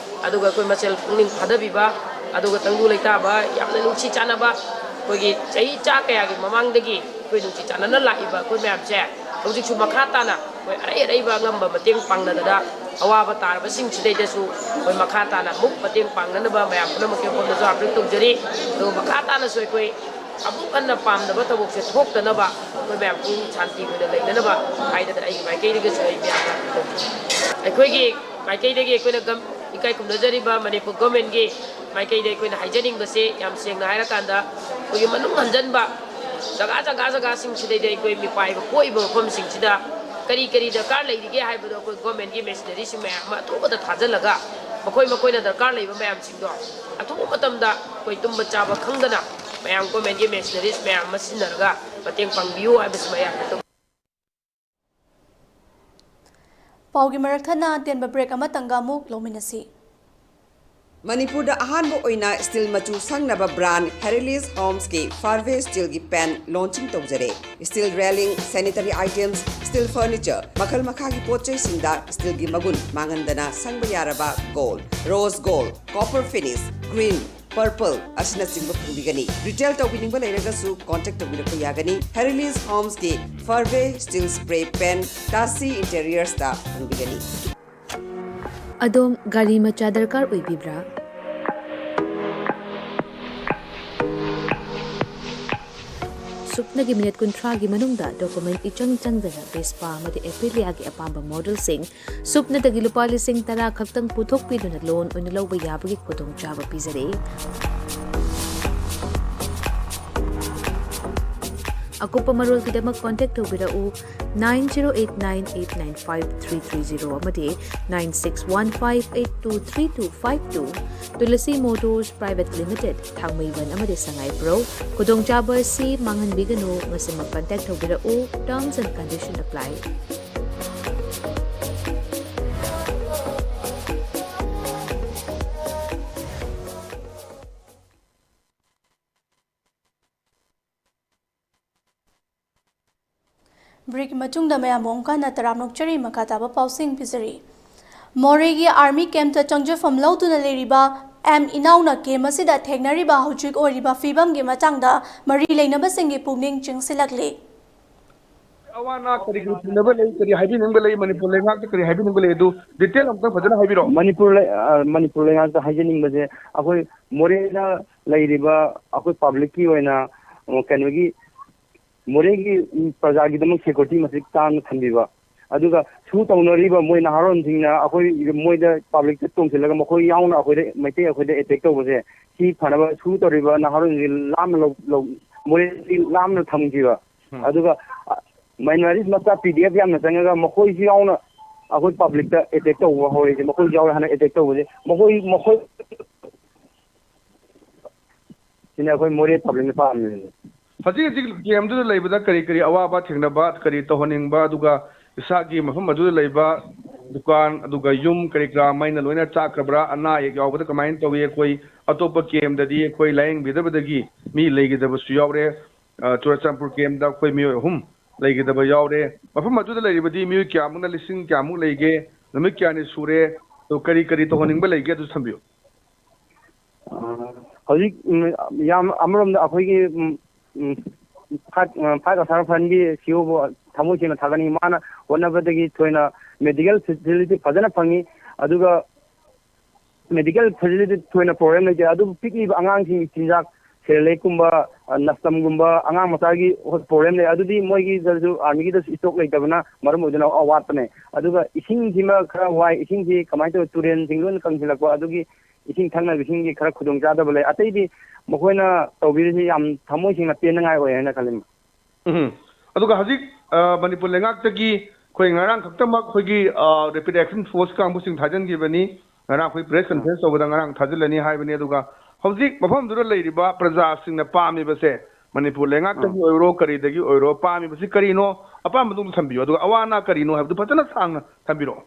ꯑꯗꯨꯒ ꯑꯩꯈꯣꯏ ꯃꯁꯦꯜ ꯄꯨꯛꯅꯤꯡ ꯐꯥꯗꯕꯤꯕ, ꯑꯗꯨꯒ ꯇꯪꯗꯨ ꯂꯩꯇꯥꯕ, ꯌꯥꯝꯅ ꯅꯨꯡꯁꯤ ꯆꯥꯟꯅꯕ, ꯑꯩꯈꯣꯏꯒꯤ ꯆꯍꯤ ꯆꯥ ꯀꯌꯥꯒꯤ ꯃꯃꯥꯡꯗꯒꯤ ꯑꯩꯈꯣꯏ ꯅꯨꯡꯁꯤ ꯆꯥꯟꯅꯅ ꯂꯥꯛꯏꯕ ꯑꯩꯈꯣꯏ ꯃꯌꯥꯝꯁꯦ ꯍꯧꯖꯤꯛꯁꯨ ꯃꯈꯥ ꯇꯥꯅ ꯑꯩꯈꯣꯏ ꯑꯔꯩ ꯑꯔꯩꯕ ꯑꯉꯝꯕ ꯃꯇꯦꯡ ꯄꯥꯡꯅꯗꯅ ꯑꯋꯥꯕ ꯇꯥꯔꯕꯁꯤꯡꯁꯤꯗꯩꯗꯁꯨ ꯑꯩꯈꯣꯏ ꯃꯈꯥ ꯇꯥꯅ ꯑꯃꯨꯛ ꯃꯇꯦꯡ ꯄꯥꯡꯅꯅꯕ ꯃꯌꯥꯝ ꯄꯨꯝꯅꯃꯛꯀꯤ ꯃꯐꯝꯗꯁꯨ appeal ꯇꯧꯖꯔꯤ꯫ ꯑꯗꯨꯒ ꯃꯈꯥ ꯇꯥꯅꯁꯨ ꯑꯩꯈꯣꯏ ꯑꯃꯨꯛ ꯍꯟꯅ ꯄꯥꯝꯗꯕ ꯊꯕꯛꯁꯦ ꯊꯣꯛꯇꯅꯕ ꯑꯩꯈꯣꯏ ꯃꯌꯥꯝ ꯄꯨꯛꯅꯤꯡ ꯁꯥꯟꯇꯤ ꯑꯣꯏꯅ ꯂꯩꯅꯅꯕ ꯍꯥꯏꯗꯅ ꯑꯩꯒꯤ ꯃꯥꯏꯀꯩꯗꯒꯤꯁꯨ ꯑꯩ ꯃꯌꯥꯝꯗ appeal ꯇꯧꯖꯔꯤ꯫ ꯑꯩꯈꯣꯏꯒꯤ ꯃꯥꯏꯀꯩꯗꯒꯤ ꯑꯩꯈꯣꯏꯅ ꯒꯝ-, ꯏꯀꯥꯏ ꯈꯨꯝꯅꯖꯔꯤꯕ ꯃꯅꯤꯄꯨꯔ ꯒꯣꯔꯃꯦꯟꯒꯤ ꯃꯥꯏꯀꯩꯗ ꯑꯩꯈꯣꯏꯅ ꯍꯥꯏꯖꯅꯤꯡꯕꯁꯦ, ꯌꯥꯝ ꯁꯦꯡꯅ ꯍꯥꯏꯔꯀꯥꯟꯗ, ꯑꯩꯈꯣꯏꯒꯤ ꯃꯅꯨꯡ ꯍꯟꯖꯟꯕ ꯖꯒꯥ, ꯖꯒꯥ, ꯖꯒꯥꯁꯤꯡꯁꯤꯗꯩꯗ ꯑꯩꯈꯣꯏ ꯃꯤꯄꯥꯏꯕ ꯄꯣꯛꯏꯕ ꯃꯐꯝꯁꯤꯡꯁꯤꯗ ꯀꯔꯤ ꯀꯔꯤ ꯗꯔꯀꯥꯔ ꯂꯩꯔꯤꯒꯦ ꯍꯥꯏꯕꯗꯣ ꯑꯩꯈꯣꯏ ꯒꯣꯔꯃꯦꯟꯒꯤ ꯃꯦꯁꯤꯅꯔꯤꯁꯤꯡ ꯃꯌꯥꯝ ꯑꯃ ꯑꯊꯨꯕꯗ ꯊꯥꯖꯤꯜꯂꯒ, ꯃꯈꯣꯏ ꯃꯈꯣꯏꯅ ꯗꯔꯀꯥꯔ ꯂꯩꯕ ꯃꯌꯥꯝꯁꯤꯡꯗꯣ ꯑꯊꯨꯕ ꯃꯇꯝꯗ ꯑꯩꯈꯣꯏ ꯇꯨꯝꯕ ꯆꯥꯕ ꯈꯪꯗꯅ ꯃꯌꯥꯝ ꯒꯣꯔꯃꯦꯟꯒꯤ ꯃꯦꯁꯤꯅꯔꯤꯁ ꯃꯌꯥꯝ ꯑꯃ ꯁꯤꯖꯤꯟꯅꯔꯒ ꯃꯇꯦꯡ ꯄꯥꯡꯕꯤꯌꯨ ꯍꯥꯏꯕꯁꯤꯃ ꯌꯥꯝꯅ ꯄꯥꯎꯒꯤ ꯃꯔꯛ ꯊꯠꯅ ꯑꯇꯦꯟꯕ break ꯑꯃꯇꯪꯒ ꯑꯃꯨꯛ ꯂꯧꯃꯤꯟꯅꯁꯤ꯫ ꯃꯅꯤꯄꯨꯔꯗ ꯑꯍꯥꯟꯕ ꯑꯣꯏꯅ steel ꯃꯆꯨ ꯁꯪꯅꯕ brand Herilis Homesꯀꯤ Farve Steelꯒꯤ paint launching ꯇꯧꯖꯔꯦ꯫ Steel railing, sanitary items, steel furniture, ꯃꯈꯜ ꯃꯈꯥꯒꯤ ꯄꯣꯠ ꯆꯩꯁꯤꯡꯗ steelꯒꯤ ꯃꯒꯨꯟ ꯃꯥꯡꯍꯟꯗꯅ ꯁꯪꯕ ꯌꯥꯔꯕ gold, rose gold, copper finish, green, purple ꯑꯁꯤꯅꯆꯤꯡꯕ ꯐꯪꯕꯤꯒꯅꯤ꯫ Retail ꯇꯧꯕꯤꯅꯤꯡꯕ ꯂꯩꯔꯒꯁꯨ contact ꯇꯧꯕꯤꯔꯛꯄ ꯌꯥꯒꯅꯤ꯫ Herilis Homesꯀꯤ Farve Steel Spray Paint, Tasi Interiors ꯇ ꯐꯪꯕꯤꯒꯅꯤ꯫ ꯑꯗꯣꯝ ꯒꯥꯔꯤ ꯃꯆꯥ ꯗꯔꯀꯥꯔ ꯑꯣꯏꯕꯤꯕ꯭ꯔꯥ? ꯁꯨꯞꯅꯒꯤ ꯃꯤꯅꯤꯠ ꯀꯨꯟꯊ꯭ꯔꯥꯒꯤ ꯃꯅꯨꯡꯗ document ꯏꯆꯪ ꯆꯪꯗꯅ Vespa ꯑꯃꯗꯤ Aprilia ꯒꯤ ꯑꯄꯥꯝꯕ model ꯁꯤꯡ ꯁꯨꯞꯅꯗꯒꯤ ꯂꯨꯄꯥ ꯂꯤꯁꯤꯡ ꯇꯔꯥ ꯈꯛꯇꯪ ꯄꯨꯊꯣꯛꯄꯤꯗꯨꯅ loan ꯑꯣꯏꯅ ꯂꯧꯕ ꯌꯥꯕꯒꯤ ꯈꯨꯗꯣꯡꯆꯥꯕ ꯄꯤꯖꯔꯤ꯫ ꯑꯀꯨꯞꯄ ꯃꯔꯣꯜꯒꯤꯗꯃꯛ contact ꯇꯧꯕꯤꯔꯛꯎ nine zero eight nine eight nine five three three zero ꯑꯃꯗꯤ nine six one five eight two three two five two꯫ Tulasi Motors Private Limited, ꯊꯥꯡꯃꯩꯕꯟ ꯑꯃꯗꯤ ꯁꯉꯥꯏꯄ꯭ꯔꯧ꯫ ꯈꯨꯗꯣꯡꯆꯥꯕ ꯑꯁꯤ ꯃꯥꯡꯍꯟꯕꯤꯒꯅꯨ, ꯉꯁꯤꯃꯛ contact ꯇꯧꯕꯤꯔꯛꯎ, terms and condition apply꯫ Break ꯃꯇꯨꯡꯗ ꯃꯌꯥꯝꯕꯨ ꯑꯃꯨꯛ ꯍꯟꯅ ꯇꯔꯥꯝꯅ ꯑꯣꯛꯆꯔꯤ꯫ ꯃꯈꯥ ꯇꯥꯕ ꯄꯥꯎꯁꯤꯡ ꯄꯤꯖꯔꯤ꯫ ꯃꯣꯔꯦꯒꯤ army camp ꯇ ꯆꯪꯖꯐꯝ ꯂꯧꯗꯨꯅ ꯂꯩꯔꯤꯕ ꯑꯦꯝ ꯏꯅꯥꯎꯅ camp ꯑꯁꯤꯗ ꯊꯦꯡꯅꯔꯤꯕ ꯍꯧꯖꯤꯛ ꯑꯣꯏꯔꯤꯕ ꯐꯤꯕꯝꯒꯤ ꯃꯇꯥꯡꯗ ꯃꯔꯤ ꯂꯩꯅꯕꯁꯤꯡꯒꯤ ꯄꯨꯛꯅꯤꯡ ꯆꯤꯡꯁꯤꯜꯂꯛꯂꯤ꯫ ꯑꯋꯥ ꯑꯅꯥ ꯀꯔꯤ ꯀꯔꯤ ꯊꯦꯡꯅꯕ ꯂꯩ, ꯀꯔꯤ ꯍꯥꯏꯕꯤꯅꯤꯡꯕ ꯂꯩ, ꯃꯅꯤꯄꯨꯔ ꯂꯩꯉꯥꯛꯇ ꯀꯔꯤ ꯍꯥꯏꯕꯤꯅꯤꯡꯕ ꯂꯩ, ꯑꯗꯨ detail ꯑꯃꯨꯛꯇꯪ ꯐꯖꯅ ꯍꯥꯏꯕꯤꯔꯛꯑꯣ꯫ ꯃꯅꯤꯄꯨꯔ ꯂꯩ-, ꯑ, ꯃꯅꯤꯄꯨꯔ ꯂꯩꯉꯥꯛꯇ ꯍꯥꯏꯖꯅꯤꯡꯕꯁꯦ, ꯑꯩꯈꯣꯏ ꯃꯣꯔꯦꯗ ꯂꯩꯔꯤꯕ ꯑꯩꯈꯣꯏ public ꯀꯤ ꯑꯣꯏꯅ, ꯑ, ꯀꯩꯅꯣꯒꯤ ꯃꯣꯔꯦꯒꯤ, ꯎꯝ, ꯄ꯭ꯔꯖꯥꯒꯤꯗꯃꯛ security ꯃꯇꯤꯛ ꯆꯥꯅ ꯊꯝꯕꯤꯕ, ꯑꯗꯨꯒ ꯁꯨ ꯇꯧꯅꯔꯤꯕ ꯃꯣꯏ ꯅꯍꯥꯔꯣꯟꯁꯤꯡꯅ ꯑꯩꯈꯣꯏ ꯃꯣꯏꯗ public ꯇ ꯇꯣꯡꯁꯤꯜꯂꯒ ꯃꯈꯣꯏ ꯌꯥꯎꯅ ꯑꯩꯈꯣꯏꯗ, ꯃꯩꯇꯩ ꯑꯩꯈꯣꯏꯗ attack ꯇꯧꯕꯁꯦ, ꯁꯤ ꯐꯅꯕ ꯁꯨ ꯇꯧꯔꯤꯕ ꯅꯍꯥꯔꯣꯟꯁꯤꯡ ꯂꯥꯞꯅ ꯂꯧ-, ꯂꯧ-, ꯃꯣꯔꯦꯗꯒꯤ ꯂꯥꯞꯅ ꯊꯝꯈꯤꯕ꯫ ꯎꯝ꯫ ꯑꯗꯨꯒ, ꯑ, minorities ꯃꯆꯥ P D F ꯌꯥꯝꯅ ꯆꯪꯉꯒ ꯃꯈꯣꯏꯁꯨ ꯌꯥꯎꯅ ꯑꯩꯈꯣꯏ public ꯇ attack ꯇꯧꯕ ꯍꯧꯔꯛꯏꯁꯦ, ꯃꯈꯣꯏꯁꯨ ꯌꯥꯎꯔꯦ ꯍꯥꯟꯅ attack ꯇꯧꯕꯁꯦ, ꯃꯈꯣꯏ, ꯃꯈꯣꯏ ꯁꯤꯅꯤ ꯑꯩꯈꯣꯏ ꯃꯣꯔꯦ public ꯅ ꯄꯥꯝꯃꯤꯁꯦ꯫ ꯍꯧꯖꯤꯛ ꯍꯧꯖꯤꯛ camp ꯇꯨꯗ ꯂꯩꯕꯗ ꯀꯔꯤ ꯀꯔꯤ ꯑꯋꯥꯕ ꯊꯦꯡꯅꯕ, ꯀꯔꯤ ꯇꯧꯍꯟꯅꯤꯡꯕ, ꯑꯗꯨꯒ ꯏꯁꯥꯒꯤ ꯃꯐꯝ ꯑꯗꯨꯗ ꯂꯩꯕ ꯗꯨꯀꯥꯟ, ꯑꯗꯨꯒ ꯌꯨꯝ ꯀꯔꯤ ꯀꯔꯥ ꯃꯩꯅ ꯂꯣꯏꯅ ꯆꯥꯛꯈ꯭ꯔꯕ꯭ꯔꯥ? ꯑꯅꯥ ꯑꯌꯦꯛ ꯌꯥꯎꯕꯗ ꯀꯃꯥꯏꯅ ꯇꯧꯏ? ꯑꯩꯈꯣꯏ ꯑꯇꯣꯞꯄ camp ꯇꯗꯤ ꯑꯩꯈꯣꯏ ꯂꯥꯌꯦꯡꯕꯤꯗꯕꯗꯒꯤ ꯃꯤ ꯂꯩꯈꯤꯗꯕꯁꯨ ꯌꯥꯎꯔꯦ꯫ ꯑ, ꯆꯨꯔꯆꯥꯟꯄꯨꯔ camp ꯇ ꯑꯩꯈꯣꯏ ꯃꯤꯑꯣꯏ ꯑꯍꯨꯝ ꯂꯩꯈꯤꯗꯕ ꯌꯥꯎꯔꯦ꯫ ꯃꯐꯝ ꯑꯗꯨꯗ ꯂꯩꯔꯤꯕꯗꯤ ꯃꯤꯑꯣꯏ ꯀꯌꯥꯃꯨꯛꯅ, ꯂꯤꯁꯤꯡ ꯀꯌꯥꯃꯨꯛ ꯂꯩꯒꯦ? ꯅꯨꯃꯤꯠ ꯀꯌꯥꯅꯤ ꯁꯨꯔꯦ? ꯑꯗꯨ ꯀꯔꯤ ꯀꯔꯤ ꯇꯧꯍꯟꯅꯤꯡꯕ ꯂꯩꯒꯦ? ꯑꯗꯨꯁꯨ ꯊꯝꯕꯤꯌꯨ꯫ ꯑ, ꯍꯧꯖꯤꯛ, ꯎꯝ, ꯌꯥꯝ ꯑꯃꯔꯣꯝꯗ ꯑꯩꯈꯣꯏꯒꯤ, ꯎꯝ, ꯎꯝ, ꯐꯥꯏꯚ, ꯑ, ꯐꯥꯏꯚ ꯑꯁꯥꯔ ꯐ꯭ꯔꯟꯒꯤ C O ꯕꯨ ꯊꯃꯣꯏ ꯁꯦꯡꯅ ꯊꯥꯒꯠꯅꯤꯡꯉꯤ꯫ ꯃꯥꯅ ꯍꯣꯠꯅꯕꯗꯒꯤ ꯊꯣꯏꯅ medical facility ꯐꯖꯅ ꯐꯪꯉꯤ, ꯑꯗꯨꯒ medical facility ꯊꯣꯏꯅ problem ꯂꯩꯇꯦ꯫ ꯑꯗꯨꯕꯨ ꯄꯤꯛꯂꯤꯕ ꯑꯉꯥꯡꯁꯤꯡꯒꯤ ꯆꯤꯟꯖꯥꯛ, ꯁꯦꯔꯦꯂꯦꯛꯀꯨꯝꯕ, ꯑ, ꯅꯁꯇꯝꯒꯨꯝꯕ, ꯑꯉꯥꯡ ꯃꯆꯥꯒꯤ ꯍꯣꯏ problem ꯂꯩ꯫ ꯑꯗꯨꯗꯤ ꯃꯣꯏꯒꯤꯗꯁꯨ army ꯒꯤꯗꯁꯨ stock ꯂꯩꯇꯕꯅ ꯃꯔꯝ ꯑꯣꯏꯗꯨꯅ ꯑꯋꯥꯠꯄꯅꯦ꯫ ꯑꯗꯨꯒ ꯏꯁꯤꯡꯁꯤꯃ ꯈꯔ ꯋꯥꯏ꯫ ꯏꯁꯤꯡꯁꯤ ꯀꯃꯥꯏꯅ ꯇꯧꯋꯤ? ꯇꯨꯔꯦꯟꯁꯤꯡ ꯂꯣꯏꯅ ꯀꯪꯁꯤꯜꯂꯛꯄ, ꯑꯗꯨꯒꯤ ꯏꯁꯤꯡ ꯊꯛꯅꯕ ꯏꯁꯤꯡꯒꯤ ꯈꯔ ꯈꯨꯗꯣꯡꯆꯥꯗꯕ ꯂꯩ꯫ ꯑꯇꯩꯗꯤ ꯃꯈꯣꯏꯅ ꯇꯧꯕꯤꯔꯤꯁꯤ ꯌꯥꯝ ꯊꯃꯣꯏ ꯁꯦꯡꯅ ꯄꯦꯟꯅꯉꯥꯏ ꯑꯣꯏ ꯍꯥꯏꯅ ꯈꯜꯂꯤ꯫ ꯎꯝ꯫ ꯑꯗꯨꯒ ꯍꯧꯖꯤꯛ, ꯑ, ꯃꯅꯤꯄꯨꯔ ꯂꯩꯉꯥꯛꯇꯒꯤ ꯑꯩꯈꯣꯏ ꯉꯔꯥꯡ ꯈꯛꯇꯃꯛ ꯑꯩꯈꯣꯏꯒꯤ, ꯑ, Rapid Action Force ꯀꯥꯡꯕꯨꯁꯤꯡ ꯊꯥꯖꯤꯟꯈꯤꯕꯅꯤ꯫ ꯉꯔꯥꯡ ꯑꯩꯈꯣꯏ press conference ꯇꯧꯕꯗ ꯉꯔꯥꯡ ꯊꯥꯖꯤꯜꯂꯅꯤ ꯍꯥꯏꯕꯅꯤ꯫ ꯑꯗꯨꯒ ꯍꯧꯖꯤꯛ ꯃꯐꯝꯗꯨꯗ ꯂꯩꯔꯤꯕ ꯄ꯭ꯔꯖꯥꯁꯤꯡꯅ ꯄꯥꯝꯃꯤꯕꯁꯦ, ꯃꯅꯤꯄꯨꯔ ꯂꯩꯉꯥꯛꯇꯒꯤ ꯎꯝ꯫ ꯑꯣꯏꯔꯣ, ꯀꯔꯤꯗꯒꯤ ꯑꯣꯏꯔꯣ, ꯄꯥꯝꯃꯤꯕꯁꯤ ꯀꯔꯤꯅꯣ? ꯑꯄꯥꯝꯕꯗꯨ ꯊꯝꯕꯤꯌꯨ꯫ ꯑꯗꯨꯒ ꯑꯋꯥ ꯑꯅꯥ ꯀꯔꯤꯅꯣ ꯍꯥꯏꯕꯗꯨ ꯐꯖꯅ ꯁꯥꯡꯅ ꯊꯝꯕꯤꯔꯛꯑꯣ꯫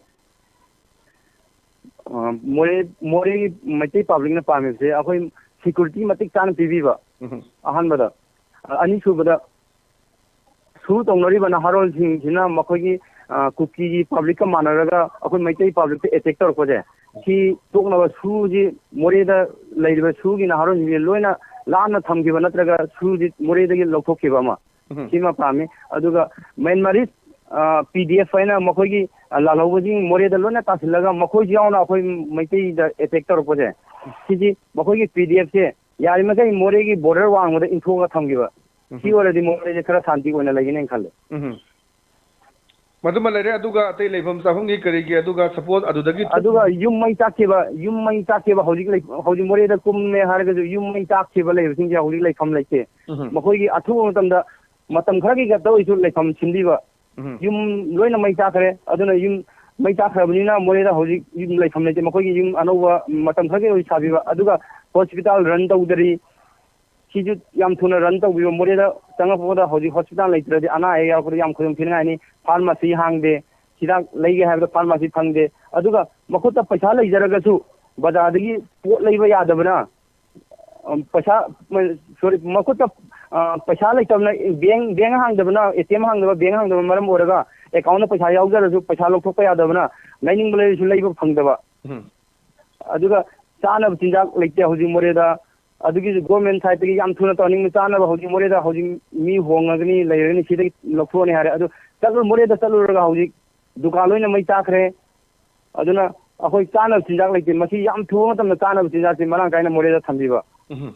ꯑ, ꯃꯣꯔꯦ, ꯃꯣꯔꯦꯒꯤ ꯃꯩꯇꯩ publicꯅ ꯄꯥꯝꯃꯤꯕꯁꯦ ꯑꯩꯈꯣꯏ security ꯃꯇꯤꯛ ꯆꯥꯅ ꯄꯤꯕꯤꯕ, ꯎꯝ꯫ ꯑꯍꯥꯟꯕꯗ꯫ ꯑ, ꯑꯅꯤꯁꯨꯕꯗ, ꯁꯨ ꯇꯧꯅꯔꯤꯕ ꯅꯍꯥꯔꯣꯜꯁꯤꯡꯁꯤꯅ ꯃꯈꯣꯏꯒꯤ, ꯑ, ꯀꯨꯀꯤꯒꯤ publicꯀ ꯃꯥꯟꯅꯔꯒ ꯑꯩꯈꯣꯏ ꯃꯩꯇꯩ publicꯇ attack ꯇꯧꯔꯛꯄꯁꯦ, ꯁꯤ ꯇꯣꯛꯅꯕ ꯁꯨꯁꯤ ꯃꯣꯔꯦꯗ ꯂꯩꯔꯤꯕ ꯁꯨꯒꯤ ꯅꯍꯥꯔꯣꯜꯁꯤꯡꯁꯦ ꯂꯣꯏꯅ ꯂꯥꯞꯅ ꯊꯝꯈꯤꯕ ꯅꯠꯇ꯭ꯔꯒ ꯁꯨꯁꯤ ꯃꯣꯔꯦꯗꯒꯤ ꯂꯧꯊꯣꯛꯈꯤꯕ ꯑꯃ, ꯎꯝ꯫ ꯁꯤꯃ ꯄꯥꯝꯃꯤ꯫ ꯑꯗꯨꯒ Myanmarese, ꯑ, PDF ꯍꯥꯏꯅ ꯃꯈꯣꯏꯒꯤ, ꯑ, ꯂꯥꯜꯍꯧꯕꯁꯤꯡ ꯃꯣꯔꯦꯗ ꯂꯣꯏꯅ ꯇꯥꯁꯤꯜꯂꯒ ꯃꯈꯣꯏꯁꯨ ꯌꯥꯎꯅ ꯑꯩꯈꯣꯏ ꯃꯩꯇꯩꯗ attack ꯇꯧꯔꯛꯄꯁꯦ, ꯁꯤꯗꯤ ꯃꯈꯣꯏꯒꯤ PDFꯁꯦ ꯌꯥꯔꯤꯃꯈꯩ ꯃꯣꯔꯦꯒꯤ border ꯋꯥꯡꯃꯗ ꯏꯟꯊꯣꯛꯑꯒ ꯊꯝꯈꯤꯕ꯫ ꯎꯝ꯫ ꯁꯤ ꯑꯣꯏꯔꯗꯤ ꯃꯣꯔꯦꯁꯦ ꯈꯔ ꯁꯥꯟꯇꯤ ꯑꯣꯏꯅ ꯂꯩꯒꯅꯦꯅ ꯈꯜꯂꯦ꯫ ꯎꯝ꯫ ꯃꯗꯨꯃ ꯂꯩꯔꯦ, ꯑꯗꯨꯒ ꯑꯇꯩ ꯂꯩꯐꯝ ꯆꯥꯐꯝꯒꯤ ꯀꯔꯤꯒꯤ, ꯑꯗꯨꯒ suppose ꯑꯗꯨꯗꯒꯤ ꯑꯗꯨꯒ ꯌꯨꯝ ꯃꯩ ꯆꯥꯛꯈꯤꯕ, ꯌꯨꯝ ꯃꯩ ꯆꯥꯛꯈꯤꯕ ꯍꯧꯖꯤꯛ ꯂꯩ-, ꯍꯧꯖꯤꯛ ꯃꯣꯔꯦꯗ ꯀꯨꯝꯃꯦ ꯍꯥꯏꯔꯒꯁꯨ ꯌꯨꯝ ꯃꯩ ꯆꯥꯛꯈꯤꯕ ꯂꯩꯕꯁꯤꯡꯁꯦ ꯍꯧꯖꯤꯛ ꯂꯩꯐꯝ ꯂꯩꯇꯦ꯫ ꯎꯝ꯫ ꯃꯈꯣꯏꯒꯤ ꯑꯊꯨꯕ ꯃꯇꯝꯗ, ꯃꯇꯝ ꯈꯔꯒꯤ ꯈꯛꯇ ꯑꯣꯏꯁꯨ ꯂꯩꯐꯝ ꯁꯤꯟꯕꯤꯕ꯫ ꯎꯝ꯫ ꯌꯨꯝ ꯂꯣꯏꯅ ꯃꯩ ꯆꯥꯛꯈ꯭ꯔꯦ, ꯑꯗꯨꯅ ꯌꯨꯝ ꯃꯩ ꯆꯥꯛꯈ꯭ꯔꯕꯅꯤꯅ ꯃꯣꯔꯦꯗ ꯍꯧꯖꯤꯛ ꯌꯨꯝ ꯂꯩꯐꯝ ꯂꯩꯇꯦ꯫ ꯃꯈꯣꯏꯒꯤ ꯌꯨꯝ ꯑꯅꯧꯕ ꯃꯇꯝ ꯈꯔꯒꯤ ꯑꯣꯏ ꯁꯥꯕꯤꯕ, ꯑꯗꯨꯒ hospital run ꯇꯧꯗꯔꯤ꯫ ꯁꯤꯁꯨ ꯌꯥꯝ ꯊꯨꯅ run ꯇꯧꯕꯤꯌꯣ꯫ ꯃꯣꯔꯦꯗ ꯆꯪꯉꯛꯄꯗ ꯍꯧꯖꯤꯛ hospital ꯂꯩꯇ꯭ꯔꯗꯤ ꯑꯅꯥ ꯑꯌꯦꯛ ꯌꯥꯎꯔꯛꯄꯗ ꯌꯥꯝ ꯈꯨꯗꯣꯡ ꯊꯤꯅꯤꯡꯉꯥꯏꯅꯤ꯫ Pharmacy ꯍꯥꯡꯗꯦ, ꯍꯤꯗꯥꯛ ꯂꯩꯒꯦ ꯍꯥꯏꯕꯗ pharmacy ꯐꯪꯗꯦ꯫ ꯑꯗꯨꯒ ꯃꯈꯨꯠꯇ ꯄꯩꯁꯥ ꯂꯩꯖꯔꯒꯁꯨ ꯕꯖꯥꯔꯗꯒꯤ ꯄꯣꯠ ꯂꯩꯕ ꯌꯥꯗꯕꯅ, ꯑꯝ, ꯄꯩꯁꯥ, sorry, ꯃꯈꯨꯠꯇ, ꯑ, ꯄꯩꯁꯥ ꯂꯩꯇꯕꯅ, bank, bank ꯍꯥꯡꯗꯕꯅ, ATM ꯍꯥꯡꯗꯕ, bank ꯍꯥꯡꯗꯕ ꯃꯔꯝ ꯑꯣꯏꯔꯒ accountꯇ ꯄꯩꯁꯥ ꯌꯥꯎꯖꯔꯁꯨ ꯄꯩꯁꯥ ꯂꯧꯊꯣꯛꯄ ꯌꯥꯗꯕꯅ ꯂꯩꯅꯤꯡꯕ ꯂꯩꯔꯁꯨ ꯂꯩꯕ ꯐꯪꯗꯕ꯫ ꯎꯝ꯫ ꯑꯗꯨꯒ ꯆꯥꯅꯕ ꯆꯤꯟꯖꯥꯛ ꯂꯩꯇꯦ ꯍꯧꯖꯤꯛ ꯃꯣꯔꯦꯗ꯫ ꯑꯗꯨꯒꯤꯁꯨ government sideꯇꯒꯤ ꯌꯥꯝ ꯊꯨꯅ ꯇꯧꯍꯟꯅꯤꯡꯕ꯫ ꯆꯥꯅꯕ ꯍꯧꯖꯤꯛ ꯃꯣꯔꯦꯗ ꯍꯧꯖꯤꯛ ꯃꯤ ꯍꯣꯡꯉꯒꯅꯤ, ꯂꯩꯔꯒꯅꯤ, ꯁꯤꯗꯒꯤ ꯂꯧꯊꯣꯛꯑꯅꯤ ꯍꯥꯏꯔꯦ꯫ ꯑꯗꯨ ꯆꯠꯂꯨ-, ꯃꯣꯔꯦꯗ ꯆꯠꯂꯨꯔꯒ ꯍꯧꯖꯤꯛ ꯗꯨꯀꯥꯟ ꯂꯣꯏꯅ ꯃꯩ ꯆꯥꯛꯈ꯭ꯔꯦ꯫ ꯑꯗꯨꯅ ꯑꯩꯈꯣꯏ ꯆꯥꯅꯕ ꯆꯤꯟꯖꯥꯛ ꯂꯩꯇꯦ꯫ ꯃꯁꯤ ꯌꯥꯝ ꯊꯨꯕ ꯃꯇꯝꯗ ꯆꯥꯅꯕ ꯆꯤꯟꯖꯥꯛꯁꯤ ꯃꯔꯥꯡ ꯀꯥꯏꯅ ꯃꯣꯔꯦꯗ ꯊꯝꯕꯤꯕ꯫ ꯎꯝ꯫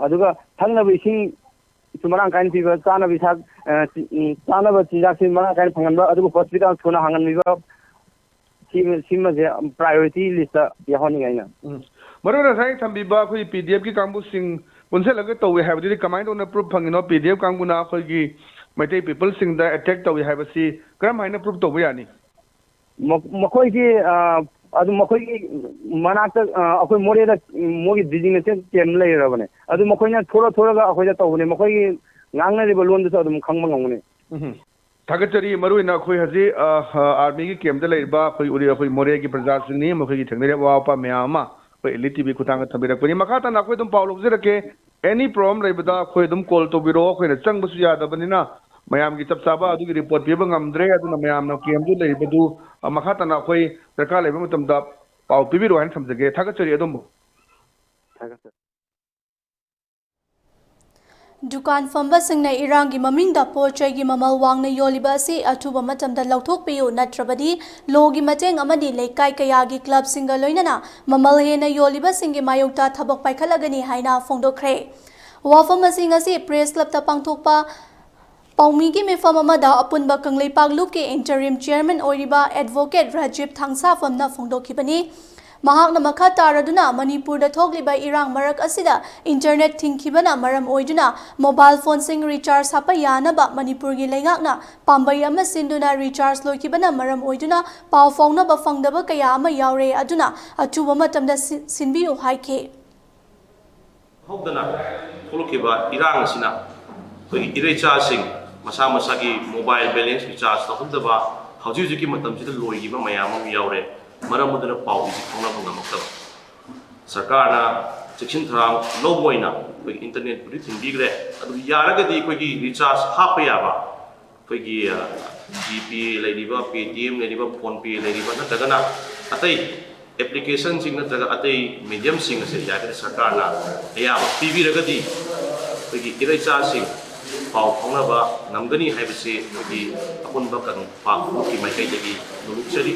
ꯑꯗꯨꯒ ꯊꯛꯅꯕ ꯏꯁꯤꯡꯁꯨ ꯃꯔꯥꯡ ꯀꯥꯏꯅ ꯄꯤꯕ, ꯆꯥꯅꯕ ꯏꯁꯥ-, ꯑ, ꯆꯤ-, ꯎꯝ, ꯆꯥꯅꯕ ꯆꯤꯟꯖꯥꯛꯁꯤ ꯃꯔꯥꯡ ꯀꯥꯏꯅ ꯐꯪꯍꯟꯕ, ꯑꯗꯨꯒ hospital ꯊꯨꯅ ꯍꯥꯡꯍꯟꯕꯤꯕ, ꯁꯤ-, ꯁꯤꯃꯁꯦ priority listꯇ ꯌꯥꯎꯍꯟꯅꯤꯡꯉꯦ ꯑꯩꯅ꯫ ꯎꯝ꯫ ꯃꯔꯨ ꯑꯣꯏꯅ ꯉꯁꯥꯏ ꯊꯝꯕꯤꯕ ꯑꯩꯈꯣꯏꯒꯤ PDFꯀꯤ ꯀꯥꯡꯕꯨꯁꯤꯡ ꯄꯨꯟꯁꯤꯜꯂꯒ ꯇꯧꯏ ꯍꯥꯏꯕꯗꯨꯗꯤ ꯀꯃꯥꯏꯅ ꯇꯧꯅ proof ꯐꯪꯉꯤꯅꯣ? ꯄꯤ ꯗꯤ ꯑꯦꯐ ꯀꯥꯡꯕꯨꯅ ꯑꯩꯈꯣꯏꯒꯤ ꯃꯩꯇꯩ peopleꯁꯤꯡꯗ attack ꯇꯧꯏ ꯍꯥꯏꯕꯁꯤ ꯀꯔꯝ ꯍꯥꯏꯅ proof ꯇꯧꯕ ꯌꯥꯅꯤ? ꯃꯈꯣꯏꯒꯤ ꯑꯗꯨꯝ ꯃꯈꯣꯏꯒꯤ ꯃꯅꯥꯛꯇ ꯑꯩꯈꯣꯏ ꯃꯣꯔꯦꯗ ꯃꯣꯏꯒꯤ designated camp ꯂꯩꯔꯕꯅꯦ꯫ ꯑꯗꯨ ꯃꯈꯣꯏꯅ ꯊꯣꯔ ꯊꯣꯔꯒ ꯑꯩꯈꯣꯏꯗ ꯇꯧꯕꯅꯦ꯫ ꯃꯈꯣꯏꯒꯤ ꯉꯥꯡꯅꯔꯤꯕ ꯂꯣꯟꯗꯨꯁꯨ ꯑꯗꯨꯝ ꯈꯪꯕ ꯉꯝꯒꯅꯤ꯫ ꯊꯥꯒꯠꯆꯔꯤ꯫ ꯃꯔꯨꯑꯣꯏꯅ ꯑꯩꯈꯣꯏ ꯍꯧꯖꯤꯛ armyꯒꯤ campꯇ ꯂꯩꯔꯤꯕ ꯑꯩꯈꯣꯏ ꯎꯔꯤ ꯑꯩꯈꯣꯏ ꯃꯣꯔꯦꯒꯤ ꯄ꯭ꯔꯖꯥꯁꯤꯡꯅꯤ꯫ ꯃꯈꯣꯏꯒꯤ ꯊꯦꯡꯅꯔꯤꯕ ꯑꯋꯥ ꯑꯄꯥ ꯃꯌꯥꯝ ꯑꯃ ꯑꯩꯈꯣꯏ Elite TV ꯈꯨꯊꯥꯡꯗ ꯊꯝꯕꯤꯔꯛꯄꯅꯤ꯫ ꯃꯈꯥ ꯇꯥꯅ ꯑꯩꯈꯣꯏ ꯑꯗꯨꯝ ꯄꯥꯎ ꯂꯧꯖꯔꯛꯀꯦ꯫ Any problem ꯂꯩꯕꯗ ꯑꯩꯈꯣꯏ ꯑꯗꯨꯝ call ꯇꯧꯕꯤꯔꯛꯑꯣ꯫ ꯑꯩꯈꯣꯏꯅ ꯆꯪꯕꯁꯨ ꯌꯥꯗꯕꯅꯤꯅ ꯃꯌꯥꯝꯒꯤ ꯆꯞ ꯆꯥꯕ ꯑꯗꯨꯒꯤ report ꯄꯤꯕ ꯉꯝꯗ꯭ꯔꯦ꯫ ꯑꯗꯨꯅ ꯃꯌꯥꯝꯅ campꯗꯨ ꯂꯩꯔꯤꯕꯗꯨ ꯃꯈꯥ ꯇꯥꯅ ꯑꯩꯈꯣꯏ ꯗꯔꯀꯥꯔ ꯂꯩꯕ ꯃꯇꯝꯗ ꯄꯥꯎ ꯄꯤꯕꯤꯔꯛꯑꯣ ꯍꯥꯏꯅ ꯊꯝꯖꯒꯦ꯫ ꯊꯥꯒꯠꯆꯔꯤ ꯑꯗꯣꯝꯕꯨ꯫ ꯗꯨꯀꯥꯟ ꯐꯝꯕꯁꯤꯡꯅ ꯏꯔꯥꯡꯒꯤ ꯃꯃꯤꯡꯗ ꯄꯣꯠ ꯆꯩꯒꯤ ꯃꯃꯜ ꯋꯥꯡꯅ ꯌꯣꯜꯂꯤꯕ ꯑꯁꯤ ꯑꯊꯨꯕ ꯃꯇꯝꯗ ꯂꯧꯊꯣꯛꯄꯤꯌꯨ, ꯅꯠꯇ꯭ꯔꯕꯗꯤ ꯂꯣꯒꯤ ꯃꯇꯦꯡ ꯑꯃꯗꯤ ꯂꯩꯀꯥꯏ ꯀꯌꯥꯒꯤ clubꯁꯤꯡꯒ ꯂꯣꯏꯅꯅ ꯃꯃꯜ ꯍꯦꯟꯅ ꯌꯣꯜꯂꯤꯕꯁꯤꯡꯒꯤ ꯃꯥꯌꯣꯛꯇ ꯊꯕꯛ ꯄꯥꯏꯈꯠꯂꯒꯅꯤ ꯍꯥꯏꯅ ꯐꯣꯡꯗꯣꯛꯈ꯭ꯔꯦ꯫ ꯋꯥꯐꯝ ꯑꯁꯤ ꯉꯁꯤ press clubꯇ ꯄꯥꯡꯊꯣꯛꯄ ꯄꯥꯎꯃꯤꯒꯤ ꯃꯤꯐꯝ ꯑꯃꯗ ꯑꯄꯨꯟꯕ ꯀꯪꯂꯩꯄꯥꯛ ꯂꯨꯞꯀꯤ interim chairman ꯑꯣꯏꯔꯤꯕ advocate ꯔꯥꯖꯤꯕ ꯊꯥꯡꯁꯥꯐꯝꯅ ꯐꯣꯡꯗꯣꯛꯈꯤꯕꯅꯤ꯫ ꯃꯍꯥꯛꯅ ꯃꯈꯥ ꯇꯥꯔꯗꯨꯅ ꯃꯅꯤꯄꯨꯔꯗ ꯊꯣꯛꯂꯤꯕ ꯏꯔꯥꯡ ꯃꯔꯛ ꯑꯁꯤꯗ internet ꯊꯤꯡꯈꯤꯕꯅ ꯃꯔꯝ ꯑꯣꯏꯗꯨꯅ mobile phoneꯁꯤꯡ recharge ꯍꯥꯞꯄ ꯌꯥꯅꯕ ꯃꯅꯤꯄꯨꯔꯒꯤ ꯂꯩꯉꯥꯛꯅ ꯄꯥꯝꯕꯩ ꯑꯃ ꯁꯤꯟꯗꯨꯅ recharge ꯂꯣꯏꯈꯤꯕꯅ ꯃꯔꯝ ꯑꯣꯏꯗꯨꯅ ꯄꯥꯎ ꯐꯥꯎꯅꯕ ꯐꯪꯗꯕ ꯀꯌꯥ ꯑꯃ ꯌꯥꯎꯔꯦ, ꯑꯗꯨꯅ ꯑꯊꯨꯕ ꯃꯇꯝꯗ ꯁꯤ-, ꯁꯤꯟꯕꯤꯌꯨ ꯍꯥꯏꯈꯤ꯫ ꯍꯧꯗꯅ ꯊꯣꯛꯂꯛꯈꯤꯕ ꯏꯔꯥꯡ ꯑꯁꯤꯅ ꯑꯩꯈꯣꯏꯒꯤ ꯏꯔꯩꯆꯥꯁꯤꯡ ꯃꯁꯥ ꯃꯁꯥꯒꯤ mobile balance recharge ꯇꯧꯍꯧꯗꯕ ꯍꯧꯖꯤꯛ ꯍꯧꯖꯤꯛꯀꯤ ꯃꯇꯝꯁꯤꯗ ꯂꯣꯏꯈꯤꯕ ꯃꯌꯥꯝ ꯑꯃ ꯌꯥꯎꯔꯦ꯫ ꯃꯔꯝ ꯑꯗꯨꯅ ꯄꯥꯎ ꯏꯁꯤ ꯐꯥꯎꯅꯕ ꯉꯝꯃꯛꯇꯕ꯫ ꯁꯔꯀꯥꯔꯅ ꯆꯦꯛꯁꯤꯟ ꯊꯧꯔꯥꯡ ꯂꯧꯕ ꯑꯣꯏꯅ ꯑꯩꯈꯣꯏꯒꯤ internetꯄꯨꯗꯤ ꯊꯤꯡꯕꯤꯈ꯭ꯔꯦ, ꯑꯗꯨꯕꯨ ꯌꯥꯔꯒꯗꯤ ꯑꯩꯈꯣꯏꯒꯤ recharge ꯍꯥꯞꯄ ꯌꯥꯕ ꯑꯩꯈꯣꯏꯒꯤ GPay ꯂꯩꯔꯤꯕ, Paytm ꯂꯩꯔꯤꯕ, PhonePe ꯂꯩꯔꯤꯕ, ꯅꯠꯇ꯭ꯔꯒꯅ ꯑꯇꯩ applicationꯁꯤꯡ ꯅꯠꯇ꯭ꯔꯒ ꯑꯇꯩ mediumꯁꯤꯡ ꯑꯁꯦ ꯌꯥꯔꯒꯗꯤ ꯁꯔꯀꯥꯔꯅ ꯑꯌꯥꯕ ꯄꯤꯕꯤꯔꯒꯗꯤ ꯑꯩꯈꯣꯏꯒꯤ ꯏꯔꯩꯆꯥꯁꯤꯡ ꯄꯥꯎ ꯐꯥꯎꯅꯕ ꯉꯝꯒꯅꯤ ꯍꯥꯏꯕꯁꯤ ꯑꯩꯈꯣꯏꯒꯤ ꯑꯄꯨꯟꯕ ꯀꯪꯂꯩꯄꯥꯛꯀꯤ ꯃꯥꯏꯀꯩꯗꯒꯤ ꯅꯣꯂꯨꯛꯆꯔꯤ꯫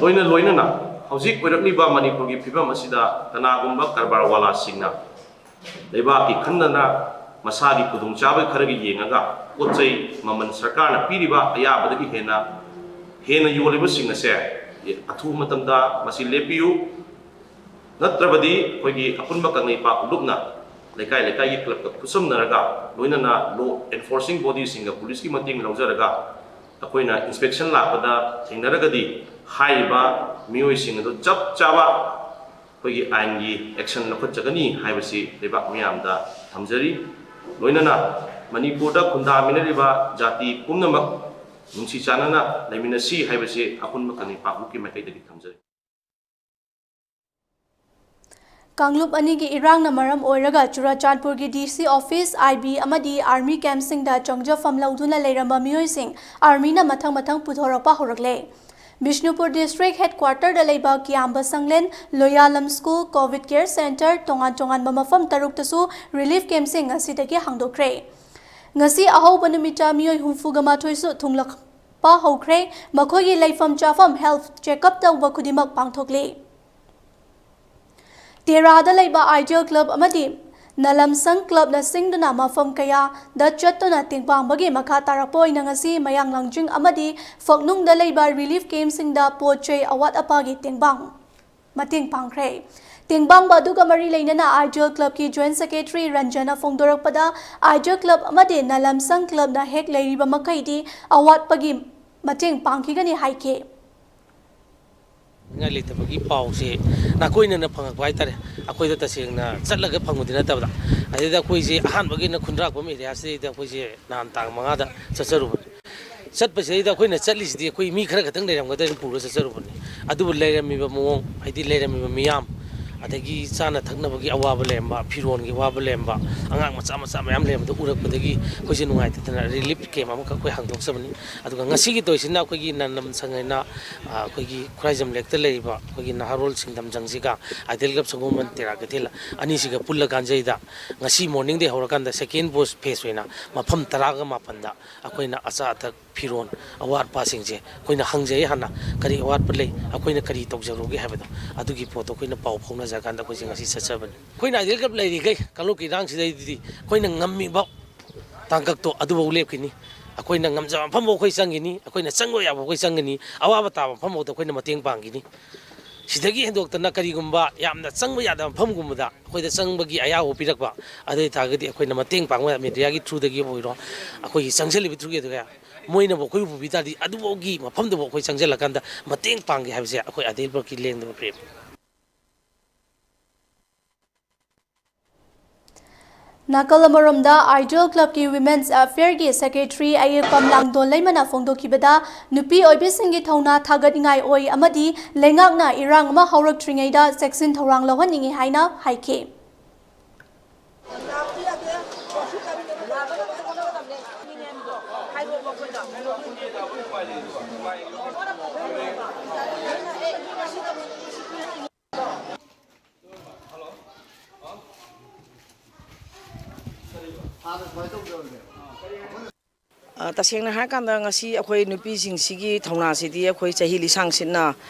ꯂꯣꯏꯅ ꯂꯣꯏꯅꯅ ꯍꯧꯖꯤꯛ ꯑꯣꯏꯔꯛꯂꯤꯕ ꯃꯅꯤꯄꯨꯔꯒꯤ ꯐꯤꯕꯝ ꯑꯁꯤꯗ ꯀꯅꯥꯒꯨꯝꯕ ꯀꯔꯕꯥꯔ ꯋꯥꯂꯥꯁꯤꯡꯅ ꯂꯩꯕꯥꯛꯀꯤ ꯈꯟꯗꯅ ꯃꯁꯥꯒꯤ ꯈꯨꯗꯣꯡꯆꯥꯕ ꯈꯔꯒ ꯌꯦꯡꯉꯒ ꯄꯣꯠ ꯆꯩ ꯃꯃꯜ ꯁꯔꯀꯥꯔꯅ ꯄꯤꯔꯤꯕ ꯑꯌꯥꯕꯗꯒꯤ ꯍꯦꯟꯅ, ꯍꯦꯟꯅ ꯌꯣꯜꯂꯤꯕꯁꯤꯡ ꯑꯁꯦ ꯑꯊꯨꯕ ꯃꯇꯝꯗ ꯃꯁꯤ ꯂꯦꯞꯄꯤꯌꯨ, ꯅꯠꯇ꯭ꯔꯕꯗꯤ ꯑꯩꯈꯣꯏꯒꯤ ꯑꯄꯨꯟꯕ ꯀꯪꯂꯩꯄꯥꯛ ꯂꯨꯞꯅ ꯂꯩꯀꯥꯏ ꯂꯩꯀꯥꯏꯒꯤ ꯀ꯭ꯂꯕꯀ ꯈꯨꯠꯁꯝꯅꯔꯒ, ꯂꯣꯏꯅꯅ law enforcing bodyꯁꯤꯡꯒ, ꯄꯨꯂꯤꯁꯀꯤ ꯃꯇꯦꯡ ꯂꯧꯖꯔꯒ, ꯑꯩꯈꯣꯏꯅ inspection ꯂꯥꯛꯄꯗ ꯊꯦꯡꯅꯔꯒꯗꯤ, ꯍꯥꯏꯔꯤꯕ ꯃꯤꯑꯣꯏꯁꯤꯡ ꯑꯗꯨ ꯆꯞ ꯆꯥꯕ ꯑꯩꯈꯣꯏꯒꯤ ꯑꯥꯏꯟꯒꯤ action ꯂꯧꯈꯠꯆꯒꯅꯤ ꯍꯥꯏꯕꯁꯤ ꯂꯩꯕꯥꯛ ꯃꯤꯌꯥꯝꯗ ꯊꯝꯖꯔꯤ꯫ ꯂꯣꯏꯅꯅ ꯃꯅꯤꯄꯨꯔꯗ ꯈꯨꯟꯗꯥꯃꯤꯟꯅꯔꯤꯕ ꯖꯥꯇꯤ ꯄꯨꯝꯅꯃꯛ ꯅꯨꯡꯁꯤ ꯆꯥꯟꯅꯅ ꯂꯩꯃꯤꯟꯅꯁꯤ ꯍꯥꯏꯕꯁꯤ ꯑꯄꯨꯟꯕ ꯀꯪꯂꯩꯄꯥꯛ ꯒ꯭ꯔꯨꯞꯀꯤ ꯃꯥꯏꯀꯩꯗꯒꯤ ꯊꯝꯖꯔꯤ꯫ ꯀꯥꯡꯂꯨꯞ ꯑꯅꯤꯒꯤ ꯏꯔꯥꯡꯅ ꯃꯔꯝ ꯑꯣꯏꯔꯒ ꯆꯨꯔꯥꯆꯥꯟꯄꯨꯔꯒꯤ D C office, I B ꯑꯃꯗꯤ army campꯁꯤꯡꯗ ꯆꯪꯖꯐꯝ ꯂꯧꯗꯨꯅ ꯂꯩꯔꯝꯕ ꯃꯤꯑꯣꯏꯁꯤꯡ armyꯅ ꯃꯊꯪ ꯃꯊꯪ ꯄꯨꯊꯣꯔꯛꯄ ꯍꯧꯔꯛꯂꯦ꯫ ꯕꯤꯁꯅꯨꯄꯨꯔ district headquarterꯗ ꯂꯩꯕ ꯀꯤꯌꯥꯝꯕ ꯁꯪꯂꯦꯟ, ꯂꯣꯌꯥꯂꯝ school, covid care centre, ꯇꯣꯉꯥꯟ ꯇꯣꯉꯥꯟꯕ ꯃꯐꯝ ꯇꯔꯨꯛꯇꯁꯨ relief campꯁꯤꯡ ꯉꯁꯤꯗꯒꯤ ꯍꯥꯡꯗꯣꯛꯈ꯭ꯔꯦ꯫ ꯉꯁꯤ ꯑꯍꯧꯕ ꯅꯨꯃꯤꯠꯇ ꯃꯤꯑꯣꯏ ꯍꯨꯝꯐꯨꯒ ꯃꯥꯊꯣꯏꯁꯨ ꯊꯨꯡꯂꯛꯄ ꯍꯧꯈ꯭ꯔꯦ꯫ ꯃꯈꯣꯏꯒꯤ ꯂꯩꯐꯝ ꯆꯥꯐꯝ health checkup ꯇꯧꯕ ꯈꯨꯗꯤꯡꯃꯛ ꯄꯥꯡꯊꯣꯛꯂꯤ꯫ ꯇꯦꯔꯥꯗ ꯂꯩꯕ Ideal Club ꯑꯃꯗꯤ ꯅꯂꯝꯁꯪ Clubꯅ ꯁꯤꯟꯗꯨꯅ ꯃꯐꯝ ꯀꯌꯥꯗ ꯆꯠꯇꯨꯅ ꯇꯦꯡꯕꯥꯡꯕꯒꯤ ꯃꯈꯥ ꯇꯥꯔꯛꯄ ꯑꯣꯏꯅ ꯉꯁꯤ ꯃꯌꯥꯡ ꯂꯥꯡꯖꯤꯡ ꯑꯃꯗꯤ ꯐꯛꯅꯨꯡꯗ ꯂꯩꯕ relief campꯁꯤꯡꯗ ꯄꯣꯠ ꯆꯩ ꯑꯋꯥꯠ ꯑꯄꯥꯒꯤ ꯇꯦꯡꯕꯥꯡ ꯃꯇꯦꯡ ꯄꯥꯡꯈ꯭ꯔꯦ꯫ ꯇꯦꯡꯕꯥꯡꯕ ꯑꯗꯨꯒ ꯃꯔꯤ ꯂꯩꯅꯅ Ideal Clubꯀꯤ joint secretary ꯔꯟꯖꯟꯅ ꯐꯣꯡꯗꯣꯔꯛꯄꯗ, Ideal Club ꯑꯃꯗꯤ ꯅꯂꯝꯁꯪ Clubꯅ ꯍꯦꯛ ꯂꯩꯔꯤꯕ ꯃꯈꯩꯗꯤ ꯑꯋꯥꯠꯄꯒꯤ ꯃꯇꯦꯡ ꯄꯥꯡꯈꯤꯒꯅꯤ ꯍꯥꯏꯈꯤ꯫ ꯉꯥꯏ ꯂꯩꯇꯕꯒꯤ ꯄꯥꯎꯁꯦ ꯅꯥꯀꯣꯏꯅꯅ ꯐꯪꯉꯛꯄ ꯍꯥꯏꯇꯥꯔꯦ꯫ ꯑꯩꯈꯣꯏꯗ ꯇꯁꯦꯡꯅ ꯆꯠꯂꯒ ꯐꯪꯕꯗꯤ ꯅꯠꯇꯕꯗ, ꯑꯗꯩꯗ ꯑꯩꯈꯣꯏꯁꯦ ꯑꯍꯥꯟꯕꯒꯤ ꯑꯣꯏꯅ ꯈꯨꯟꯗ꯭ꯔꯥꯛꯄꯝ areaꯁꯤꯗꯩꯗ ꯑꯩꯈꯣꯏꯁꯦ ꯅꯍꯥꯟ ꯇꯥꯡ ꯃꯉꯥꯗ ꯆꯠꯆꯔꯨꯕꯅꯤ꯫ ꯆꯠꯄꯁꯤꯗꯩꯗ ꯑꯩꯈꯣꯏꯅ ꯆꯠꯂꯤꯁꯤꯗꯤ ꯑꯩꯈꯣꯏ ꯃꯤ ꯈꯔ ꯈꯛꯇꯪ ꯂꯩꯔꯝꯒꯗ꯭ꯔꯥ ꯍꯥꯏꯅ ꯄꯨꯔꯒ ꯆꯠꯆꯔꯨꯕꯅꯤ꯫ ꯑꯗꯨꯕꯨ ꯂꯩꯔꯝꯃꯤꯕ ꯃꯑꯣꯡ, ꯍꯥꯏꯗꯤ ꯂꯩꯔꯝꯃꯤꯕ ꯃꯤꯌꯥꯝ, ꯑꯗꯒꯤ ꯆꯥꯅ ꯊꯛꯅꯕꯒꯤ ꯑꯋꯥꯕ ꯂꯩꯔꯝꯕ, ꯐꯤꯔꯣꯟꯒꯤ ꯑꯋꯥꯕ ꯂꯩꯔꯝꯕ, ꯑꯉꯥꯡ ꯃꯆꯥ ꯃꯆꯥ ꯃꯌꯥꯝ ꯂꯩꯔꯝꯕꯗꯨ ꯎꯔꯛꯄꯗꯒꯤ ꯑꯩꯈꯣꯏꯁꯦ ꯅꯨꯡꯉꯥꯏꯇꯗꯅ relief camp ꯑꯃꯈꯛ ꯑꯩꯈꯣꯏ ꯍꯥꯡꯗꯣꯛꯆꯕꯅꯤ꯫ ꯑꯗꯨꯒ ꯉꯁꯤꯒꯤ ꯇꯧꯔꯤꯁꯤꯅ ꯑꯩꯈꯣꯏꯒꯤ ꯅꯂꯝꯁꯪ ꯍꯥꯏꯅ, ꯑ, ꯑꯩꯈꯣꯏꯒꯤ ꯈꯨꯔꯥꯏꯖꯝ ꯂꯦꯛꯇ ꯂꯩꯔꯤꯕ ꯑꯩꯈꯣꯏꯒꯤ ꯅꯍꯥꯔꯣꯜ ꯁꯤꯡꯗꯝꯖꯪꯁꯤꯒ Ideal Club ꯁꯒꯣꯜꯕꯟ ꯇꯦꯔꯥ ꯀꯩꯊꯦꯜ ꯑꯅꯤꯁꯤꯒ ꯄꯨꯜꯂ ꯀꯥꯟꯁꯤꯗꯩꯗ ꯉꯁꯤ morningꯗꯒꯤ ꯍꯧꯔꯀꯥꯟꯗ second phase ꯑꯣꯏꯅ ꯃꯐꯝ ꯇꯔꯥꯒ ꯃꯥꯄꯟꯗ ꯑꯩꯈꯣꯏꯅ ꯑꯆꯥ ꯑꯊꯛ, ꯐꯤꯔꯣꯟ, ꯑꯋꯥꯠ ꯑꯄꯥꯁꯤꯡꯁꯦ ꯑꯩꯈꯣꯏꯅ ꯍꯪꯖꯩ꯫ ꯍꯥꯟꯅ ꯀꯔꯤ ꯑꯋꯥꯠꯄ ꯂꯩ, ꯑꯩꯈꯣꯏꯅ ꯀꯔꯤ ꯇꯧꯖꯔꯨꯒꯦ ꯍꯥꯏꯕꯗꯣ, ꯑꯗꯨꯒꯤ ꯄꯣꯠꯇꯣ ꯑꯩꯈꯣꯏꯅ ꯄꯥꯎ ꯐꯥꯎꯅꯖꯔꯀꯥꯟꯗ ꯑꯩꯈꯣꯏꯁꯦ ꯉꯁꯤ ꯆꯠꯆꯕꯅꯤ꯫ ꯑꯩꯈꯣꯏꯅ Ideal Club ꯂꯩꯔꯤꯈꯩ ꯀꯥꯡꯂꯨꯞꯀꯤ ꯏꯔꯥꯡꯁꯤꯗꯩꯗꯤ ꯑꯩꯈꯣꯏꯅ ꯉꯝꯃꯤꯕ ꯇꯥꯡꯀꯛꯇꯣ ꯑꯗꯨꯐꯥꯎ ꯂꯦꯞꯈꯤꯅꯤ꯫ ꯑꯩꯈꯣꯏꯅ ꯉꯝꯖꯕ ꯃꯐꯝꯐꯥꯎ ꯑꯩꯈꯣꯏ ꯆꯪꯈꯤꯅꯤ, ꯑꯩꯈꯣꯏꯅ ꯆꯪꯕ ꯌꯥꯕ ꯑꯩꯈꯣꯏ ꯆꯪꯒꯅꯤ, ꯑꯋꯥꯕ ꯇꯥꯕ ꯃꯐꯝꯐꯥꯎꯗ ꯑꯩꯈꯣꯏꯅ ꯃꯇꯦꯡ ꯄꯥꯡꯈꯤꯅꯤ꯫ ꯁꯤꯗꯒꯤ ꯍꯦꯟꯗꯣꯛꯇꯅ ꯀꯔꯤꯒꯨꯝꯕ ꯌꯥꯝꯅ ꯆꯪꯕ ꯌꯥꯗꯕ ꯃꯐꯝꯒꯨꯝꯕꯗ ꯑꯩꯈꯣꯏꯗ ꯆꯪꯕꯒꯤ ꯑꯌꯥꯕ ꯄꯤꯔꯛꯄ, ꯑꯗꯨ ꯑꯣꯏꯇꯥꯔꯒꯗꯤ ꯑꯩꯈꯣꯏꯅ ꯃꯇꯦꯡ ꯄꯥꯡꯕ, ꯃꯦꯗꯤꯌꯥꯒꯤ ꯊ꯭ꯔꯨꯗꯒꯤ ꯑꯣꯏꯔꯣ, ꯑꯩꯈꯣꯏꯒꯤ ꯆꯪꯁꯤꯜꯂꯤꯕ ꯊ꯭ꯔꯨꯒꯤ, ꯑꯗꯨꯒ ꯃꯣꯏꯅꯕꯨ ꯑꯩꯈꯣꯏꯕꯨ ꯄꯨꯕꯤ ꯇꯥꯔꯗꯤ ꯑꯗꯨꯐꯥꯎꯒꯤ ꯃꯐꯝꯗꯨꯕꯨ ꯑꯩꯈꯣꯏ ꯆꯪꯁꯤꯜꯂꯀꯥꯟꯗ ꯃꯇꯦꯡ ꯄꯥꯡꯒꯦ ꯍꯥꯏꯕꯁꯦ ꯑꯩꯈꯣꯏ ꯑꯗꯤꯜ ꯄ꯭ꯔꯦꯝ꯫ ꯅꯥꯀꯜ ꯑꯃꯔꯣꯝꯗ, ꯑꯥꯏꯗꯤꯌꯦꯜ ꯀ꯭ꯂꯕꯀꯤ ꯋꯤꯃꯦꯟꯁ ꯑꯦꯐꯤꯌꯔꯒꯤ ꯁꯦꯀ꯭ꯔꯦꯇꯔꯤ ꯑꯌꯦꯛꯄꯝ ꯂꯥꯡꯗꯣꯟ ꯂꯩꯃꯅ ꯐꯣꯡꯗꯣꯛꯈꯤꯕꯗ, ꯅꯨꯄꯤ ꯑꯣꯏꯕꯤꯁꯤꯡꯒꯤ ꯊꯧꯅꯥ ꯊꯥꯒꯠꯅꯤꯡꯉꯥꯏ ꯑꯣꯏ ꯑꯃꯗꯤ ꯂꯩꯉꯥꯛꯅ ꯏꯔꯥꯡ ꯑꯃ ꯍꯧꯔꯛꯇ꯭ꯔꯤꯉꯩꯗ ꯆꯦꯛꯁꯤꯟ ꯊꯧꯔꯥꯡ ꯂꯧꯍꯟꯅꯤꯡꯏ ꯍꯥꯏꯅ ꯍꯥꯏꯈꯤ꯫ ꯑ, ꯇꯁꯦꯡꯅ ꯍꯥꯏꯔꯀꯥꯟꯗ, ꯉꯁꯤ ꯑꯩꯈꯣꯏ ꯅꯨꯄꯤꯁꯤꯡꯁꯤꯒꯤ ꯊꯧꯅꯥꯁꯤꯗꯤ ꯑꯩꯈꯣꯏ ꯆꯍꯤ ꯂꯤꯁꯥꯡ ꯁꯤꯠꯅ,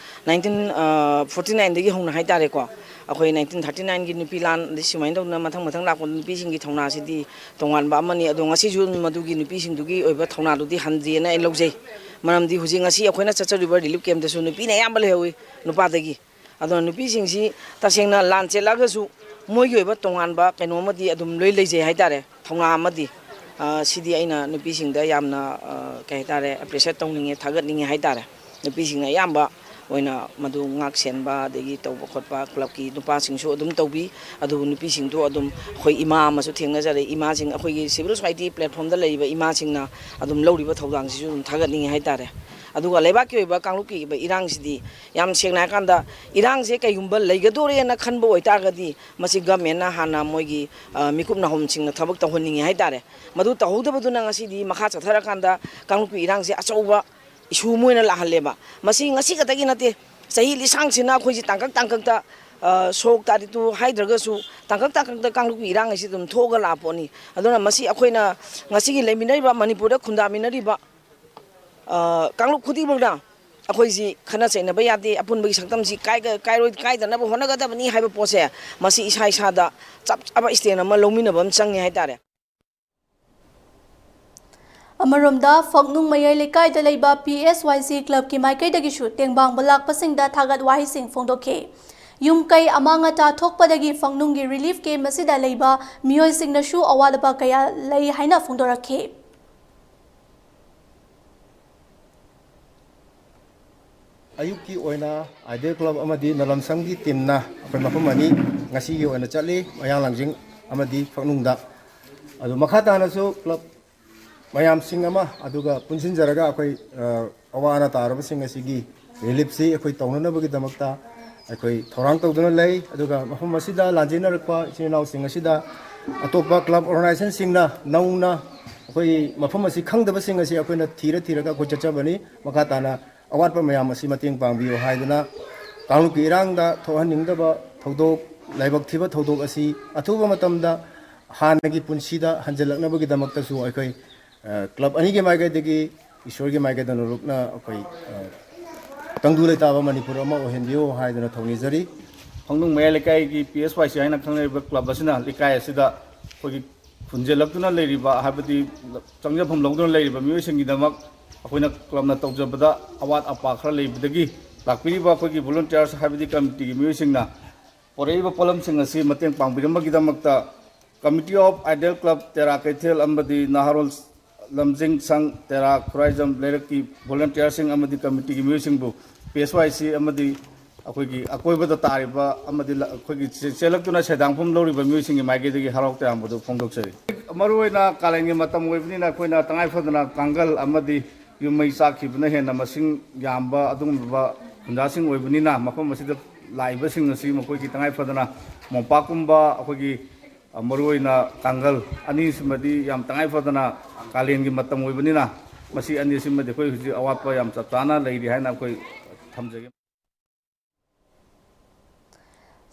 ꯅꯥꯏꯟꯇꯤꯟ, ꯑ, ꯐꯣꯔꯇꯤ ꯅꯥꯏꯟꯗꯒꯤ ꯍꯧꯅ ꯍꯥꯏꯇꯥꯔꯦꯀꯣ, ꯑꯩꯈꯣꯏ ꯅꯥꯏꯟꯇꯤꯟ ꯊꯥꯔꯇꯤ ꯅꯥꯏꯟꯒꯤ ꯅꯨꯄꯤ ꯂꯥꯟ, ꯑꯗꯩ ꯁꯨꯃꯥꯏꯅ ꯇꯧꯗꯅ ꯃꯊꯪ ꯃꯊꯪ ꯂꯥꯛꯄ ꯅꯨꯄꯤꯁꯤꯡꯒꯤ ꯊꯧꯅꯥꯁꯤꯗꯤ ꯇꯣꯉꯥꯟꯕ ꯑꯃꯅꯤ꯫ ꯑꯗꯣ ꯉꯁꯤꯁꯨ ꯃꯗꯨꯒꯤ ꯅꯨꯄꯤꯁꯤꯡꯗꯨꯒꯤ ꯑꯣꯏꯕ ꯊꯧꯅꯥꯗꯨꯗꯤ ꯍꯟꯗꯦꯅ ꯑꯩ ꯂꯧꯖꯩ꯫ ꯃꯔꯝꯗꯤ ꯍꯧꯖꯤꯛ ꯉꯁꯤ ꯑꯩꯈꯣꯏꯅ ꯆꯠꯆꯔꯤꯕ ꯔꯤꯂꯤꯐ ꯀꯦꯝꯞꯇꯁꯨ ꯅꯨꯄꯤꯅ ꯑꯌꯥꯝꯕ ꯂꯩꯍꯧꯋꯤ ꯅꯨꯄꯥꯗꯒꯤ꯫ ꯑꯗꯨꯅ ꯅꯨꯄꯤꯁꯤꯡꯁꯤ ꯇꯁꯦꯡꯅ ꯂꯥꯟ ꯆꯦꯜꯂꯛꯑꯒꯁꯨ ꯃꯣꯏꯒꯤ ꯑꯣꯏꯕ ꯇꯣꯉꯥꯟꯕ ꯀꯩꯅꯣ ꯑꯃꯗꯤ ꯑꯗꯨꯝ ꯂꯣꯏ ꯂꯩꯖꯩ ꯍꯥꯏꯇꯥꯔꯦ, ꯊꯧꯅꯥ ꯑꯃꯗꯤ꯫ ꯑ, ꯁꯤꯗꯤ ꯑꯩꯅ ꯅꯨꯄꯤꯁꯤꯡꯗ ꯌꯥꯝꯅ, ꯑ, ꯀꯩ ꯍꯥꯏꯇꯥꯔꯦ, ꯑꯦꯄ꯭ꯔꯤꯁꯤꯌꯦꯠ ꯇꯧꯅꯤꯡꯉꯦ, ꯊꯥꯒꯠꯅꯤꯡꯉꯦ ꯍꯥꯏꯇꯥꯔꯦ꯫ ꯅꯨꯄꯤꯁꯤꯡꯅ ꯑꯌꯥꯝꯕ ꯑꯣꯏꯅ ꯃꯗꯨ ꯉꯥꯛ ꯁꯦꯟꯕ, ꯑꯗꯒꯤ ꯇꯧꯕ ꯈꯣꯠꯄ ꯀ꯭ꯂꯕꯀꯤ ꯅꯨꯄꯥꯁꯤꯡꯁꯨ ꯑꯗꯨꯝ ꯇꯧꯕꯤ꯫ ꯑꯗꯨꯕꯨ ꯅꯨꯄꯤꯁꯤꯡꯗꯨ ꯑꯗꯨꯝ ꯑꯩꯈꯣꯏ ꯏꯃꯥ ꯑꯃꯁꯨ ꯊꯦꯡꯅꯖꯔꯦ꯫ ꯏꯃꯥꯁꯤꯡ, ꯑꯩꯈꯣꯏꯒꯤ ꯁꯤꯚꯤꯜ ꯁꯣꯁꯥꯏꯇꯤ ꯄ꯭ꯂꯦꯠꯐꯣꯝꯗ ꯂꯩꯔꯤꯕ ꯏꯃꯥꯁꯤꯡꯅ ꯑꯗꯨꯝ ꯂꯧꯔꯤꯕ ꯊꯧꯗꯥꯡꯁꯤꯁꯨ ꯑꯗꯨꯝ ꯊꯥꯒꯠꯅꯤꯡꯉꯦ ꯍꯥꯏꯇꯥꯔꯦ꯫ ꯑꯗꯨꯒ ꯂꯩꯕꯥꯛꯀꯤ ꯑꯣꯏꯕ ꯀꯥꯡꯂꯨꯞꯀꯤ ꯑꯣꯏꯕ ꯏꯔꯥꯡꯁꯤꯗꯤ, ꯌꯥꯝ ꯁꯦꯡꯅ ꯍꯥꯏꯔꯀꯥꯟꯗ, ꯏꯔꯥꯡꯁꯦ ꯀꯩꯒꯨꯝꯕ ꯂꯩꯒꯗꯣꯔꯦꯅ ꯈꯟꯕ ꯑꯣꯏꯇꯥꯔꯒꯗꯤ, ꯃꯁꯤ ꯒꯃꯦꯟꯅ ꯍꯥꯟꯅ ꯃꯣꯏꯒꯤ, ꯑ, ꯃꯤꯀꯨꯞ ꯅꯥꯍꯣꯝꯁꯤꯡꯅ ꯊꯕꯛ ꯇꯧꯍꯟꯅꯤꯡꯉꯤ ꯍꯥꯏꯇꯥꯔꯦ꯫ ꯃꯗꯨ ꯇꯧꯍꯧꯗꯕꯗꯨꯅ ꯉꯁꯤꯗꯤ ꯃꯈꯥ ꯆꯠꯊꯔꯀꯥꯟꯗ ꯀꯥꯡꯂꯨꯞꯀꯤ ꯏꯔꯥꯡꯁꯦ ꯑꯆꯧꯕ ꯏꯁꯨ ꯑꯃ ꯑꯣꯏꯅ ꯂꯥꯛꯍꯜꯂꯦꯕ꯫ ꯃꯁꯤ ꯉꯁꯤ ꯈꯛꯇꯒꯤ ꯅꯠꯇꯦ, ꯆꯍꯤ ꯂꯤꯁꯥꯡꯁꯤꯟꯅ ꯑꯩꯈꯣꯏꯁꯤ ꯇꯥꯡꯀꯛ ꯇꯥꯡꯀꯛꯇ, ꯑ, ꯁꯣꯛ ꯇꯥꯔꯤꯛꯇꯨ ꯍꯥꯏꯗ꯭ꯔꯒꯁꯨ, ꯇꯥꯡꯀꯛ ꯇꯥꯡꯀꯛꯇ ꯀꯥꯡꯂꯨꯞꯀꯤ ꯏꯔꯥꯡ ꯑꯁꯤ ꯑꯗꯨꯝ ꯊꯣꯛꯑꯒ ꯂꯥꯛꯄ ꯄꯣꯠꯅꯤ꯫ ꯑꯗꯨꯅ ꯃꯁꯤ ꯑꯩꯈꯣꯏꯅ ꯉꯁꯤꯒꯤ ꯂꯩꯃꯤꯟꯅꯔꯤꯕ, ꯃꯅꯤꯄꯨꯔꯗ ꯈꯨꯟꯗꯥꯃꯤꯟꯅꯔꯤꯕ, ꯑ, ꯀꯥꯡꯂꯨꯞ ꯈꯨꯗꯤꯡꯃꯛꯅ ꯑꯩꯈꯣꯏꯁꯤ ꯈꯠꯅ ꯆꯩꯅꯕ ꯌꯥꯗꯦ, ꯑꯄꯨꯟꯕꯒꯤ ꯁꯛꯇꯝꯁꯤ ꯀꯥꯏꯒ-, ꯀꯥꯏꯔꯣꯏ-, ꯀꯥꯏꯗꯅꯕ ꯍꯣꯠꯅꯒꯗꯕꯅꯤ ꯍꯥꯏꯕ ꯄꯣꯠꯁꯦ, ꯃꯁꯤ ꯏꯁꯥ ꯏꯁꯥꯗ ꯆꯞ ꯆꯥꯕ ꯏꯁꯇꯦꯟ ꯑꯃ ꯂꯧꯃꯤꯟꯅꯕ ꯑꯃ ꯆꯪꯉꯦ ꯍꯥꯏꯇꯥꯔꯦ꯫ ꯑꯃꯔꯣꯝꯗ, ꯐꯛꯅꯨꯡ ꯃꯌꯥꯏ ꯂꯩꯀꯥꯏꯗ ꯂꯩꯕ P S Y C clubꯀꯤ ꯃꯥꯏꯀꯩꯗꯒꯤꯁꯨ ꯇꯦꯡꯕꯥꯡꯕ ꯂꯥꯛꯄꯁꯤꯡꯗ ꯊꯥꯒꯠ ꯋꯥꯍꯩꯁꯤꯡ ꯐꯣꯡꯗꯣꯛꯈꯤ꯫ ꯌꯨꯝ ꯀꯩ ꯑꯃꯥꯡ ꯑꯇꯥ ꯊꯣꯛꯄꯗꯒꯤ ꯐꯛꯅꯨꯡꯒꯤ relief camp ꯑꯁꯤꯗ ꯂꯩꯕ ꯃꯤꯑꯣꯏꯁꯤꯡꯅꯁꯨ ꯑꯋꯥꯠ ꯑꯄꯥ ꯀꯌꯥ ꯂꯩ ꯍꯥꯏꯅ ꯐꯣꯡꯗꯣꯔꯛꯈꯤ꯫ ꯑꯌꯨꯛꯀꯤ ꯑꯣꯏꯅ Ideal Club ꯑꯃꯗꯤ ꯅꯂꯝꯁꯪꯒꯤ teamꯅ ꯑꯩꯈꯣꯏ ꯃꯐꯝ ꯑꯅꯤ ꯉꯁꯤꯒꯤ ꯑꯣꯏꯅ ꯆꯠꯂꯤ, ꯃꯌꯥꯡ ꯂꯥꯡꯖꯤꯡ ꯑꯃꯗꯤ ꯐꯛꯅꯨꯡꯗ꯫ ꯑꯗꯨ ꯃꯈꯥ ꯇꯥꯅꯁꯨ club ꯃꯌꯥꯝꯁꯤꯡ ꯑꯃ ꯑꯗꯨꯒ ꯄꯨꯟꯁꯤꯟꯖꯔꯒ ꯑꯩꯈꯣꯏ, ꯑ, ꯑꯋꯥ ꯑꯅꯥ ꯇꯥꯔꯕꯁꯤꯡ ꯑꯁꯤꯒꯤ reliefꯁꯤ ꯑꯩꯈꯣꯏ ꯇꯧꯅꯅꯕꯒꯤꯗꯃꯛꯇ ꯑꯩꯈꯣꯏ ꯊꯧꯔꯥꯡ ꯇꯧꯗꯨꯅ ꯂꯩ꯫ ꯑꯗꯨꯒ ꯃꯐꯝ ꯑꯁꯤꯗ ꯂꯥꯟꯖꯦꯟꯅꯔꯛꯄ ꯏꯆꯤꯟ ꯏꯅꯥꯎꯁꯤꯡ ꯑꯁꯤꯗ ꯑꯇꯣꯞꯄ club organizationꯁꯤꯡꯅ ꯅꯧꯅ ꯑꯩꯈꯣꯏ ꯃꯐꯝ ꯑꯁꯤ ꯈꯪꯗꯕꯁꯤꯡ ꯑꯁꯤ ꯑꯩꯈꯣꯏꯅ ꯊꯤꯔ ꯊꯤꯔꯒ ꯑꯩꯈꯣꯏ ꯆꯠꯆꯕꯅꯤ꯫ ꯃꯈꯥ ꯇꯥꯅ ꯑꯋꯥꯠꯄ ꯃꯌꯥꯝ ꯑꯁꯤ ꯃꯇꯦꯡ ꯄꯥꯡꯕꯤꯌꯨ ꯍꯥꯏꯗꯨꯅ ꯀꯥꯡꯂꯨꯞꯀꯤ ꯏꯔꯥꯡꯗ ꯊꯣꯛꯍꯟꯅꯤꯡꯗꯕ ꯊꯧꯗꯣꯛ, ꯂꯥꯏꯕꯛ ꯊꯤꯕ ꯊꯧꯗꯣꯛ ꯑꯁꯤ ꯑꯊꯨꯕ ꯃꯇꯝꯗ ꯍꯥꯟꯅꯒꯤ ꯄꯨꯟꯁꯤꯗ ꯍꯟꯖꯤꯜꯂꯛꯅꯕꯒꯤꯗꯃꯛꯇꯁꯨ ꯑꯩꯈꯣꯏ, ꯑ, club ꯑꯅꯤꯒꯤ ꯃꯥꯏꯀꯩꯗꯒꯤ ꯏꯁꯣꯔꯒꯤ ꯃꯥꯏꯀꯩꯗ ꯅꯣꯂꯨꯛꯅ ꯑꯩꯈꯣꯏ, ꯑ, ꯇꯪꯗꯨ ꯂꯩꯇꯥꯕ ꯃꯅꯤꯄꯨꯔ ꯑꯃ ꯑꯣꯏꯍꯟꯕꯤꯌꯨ ꯍꯥꯏꯗꯨꯅ ꯊꯧꯅꯤꯖꯔꯤ꯫ ꯐꯪꯅꯨꯡ ꯃꯌꯥꯏ ꯂꯩꯀꯥꯏꯒꯤ P S Y C ꯍꯥꯏꯅ ꯈꯪꯅꯔꯤꯕ club ꯑꯁꯤꯅ ꯂꯩꯀꯥꯏ ꯑꯁꯤꯗ ꯑꯩꯈꯣꯏꯒꯤ ꯐꯨꯟꯖꯜꯂꯛꯇꯨꯅ ꯂꯩꯔꯤꯕ, ꯍꯥꯏꯕꯗꯤ ꯆꯪꯖꯐꯝ ꯂꯧꯗꯨꯅ ꯂꯩꯔꯤꯕ ꯃꯤꯑꯣꯏꯁꯤꯡꯒꯤꯗꯃꯛ ꯑꯩꯈꯣꯏꯅ clubꯅ ꯇꯧꯖꯕꯗ ꯑꯋꯥꯠ ꯑꯄꯥ ꯈꯔ ꯂꯩꯕꯗꯒꯤ ꯂꯥꯛꯄꯤꯔꯤꯕ ꯑꯩꯈꯣꯏꯒꯤ volunteers, ꯍꯥꯏꯕꯗꯤ committeeꯒꯤ ꯃꯤꯑꯣꯏꯁꯤꯡꯅ ꯄꯣꯔꯛꯏꯕ ꯄꯣꯠꯂꯝꯁꯤꯡ ꯑꯁꯤ ꯃꯇꯦꯡ ꯄꯥꯡꯕꯤꯔꯝꯕꯒꯤꯗꯃꯛꯇ Committee of Ideal Club ꯇꯦꯔꯥ ꯀꯩꯊꯦꯜ ꯑꯃꯗꯤ ꯅꯍꯥꯔꯣꯜ ꯂꯝꯖꯤꯡ ꯁꯪ ꯇꯦꯔꯥ ꯈꯨꯔꯥꯏꯖꯝ ꯂꯩꯔꯛꯀꯤ volunteerꯁꯤꯡ ꯑꯃꯗꯤ committeeꯒꯤ ꯃꯤꯑꯣꯏꯁꯤꯡꯕꯨ P S Y C ꯑꯃꯗꯤ ꯑꯩꯈꯣꯏꯒꯤ ꯑꯀꯣꯏꯕꯗ ꯇꯥꯔꯤꯕ ꯑꯃꯗꯤ ꯂ-, ꯑꯩꯈꯣꯏꯒꯤ ꯆꯦ-, ꯆꯦꯜꯂꯛꯇꯨꯅ ꯁꯦꯟꯗꯥꯡꯐꯝ ꯂꯧꯔꯤꯕ ꯃꯤꯑꯣꯏꯁꯤꯡꯒꯤ ꯃꯥꯏꯀꯩꯗꯒꯤ ꯍꯔꯥꯎ ꯇꯌꯥꯝꯕꯗꯨ ꯐꯣꯡꯗꯣꯛꯆꯔꯤ꯫ ꯃꯔꯨꯑꯣꯏꯅ ꯀꯥꯂꯦꯟꯒꯤ ꯃꯇꯝ ꯑꯣꯏꯕꯅꯤꯅ ꯑꯩꯈꯣꯏꯅ ꯇꯉꯥꯏ ꯐꯗꯅ ꯀꯥꯡꯒꯜ ꯑꯃꯗꯤ ꯌꯨꯝ ꯃꯩ ꯆꯥꯛꯈꯤꯕꯅ ꯍꯦꯟꯅ ꯃꯁꯤꯡ ꯌꯥꯝꯕ ꯑꯗꯨꯒꯨꯝꯂꯕ ꯈꯨꯟꯖꯥꯁꯤꯡ ꯑꯣꯏꯕꯅꯤꯅ ꯃꯐꯝ ꯑꯁꯤꯗ ꯂꯥꯛꯏꯕꯁꯤꯡ ꯑꯁꯤ ꯃꯈꯣꯏꯒꯤ ꯇꯉꯥꯏ ꯐꯗꯅ ꯃꯣꯝꯄꯥꯛꯀꯨꯝꯕ ꯑꯩꯈꯣꯏꯒꯤ, ꯑ, ꯃꯔꯨꯑꯣꯏꯅ ꯀꯥꯡꯒꯜ ꯑꯅꯤꯁꯤꯃꯗꯤ ꯌꯥꯝ ꯇꯉꯥꯏ ꯐꯗꯅ ꯀꯥꯂꯦꯟꯒꯤ ꯃꯇꯝ ꯑꯣꯏꯕꯅꯤꯅ ꯃꯁꯤ ꯑꯅꯤꯁꯤꯃꯗꯤ ꯑꯩꯈꯣꯏ ꯍꯧꯖꯤꯛ ꯑꯋꯥꯠꯄ ꯌꯥꯝ ꯆꯞ ꯆꯥꯅ ꯂꯩꯔꯤ ꯍꯥꯏꯅ ꯑꯩꯈꯣꯏ ꯊꯝꯖꯒꯦ꯫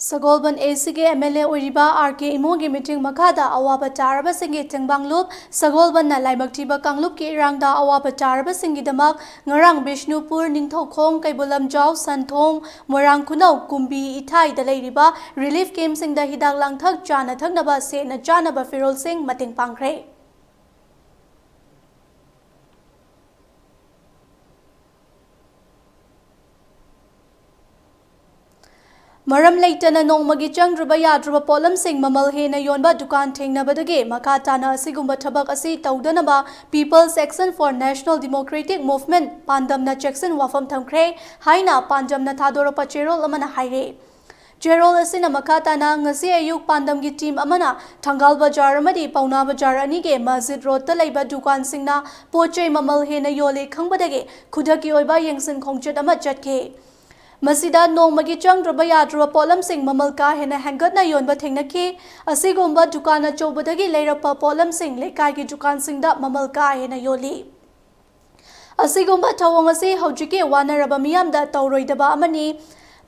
ꯁꯒꯣꯜꯕꯟ ACꯒꯤ MLA ꯑꯣꯏꯔꯤꯕ R K ꯏꯃꯣꯒꯤ ꯃꯤꯠꯌꯦꯡ ꯃꯈꯥꯗ ꯑꯋꯥꯕ ꯇꯥꯔꯕꯁꯤꯡꯒꯤ ꯇꯦꯡꯕꯥꯡꯂꯨꯞ ꯁꯒꯣꯜꯕꯟꯅ ꯂꯥꯏꯕꯛ ꯊꯤꯕ ꯀꯥꯡꯂꯨꯞꯀꯤ ꯏꯔꯥꯡꯗ ꯑꯋꯥꯕ ꯇꯥꯔꯕꯁꯤꯡꯒꯤꯗꯃꯛ ꯉꯔꯥꯡ ꯕꯤꯁꯅꯨꯄꯨꯔ, ꯅꯤꯡꯊꯧꯈꯣꯡ, ꯀꯩꯕꯨꯜ ꯂꯝꯖꯥꯎ, ꯁꯟꯊꯣꯡ, ꯃꯣꯏꯔꯥꯡ ꯈꯨꯅꯧ, ꯀꯨꯝꯕꯤ, ꯏꯊꯥꯏꯗ ꯂꯩꯔꯤꯕ relief campꯁꯤꯡꯗ ꯍꯤꯗꯥꯛ ꯂꯥꯡꯊꯛ, ꯆꯥꯅ ꯊꯛꯅꯕ, ꯁꯦꯠꯅ ꯆꯥꯅꯕ ꯐꯤꯔꯣꯜꯁꯤꯡ ꯃꯇꯦꯡ ꯄꯥꯡꯈ꯭ꯔꯦ꯫ ꯃꯔꯝ ꯂꯩꯇꯅ ꯅꯣꯡꯃꯒꯤ ꯆꯪꯗ꯭ꯔꯕ ꯌꯥꯗ꯭ꯔꯕ ꯄꯣꯠꯂꯝꯁꯤꯡ ꯃꯃꯜ ꯍꯦꯟꯅ ꯌꯣꯟꯕ ꯗꯨꯀꯥꯟ ꯊꯦꯡꯅꯕꯗꯒꯤ ꯃꯈꯥ ꯇꯥꯅ ꯑꯁꯤꯒꯨꯝꯕ ꯊꯕꯛ ꯑꯁꯤ ꯇꯧꯗꯅꯕ People's Action for National Democratic Movement ꯄꯥꯟꯗꯝꯅ ꯆꯦꯛꯁꯤꯟ ꯋꯥꯐꯝ ꯊꯝꯈ꯭ꯔꯦ ꯍꯥꯏꯅ ꯄꯥꯟꯗꯝꯅ ꯊꯥꯗꯣꯔꯛꯄ ꯆꯦꯔꯣꯜ ꯑꯃꯅ ꯍꯥꯏꯔꯦ꯫ ꯆꯦꯔꯣꯜ ꯑꯁꯤꯅ ꯃꯈꯥ ꯇꯥꯅ ꯉꯁꯤ ꯑꯌꯨꯛ ꯄꯥꯟꯗꯝꯒꯤ ꯇꯤꯝ ꯑꯃꯅ ꯊꯪꯒꯥꯜ ꯕꯖꯥꯔ ꯑꯃꯗꯤ ꯄꯥꯎꯅꯥ ꯕꯖꯥꯔ ꯑꯅꯤꯒꯤ ꯃꯁꯖꯤꯗ ꯔꯣꯗꯇ ꯂꯩꯕ ꯗꯨꯀꯥꯟꯁꯤꯡꯅ ꯄꯣꯠ ꯆꯩ ꯃꯃꯜ ꯍꯦꯟꯅ ꯌꯣꯜꯂꯦ ꯈꯪꯕꯗꯒꯤ ꯈꯨꯗꯛꯀꯤ ꯑꯣꯏꯕ ꯌꯦꯡꯁꯤꯟ ꯈꯣꯡꯆꯠ ꯑꯃ ꯆꯠꯈꯤ꯫ ꯃꯁꯤꯗ ꯅꯣꯡꯃꯒꯤ ꯆꯪꯗ꯭ꯔꯕ ꯌꯥꯗ꯭ꯔꯕ ꯄꯣꯠꯂꯝꯁꯤꯡ ꯃꯃꯜ ꯀꯥ ꯍꯦꯟꯅ ꯍꯦꯟꯒꯠꯅ ꯌꯣꯟꯕ ꯊꯦꯡꯅꯈꯤ꯫ ꯑꯁꯤꯒꯨꯝꯕ ꯗꯨꯀꯥꯟ ꯑꯆꯧꯕꯗꯒꯤ ꯂꯩꯔꯛꯄ ꯄꯣꯠꯂꯝꯁꯤꯡ ꯂꯩꯀꯥꯏꯒꯤ ꯗꯨꯀꯥꯟꯁꯤꯡꯗ ꯃꯃꯜ ꯀꯥ ꯍꯦꯟꯅ ꯌꯣꯜꯂꯤ꯫ ꯑꯁꯤꯒꯨꯝꯕ ꯊꯧꯑꯣꯡ ꯑꯁꯤ ꯍꯧꯖꯤꯛꯀꯤ ꯋꯥꯅꯔꯕ ꯃꯤꯌꯥꯝꯗ ꯇꯧꯔꯣꯏꯗꯕ ꯑꯃꯅꯤ꯫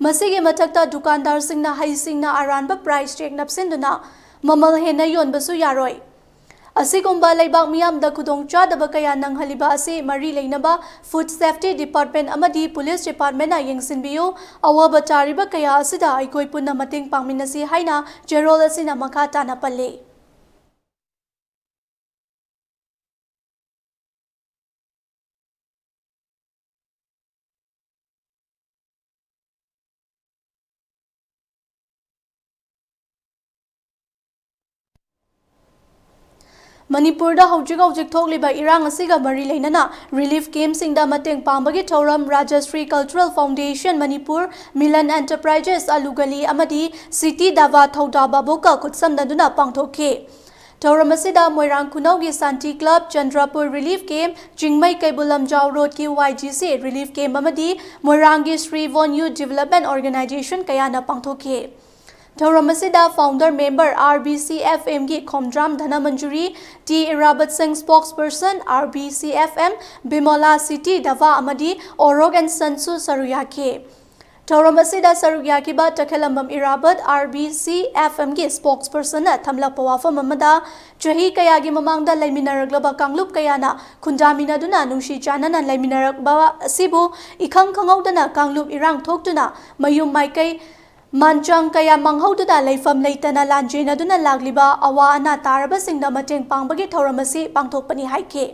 ꯃꯁꯤꯒꯤ ꯃꯊꯛꯇ ꯗꯨꯀꯥꯟꯗꯥꯔꯁꯤꯡꯅ ꯍꯩꯁꯤꯡꯅ ꯑꯔꯥꯟꯕ ꯄ꯭ꯔꯥꯏꯁ ꯇꯦꯒ ꯅꯞꯁꯤꯟꯗꯨꯅ ꯃꯃꯜ ꯍꯦꯟꯅ ꯌꯣꯟꯕꯁꯨ ꯌꯥꯔꯣꯏ꯫ ꯑꯁꯤꯒꯨꯝꯕ ꯂꯩꯕꯥꯛ ꯃꯤꯌꯥꯝꯗ ꯈꯨꯗꯣꯡꯆꯥꯗꯕ ꯀꯌꯥ ꯅꯪꯍꯜꯂꯤꯕ ꯑꯁꯤ ꯃꯔꯤ ꯂꯩꯅꯕ Food Safety Department ꯑꯃꯗꯤ Police Departmentꯅ ꯌꯦꯡꯁꯤꯟꯕꯤꯌꯨ꯫ ꯑꯋꯥꯕ ꯇꯥꯔꯤꯕ ꯀꯌꯥ ꯑꯁꯤꯗ ꯑꯩꯈꯣꯏ ꯄꯨꯟꯅ ꯃꯇꯦꯡ ꯄꯥꯡꯃꯤꯟꯅꯁꯤ ꯍꯥꯏꯅ ꯆꯦꯔꯣꯜ ꯑꯁꯤꯅ ꯃꯈꯥ ꯇꯥꯅ ꯄꯜꯂꯤ꯫ ꯃꯅꯤꯄꯨꯔꯗ ꯍꯧꯖꯤꯛ ꯍꯧꯖꯤꯛ ꯊꯣꯛꯂꯤꯕ ꯏꯔꯥꯡ ꯑꯁꯤꯒ ꯃꯔꯤ ꯂꯩꯅꯅ relief campꯁꯤꯡꯗ ꯃꯇꯦꯡ ꯄꯥꯡꯕꯒꯤ ꯊꯧꯔꯝ Rajashri Cultural Foundation Manipur, Milan Enterprises Alugali ꯑꯃꯗꯤ City Dava ꯊꯧꯗꯥ ꯚꯥꯕꯣꯛꯀ ꯈꯨꯠꯁꯝꯅꯗꯨꯅ ꯄꯥꯡꯊꯣꯛꯈꯤ꯫ ꯊꯧꯔꯝ ꯑꯁꯤꯗ ꯃꯣꯏꯔꯥꯡ ꯈꯨꯅꯧꯒꯤ Shanti Club, Chandrapur Relief Camp, ꯆꯤꯡꯃꯩ Keibul Lamjao Roadꯀꯤ Y G C Relief Camp ꯑꯃꯗꯤ ꯃꯣꯏꯔꯥꯡꯒꯤ Shrivon Youth Development Organization ꯀꯌꯥꯅ ꯄꯥꯡꯊꯣꯛꯈꯤ꯫ ꯊꯧꯔꯝ ꯑꯁꯤꯗ founder member R B C F Mꯒꯤ Khomdram Dhanamanjuri, T Irabat Singh spokesperson R B C F M, Bimola, City Dava ꯑꯃꯗꯤ Orok and Sons ꯁꯨ ꯁꯔꯨꯛ ꯌꯥꯈꯤ꯫ ꯊꯧꯔꯝ ꯑꯁꯤꯗ ꯁꯔꯨꯛ ꯌꯥꯈꯤꯕ ꯇꯈꯦꯂꯝꯕꯝ ꯏꯔꯥꯕꯠ R B C F Mꯒꯤ spokespersonꯅ ꯊꯝꯂꯛꯄ ꯋꯥꯐꯝ ꯑꯃꯗ, ꯆꯍꯤ ꯀꯌꯥꯒꯤ ꯃꯃꯥꯡꯗ ꯂꯩꯃꯤꯟꯅꯔꯛꯂꯕ ꯀꯥꯡꯂꯨꯞ ꯀꯌꯥꯅ ꯈꯨꯟꯗꯥꯃꯤꯟꯅꯗꯨꯅ ꯅꯨꯡꯁꯤ ꯆꯥꯟꯅꯅ ꯂꯩꯃꯤꯟꯅꯔꯛꯄ ꯑꯁꯤꯕꯨ ꯏꯈꯪ ꯈꯪꯍꯧꯗꯅ ꯀꯥꯡꯂꯨꯞ ꯏꯔꯥꯡ ꯊꯣꯛꯇꯨꯅ ꯃꯌꯨꯝ ꯃꯥꯏꯀꯩ ꯃꯥꯟꯆꯥꯡ ꯀꯌꯥ ꯃꯥꯡꯍꯧꯗꯨꯅ ꯂꯩꯐꯝ ꯂꯩꯇꯅ ꯂꯥꯟꯖꯦꯟꯅꯗꯨꯅ ꯂꯥꯛꯂꯤꯕ ꯑꯋꯥ ꯑꯅꯥ ꯇꯥꯔꯕꯁꯤꯡꯗ ꯃꯇꯦꯡ ꯄꯥꯡꯕꯒꯤ ꯊꯧꯔꯝ ꯑꯁꯤ ꯄꯥꯡꯊꯣꯛꯄꯅꯤ ꯍꯥꯏꯈꯤ꯫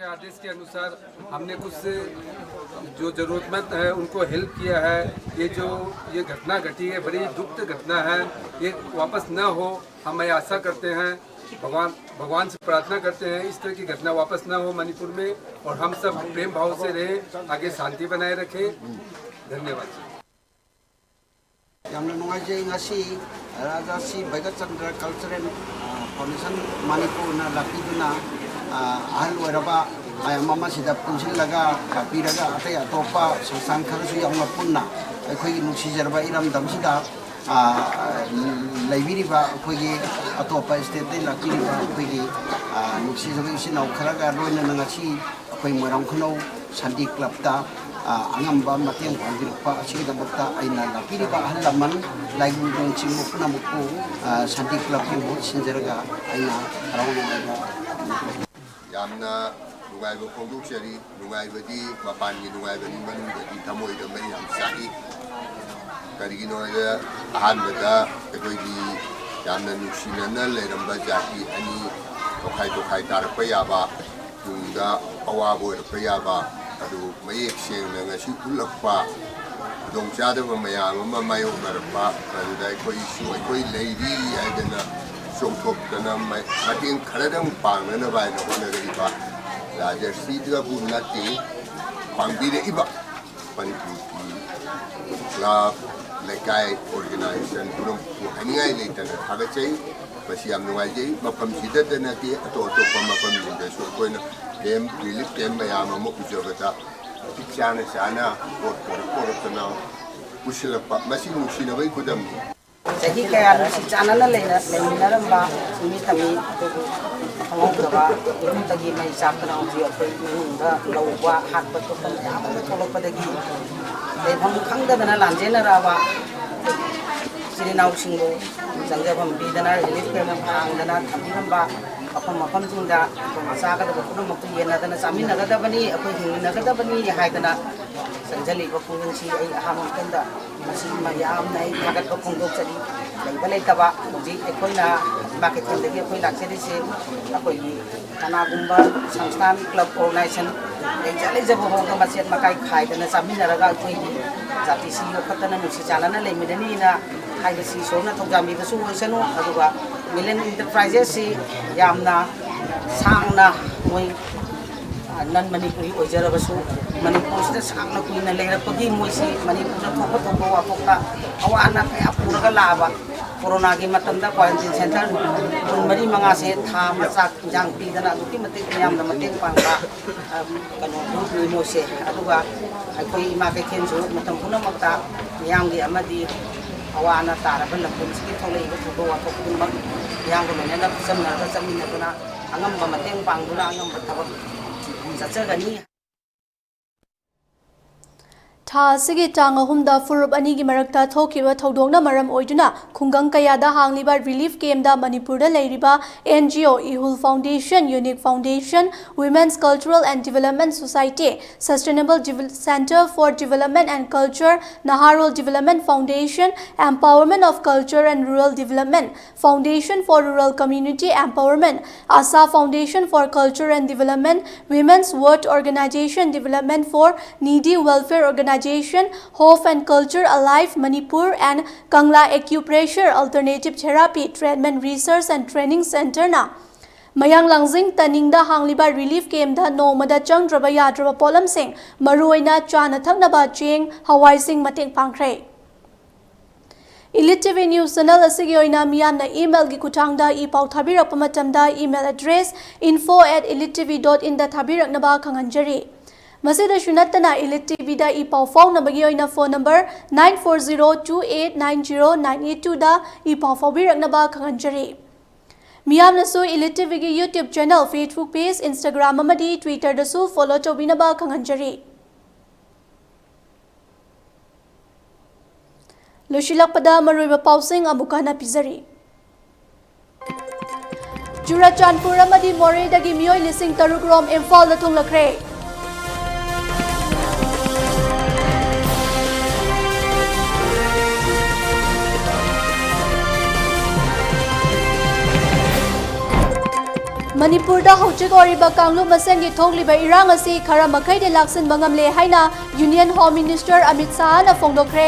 आदेश के अनुसार हमने कुछ जो ज़रूरतमंद है उनको हेल्प किया है। ये जो ये घटना घटी है, बड़ी दुख घटना है, ये वापस ना हो। हम ये आशा करते हैं, भगवान भगवान से प्रार्थना करते हैं इस तरह की घटना वापस ना हो मणिपुर में, और हम सब प्रेम भाव से रहें, आगे शांति बनाए रखें। धन्यवाद। ꯌꯥꯝꯅ ꯅꯨꯡꯉꯥꯏꯖꯩ꯫ ꯉꯁꯤ ꯔꯥꯖꯥꯁꯤ ꯕꯩꯒꯆꯟꯗ꯭ꯔ ꯀꯜꯆꯔꯦꯜ ꯐꯥꯎꯟꯗꯦꯁꯟ ꯃꯅꯤꯄꯨꯔꯅ ꯂꯥꯛꯄꯤꯗꯨꯅ ꯑꯍꯜ ꯑꯣꯏꯔꯕ ꯃꯌꯥꯝ ꯑꯃ ꯁꯤꯗ ꯄꯨꯟꯁꯤꯜꯂꯒ ꯂꯥꯛꯄꯤꯔꯒ ꯑꯇꯩ ꯑꯇꯣꯞꯄ ꯁꯪꯁꯊꯥꯟ ꯈꯔꯁꯨ ꯌꯥꯎꯅ ꯄꯨꯟꯅ ꯑꯩꯈꯣꯏꯒꯤ ꯅꯨꯡꯁꯤꯖꯔꯕ ꯏꯔꯝꯗꯝꯁꯤꯗ ꯂꯩꯕꯤꯔꯤꯕ ꯑꯩꯈꯣꯏꯒꯤ ꯑꯇꯣꯞꯄ ꯁ꯭ꯇꯦꯠꯇꯒꯤ ꯂꯥꯛꯄꯤꯔꯤꯕ ꯑꯩꯈꯣꯏꯒꯤ ꯅꯨꯡꯁꯤꯖꯕ ꯏꯆꯤꯟ ꯏꯅꯥꯎ ꯈꯔꯒ ꯂꯣꯏꯅꯅ ꯉꯁꯤ ꯑꯩꯈꯣꯏ ꯃꯣꯏꯔꯥꯡ ꯈꯨꯅꯧ ꯁꯟꯗꯤ ꯀ꯭ꯂꯕꯇ ꯑꯉꯝꯕ ꯃꯇꯦꯡ ꯄꯥꯡꯕꯤꯔꯛꯄ ꯑꯁꯤꯒꯤꯗꯃꯛꯇ ꯑꯩꯅ ꯂꯥꯛꯄꯤꯔꯤꯕ ꯑꯍꯜ ꯂꯃꯟ ꯂꯥꯏꯕꯨꯡꯗꯣꯟꯁꯤꯡꯕꯨ ꯄꯨꯝꯅꯃꯛꯄꯨ ꯁꯟꯗꯤ ꯀ꯭ꯂꯕꯀꯤ ꯃꯍꯨꯠ ꯁꯤꯟꯖꯔꯒ ꯑꯩꯅ ꯍꯔꯥꯎ ꯅꯨꯡꯉꯥꯏꯕ ꯌꯥꯝꯅ ꯅꯨꯡꯉꯥꯏꯕ ꯐꯣꯡꯗꯣꯛꯆꯔꯤ꯫ ꯅꯨꯡꯉꯥꯏꯕꯗꯤ ꯃꯄꯥꯟꯒꯤ ꯅꯨꯡꯉꯥꯏꯕꯅꯤ, ꯃꯅꯨꯡꯗꯗꯤ ꯊꯃꯣꯏꯗ ꯃꯩ ꯌꯥꯝ ꯆꯥꯛꯏ꯫ ꯀꯔꯤꯒꯤꯅꯣ ꯍꯥꯏꯕꯗ ꯑꯍꯥꯟꯕꯗ ꯑꯩꯈꯣꯏꯒꯤ ꯌꯥꯝꯅ ꯅꯨꯡꯁꯤꯅꯅ ꯂꯩꯔꯝꯕ ꯖꯥꯇꯤ ꯑꯅꯤ ꯇꯣꯈꯥꯏ ꯇꯣꯈꯥꯏ ꯇꯥꯔꯛꯄ ꯌꯥꯕ, ꯇꯨꯡꯗ ꯑꯋꯥꯕ ꯑꯣꯏꯔꯛꯄ ꯌꯥꯕ ꯑꯗꯨ ꯃꯌꯦꯛ ꯁꯦꯡꯅ ꯉꯁꯤ ꯎꯠꯂꯛꯄ, ꯈꯨꯗꯣꯡꯆꯥꯗꯕ ꯃꯌꯥꯝ ꯑꯃ ꯃꯥꯌꯣꯛꯅꯔꯛꯄ ꯑꯗꯨꯗ ꯑꯩꯈꯣꯏꯁꯨ ꯑꯩꯈꯣꯏ ꯂꯩꯔꯤ ꯍꯥꯏꯗꯅ ꯆꯣꯡꯊꯣꯛꯇꯅ ꯃꯇꯦꯡ ꯈꯔꯗꯪ ꯄꯥꯡꯅꯅꯕ ꯍꯥꯏꯅ ꯍꯣꯠꯅꯔꯛꯏꯕ ꯔꯥꯖꯔꯁꯤꯗꯕꯨ ꯅꯠꯇꯦ, ꯄꯥꯡꯕꯤꯔꯛꯏꯕ ꯃꯅꯤꯄꯨꯔꯒꯤ ꯀ꯭ꯂꯕ, ꯂꯩꯀꯥꯏ, ꯑꯣꯔꯒꯅꯥꯏꯖꯦꯁꯟ ꯄꯨꯝꯅꯃꯛꯄꯨ ꯍꯥꯏꯅꯤꯡꯉꯥꯏ ꯂꯩꯇꯅ ꯊꯥꯒꯠꯆꯩ꯫ ꯃꯁꯤ ꯌꯥꯝ ꯅꯨꯡꯉꯥꯏꯖꯩ꯫ ꯃꯐꯝꯁꯤꯗꯇ ꯅꯠꯇꯦ, ꯑꯇꯣꯞ ꯑꯇꯣꯞꯄ ꯃꯐꯝꯁꯤꯡꯗꯁꯨ ꯑꯩꯈꯣꯏꯅ ꯀꯦꯝꯞ, ꯔꯤꯂꯤꯐ ꯀꯦꯝꯞ ꯃꯌꯥꯝ ꯑꯃ ꯎꯖꯕꯗ ꯃꯇꯤꯛ ꯆꯥꯅ ꯆꯥꯅ ꯄꯣꯠ ꯄꯨꯔꯛ ꯄꯨꯔꯛꯇꯅ ꯄꯨꯁꯤꯜꯂꯛꯄ, ꯃꯁꯤ ꯅꯨꯡꯁꯤꯅꯕꯒꯤ ꯈꯨꯗꯝꯅꯤ꯫ ꯆꯍꯤ ꯀꯌꯥ ꯅꯨꯡꯁꯤ ꯆꯥꯟꯅꯅ ꯂꯩꯅ ꯂꯩꯃꯤꯟꯅꯔꯝꯕ ꯏꯃꯤꯠ ꯇꯃꯤ ꯈꯪꯍꯧꯗꯕ ꯏꯔꯨꯞꯇꯒꯤ ꯃꯩ ꯆꯥꯛꯇꯅ ꯍꯧꯖꯤꯛ ꯑꯩꯈꯣꯏ ꯃꯅꯨꯡꯗ ꯂꯧꯕ ꯍꯥꯠꯄ ꯈꯣꯠꯄ ꯃꯌꯥꯝ ꯑꯃ ꯊꯣꯛꯂꯛꯄꯗꯒꯤ ꯂꯩꯐꯝ ꯈꯪꯗꯗꯅ ꯂꯥꯟꯖꯦꯟꯅꯔꯛꯑꯕ ꯏꯆꯤꯜ ꯏꯅꯥꯎꯁꯤꯡꯕꯨ ꯆꯪꯖꯐꯝ ꯄꯤꯗꯅ ꯔꯤꯂꯤꯐ ꯀꯦꯝꯞ ꯍꯥꯡꯗꯅ ꯊꯝꯕꯤꯔꯝꯕ ꯃꯐꯝ ꯃꯐꯝꯁꯤꯡꯗ ꯑꯩꯈꯣꯏꯅ ꯆꯥꯒꯗꯕ ꯄꯨꯝꯅꯃꯛꯇꯨ ꯌꯦꯟꯅꯗꯅ ꯆꯥꯃꯤꯟꯅꯒꯗꯕꯅꯤ, ꯑꯩꯈꯣꯏ ꯍꯤꯡꯃꯤꯟꯅꯒꯗꯕꯅꯤ ꯍꯥꯏꯗꯅ ꯆꯪꯁꯤꯜꯂꯤꯕ ꯄꯨꯛꯅꯤꯡꯁꯤ ꯑꯩ ꯑꯍꯥꯟꯕ ꯃꯇꯝꯗ ꯃꯁꯤ ꯃꯌꯥꯝꯅ ꯑꯩ ꯊꯥꯒꯠꯄ ꯐꯣꯡꯗꯣꯛꯆꯔꯤ꯫ ꯂꯩꯕ ꯂꯩꯇꯕ ꯍꯧꯖꯤꯛ ꯑꯩꯈꯣꯏꯅ ꯍꯧꯖꯤꯛ ꯀꯩꯊꯦꯜꯗꯒꯤ ꯑꯩꯈꯣꯏ ꯂꯥꯛꯆꯔꯤꯁꯦ ꯑꯩꯈꯣꯏꯒꯤ ꯀꯅꯥꯒꯨꯝꯕ ꯁꯪꯁꯊꯥꯟ, ꯀ꯭ꯂꯕ, ꯑꯣꯔꯒꯅꯥꯏꯖꯦꯁꯟ ꯂꯩꯖ ꯂꯩꯖꯕ ꯐꯥꯎꯗ ꯃꯆꯦꯠ ꯃꯀꯥꯏ ꯈꯥꯏꯗꯅ ꯆꯥꯃꯤꯟꯅꯔꯒ ꯑꯩꯈꯣꯏꯒꯤ ꯖꯥꯇꯤꯁꯤ ꯌꯣꯛꯈꯠꯇꯅ ꯅꯨꯡꯁꯤ ꯆꯥꯟꯅꯅ ꯂꯩꯃꯤꯟꯅꯅꯤꯅ ꯍꯥꯏꯕꯁꯤ ꯏꯁꯣꯔꯅ ꯊꯧꯖꯥꯟꯕꯤꯕꯁꯨ ꯑꯣꯏꯁꯅꯨ꯫ ꯑꯗꯨꯒ ꯃꯤꯂꯦꯟ ꯏꯟꯇꯔꯄ꯭ꯔꯥꯏꯖꯦꯁꯁꯤ ꯌꯥꯝꯅ ꯁꯥꯡꯅ ꯃꯣꯏ ꯅꯟ ꯃꯅꯤꯄꯨꯔꯤ ꯑꯣꯏꯖꯔꯕꯁꯨ ꯃꯅꯤꯄꯨꯔꯁꯤꯗ ꯁꯥꯡꯅ ꯀꯨꯏꯅ ꯂꯩꯔꯛꯄꯒꯤ ꯃꯣꯏꯁꯤ ꯃꯅꯤꯄꯨꯔꯗ ꯊꯣꯛꯄ ꯊꯣꯛꯄ ꯋꯥꯊꯣꯛꯇ ꯑꯋꯥ ꯑꯅꯥ ꯀꯌꯥ ꯄꯨꯔꯒ ꯂꯥꯛꯑꯕ꯫ ꯀꯣꯔꯣꯅꯥꯒꯤ ꯃꯇꯝꯗ ꯀ꯭ꯋꯥꯔꯦꯟꯇꯤꯟ ꯁꯦꯟꯇꯔ ꯀꯨꯟ ꯃꯔꯤ ꯃꯉꯥꯁꯦ ꯊꯥ ꯑꯃ ꯆꯥꯛ ꯏꯟꯖꯥꯡ ꯄꯤꯗꯅ ꯑꯗꯨꯛꯀꯤ ꯃꯇꯤꯛ ꯃꯤꯌꯥꯝꯗ ꯃꯇꯦꯡ ꯄꯥꯡꯕ, ꯑ, ꯀꯩꯅꯣ, ꯒ꯭ꯔꯨꯞꯅꯤ ꯃꯣꯏꯁꯦ꯫ ꯑꯗꯨꯒ ꯑꯩꯈꯣꯏ ꯏꯃꯥ ꯀꯩꯊꯦꯜꯁꯨ ꯃꯇꯝ ꯄꯨꯝꯅꯃꯛꯇ ꯃꯤꯌꯥꯝꯒꯤ ꯑꯃꯗꯤ ꯑꯋꯥ ꯑꯅꯥ ꯇꯥꯔꯕ ꯂꯝꯗꯝꯁꯤꯒꯤ ꯊꯣꯛꯂꯛꯏꯕ ꯊꯧꯗꯣꯛ ꯋꯥꯊꯣꯛ ꯈꯨꯗꯤꯡꯃꯛ ꯃꯤꯌꯥꯝꯒ ꯂꯣꯏꯅꯅ ꯐꯨꯛꯆꯟꯅꯔꯒ ꯆꯠꯃꯤꯟꯅꯗꯨꯅ ꯑꯉꯝꯕ ꯃꯇꯦꯡ ꯄꯥꯡꯗꯨꯅ ꯑꯉꯝꯕ ꯊꯕꯛ ꯆꯠꯆꯒꯅꯤ꯫ ꯊꯥ ꯑꯁꯤꯒꯤ ꯇꯥꯡ ꯑꯍꯨꯝꯗ ꯐꯨꯔꯨꯞ ꯑꯅꯤꯒꯤ ꯃꯔꯛꯇ ꯊꯣꯛꯈꯤꯕ ꯊꯧꯗꯣꯛꯅ ꯃꯔꯝ ꯑꯣꯏꯗꯨꯅ ꯈꯨꯡꯒꯪ ꯀꯌꯥꯗ ꯍꯥꯡꯂꯤꯕ ꯔꯤꯂꯤꯐ ꯀꯦꯝꯗ ꯃꯅꯤꯄꯨꯔꯗ ꯂꯩꯔꯤꯕ NGO, ꯏꯍꯨꯜ foundation, unique foundation, Women's Cultural and Development Society, Sustainable Devel-, Center for Development and Culture, Naharol Development Foundation, Empowerment of Culture and Rural Development, Foundation for Rural Community Empowerment, ASHA Foundation for Culture and Development, Women's World Organization, Development for Needy Welfare Organization, Hope and Culture Alive Manipur, and Kangla Acupressure Alternative Therapy Treatment Research and Training Centerꯅ ꯃꯌꯥꯡ ꯂꯥꯡꯖꯤꯡ ꯇꯅꯤꯡꯗ ꯍꯥꯡꯂꯤꯕ relief ꯀꯦꯝꯗ ꯅꯣꯡꯃꯗ ꯆꯪꯗ꯭ꯔꯕ ꯌꯥꯗ꯭ꯔꯕ ꯄꯣꯠꯂꯝꯁꯤꯡ, ꯃꯔꯨꯑꯣꯏꯅ ꯆꯥꯅ ꯊꯛꯅꯕ ꯆꯦꯡ, ꯍꯋꯥꯏꯁꯤꯡ ꯃꯇꯦꯡ ꯄꯥꯡꯈ꯭ꯔꯦ꯫ Elite TV News Channel ꯑꯁꯤꯒꯤ ꯑꯣꯏꯅ ꯃꯤꯌꯥꯝꯅ emailꯒꯤ ꯈꯨꯠꯊꯥꯡꯗ ꯏ ꯄꯥꯎ ꯊꯥꯕꯤꯔꯛꯄ ꯃꯇꯝꯗ email address info at elite TV dot inꯗ ꯊꯥꯕꯤꯔꯛꯅꯕ ꯈꯪꯍꯟꯖꯔꯤ꯫ ꯃꯁꯤꯗꯁꯨ ꯅꯠꯇꯅ Elite TVꯗ ꯏ ꯄꯥꯎ ꯐꯥꯎꯅꯕꯒꯤ ꯑꯣꯏꯅ phone number nine four zero two eight nine zero nine eight twoꯗ E ꯄꯥꯎ ꯐꯥꯎꯕꯤꯔꯛꯅꯕ ꯈꯪꯍꯟꯖꯔꯤ꯫ ꯃꯤꯌꯥꯝꯅꯁꯨ Elite TVꯒꯤ YouTube channel, Facebook page, Instagram ꯑꯃꯗꯤ Twitterꯗꯁꯨ follow ꯇꯧꯕꯤꯅꯕ ꯈꯪꯍꯟꯖꯔꯤ꯫ ꯂꯣꯏꯁꯤꯜꯂꯛꯄꯗ ꯃꯔꯨꯑꯣꯏꯕ ꯄꯥꯎꯁꯤꯡ ꯑꯃꯨꯛ ꯍꯟꯅ ꯄꯤꯖꯔꯤ꯫ ꯆꯨꯔꯆꯥꯟꯄꯨꯔ ꯑꯃꯗꯤ ꯃꯣꯔꯦꯗꯒꯤ ꯃꯤꯑꯣꯏ ꯂꯤꯁꯤꯡ ꯇꯔꯨꯛ ꯔꯣꯝ ꯏꯝꯐꯥꯜꯗ ꯊꯨꯡꯂꯈ꯭ꯔꯦ꯫ ꯃꯅꯤꯄꯨꯔꯗ ꯍꯧꯖꯤꯛ ꯑꯣꯏꯔꯤꯕ ꯀꯥꯡꯂꯨꯞ ꯃꯁꯦꯟꯒꯤ ꯊꯣꯛꯂꯤꯕ ꯏꯔꯥꯡ ꯑꯁꯤ ꯈꯔ ꯃꯈꯩꯗꯤ ꯂꯥꯛꯁꯤꯟꯕ ꯉꯝꯂꯦ ꯍꯥꯏꯅ Union Home Minister ꯑꯃꯤꯠ ꯁꯥꯍꯅ ꯐꯣꯡꯗꯣꯛꯈ꯭ꯔꯦ꯫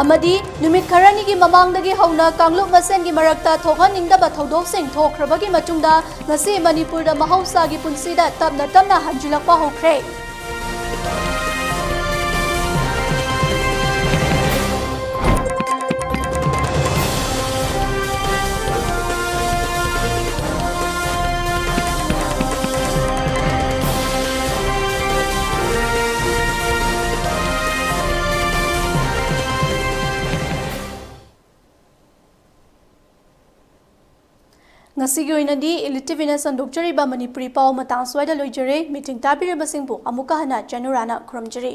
ꯑꯃꯗꯤ ꯅꯨꯃꯤꯠ ꯈꯔꯅꯤꯒꯤ ꯃꯃꯥꯡꯗꯒꯤ ꯍꯧꯅ ꯀꯥꯡꯂꯨꯞ ꯃꯁꯦꯟꯒꯤ ꯃꯔꯛꯇ ꯊꯣꯛꯍꯟꯅꯤꯡꯗꯕ ꯊꯧꯗꯣꯛꯁꯤꯡ ꯊꯣꯛꯈ꯭ꯔꯕꯒꯤ ꯃꯇꯨꯡꯗ ꯉꯁꯤ ꯃꯅꯤꯄꯨꯔꯗ ꯃꯍꯧꯁꯥꯒꯤ ꯄꯨꯟꯁꯤꯗ ꯇꯞꯅ ꯇꯞꯅ ꯍꯟꯖꯤꯜꯂꯛꯄ ꯍꯧꯈ꯭ꯔꯦ꯫ ꯉꯁꯤꯒꯤ ꯑꯣꯏꯅꯗꯤ Elite ꯇꯤꯚꯤꯅ ꯁꯟꯗꯣꯛꯆꯔꯤꯕ ꯃꯅꯤꯄꯨꯔꯤ ꯄꯥꯎ ꯃꯇꯥꯡ ꯁ꯭ꯋꯥꯏꯗ ꯂꯣꯏꯖꯔꯦ꯫ ꯃꯤꯠꯌꯦꯡ ꯇꯥꯕꯤꯔꯤꯕꯁꯤꯡꯕꯨ ꯑꯃꯨꯛꯀ ꯍꯟꯅ ꯆꯅꯨꯔꯥꯅ ꯈꯨꯔꯨꯝꯖꯔꯤ꯫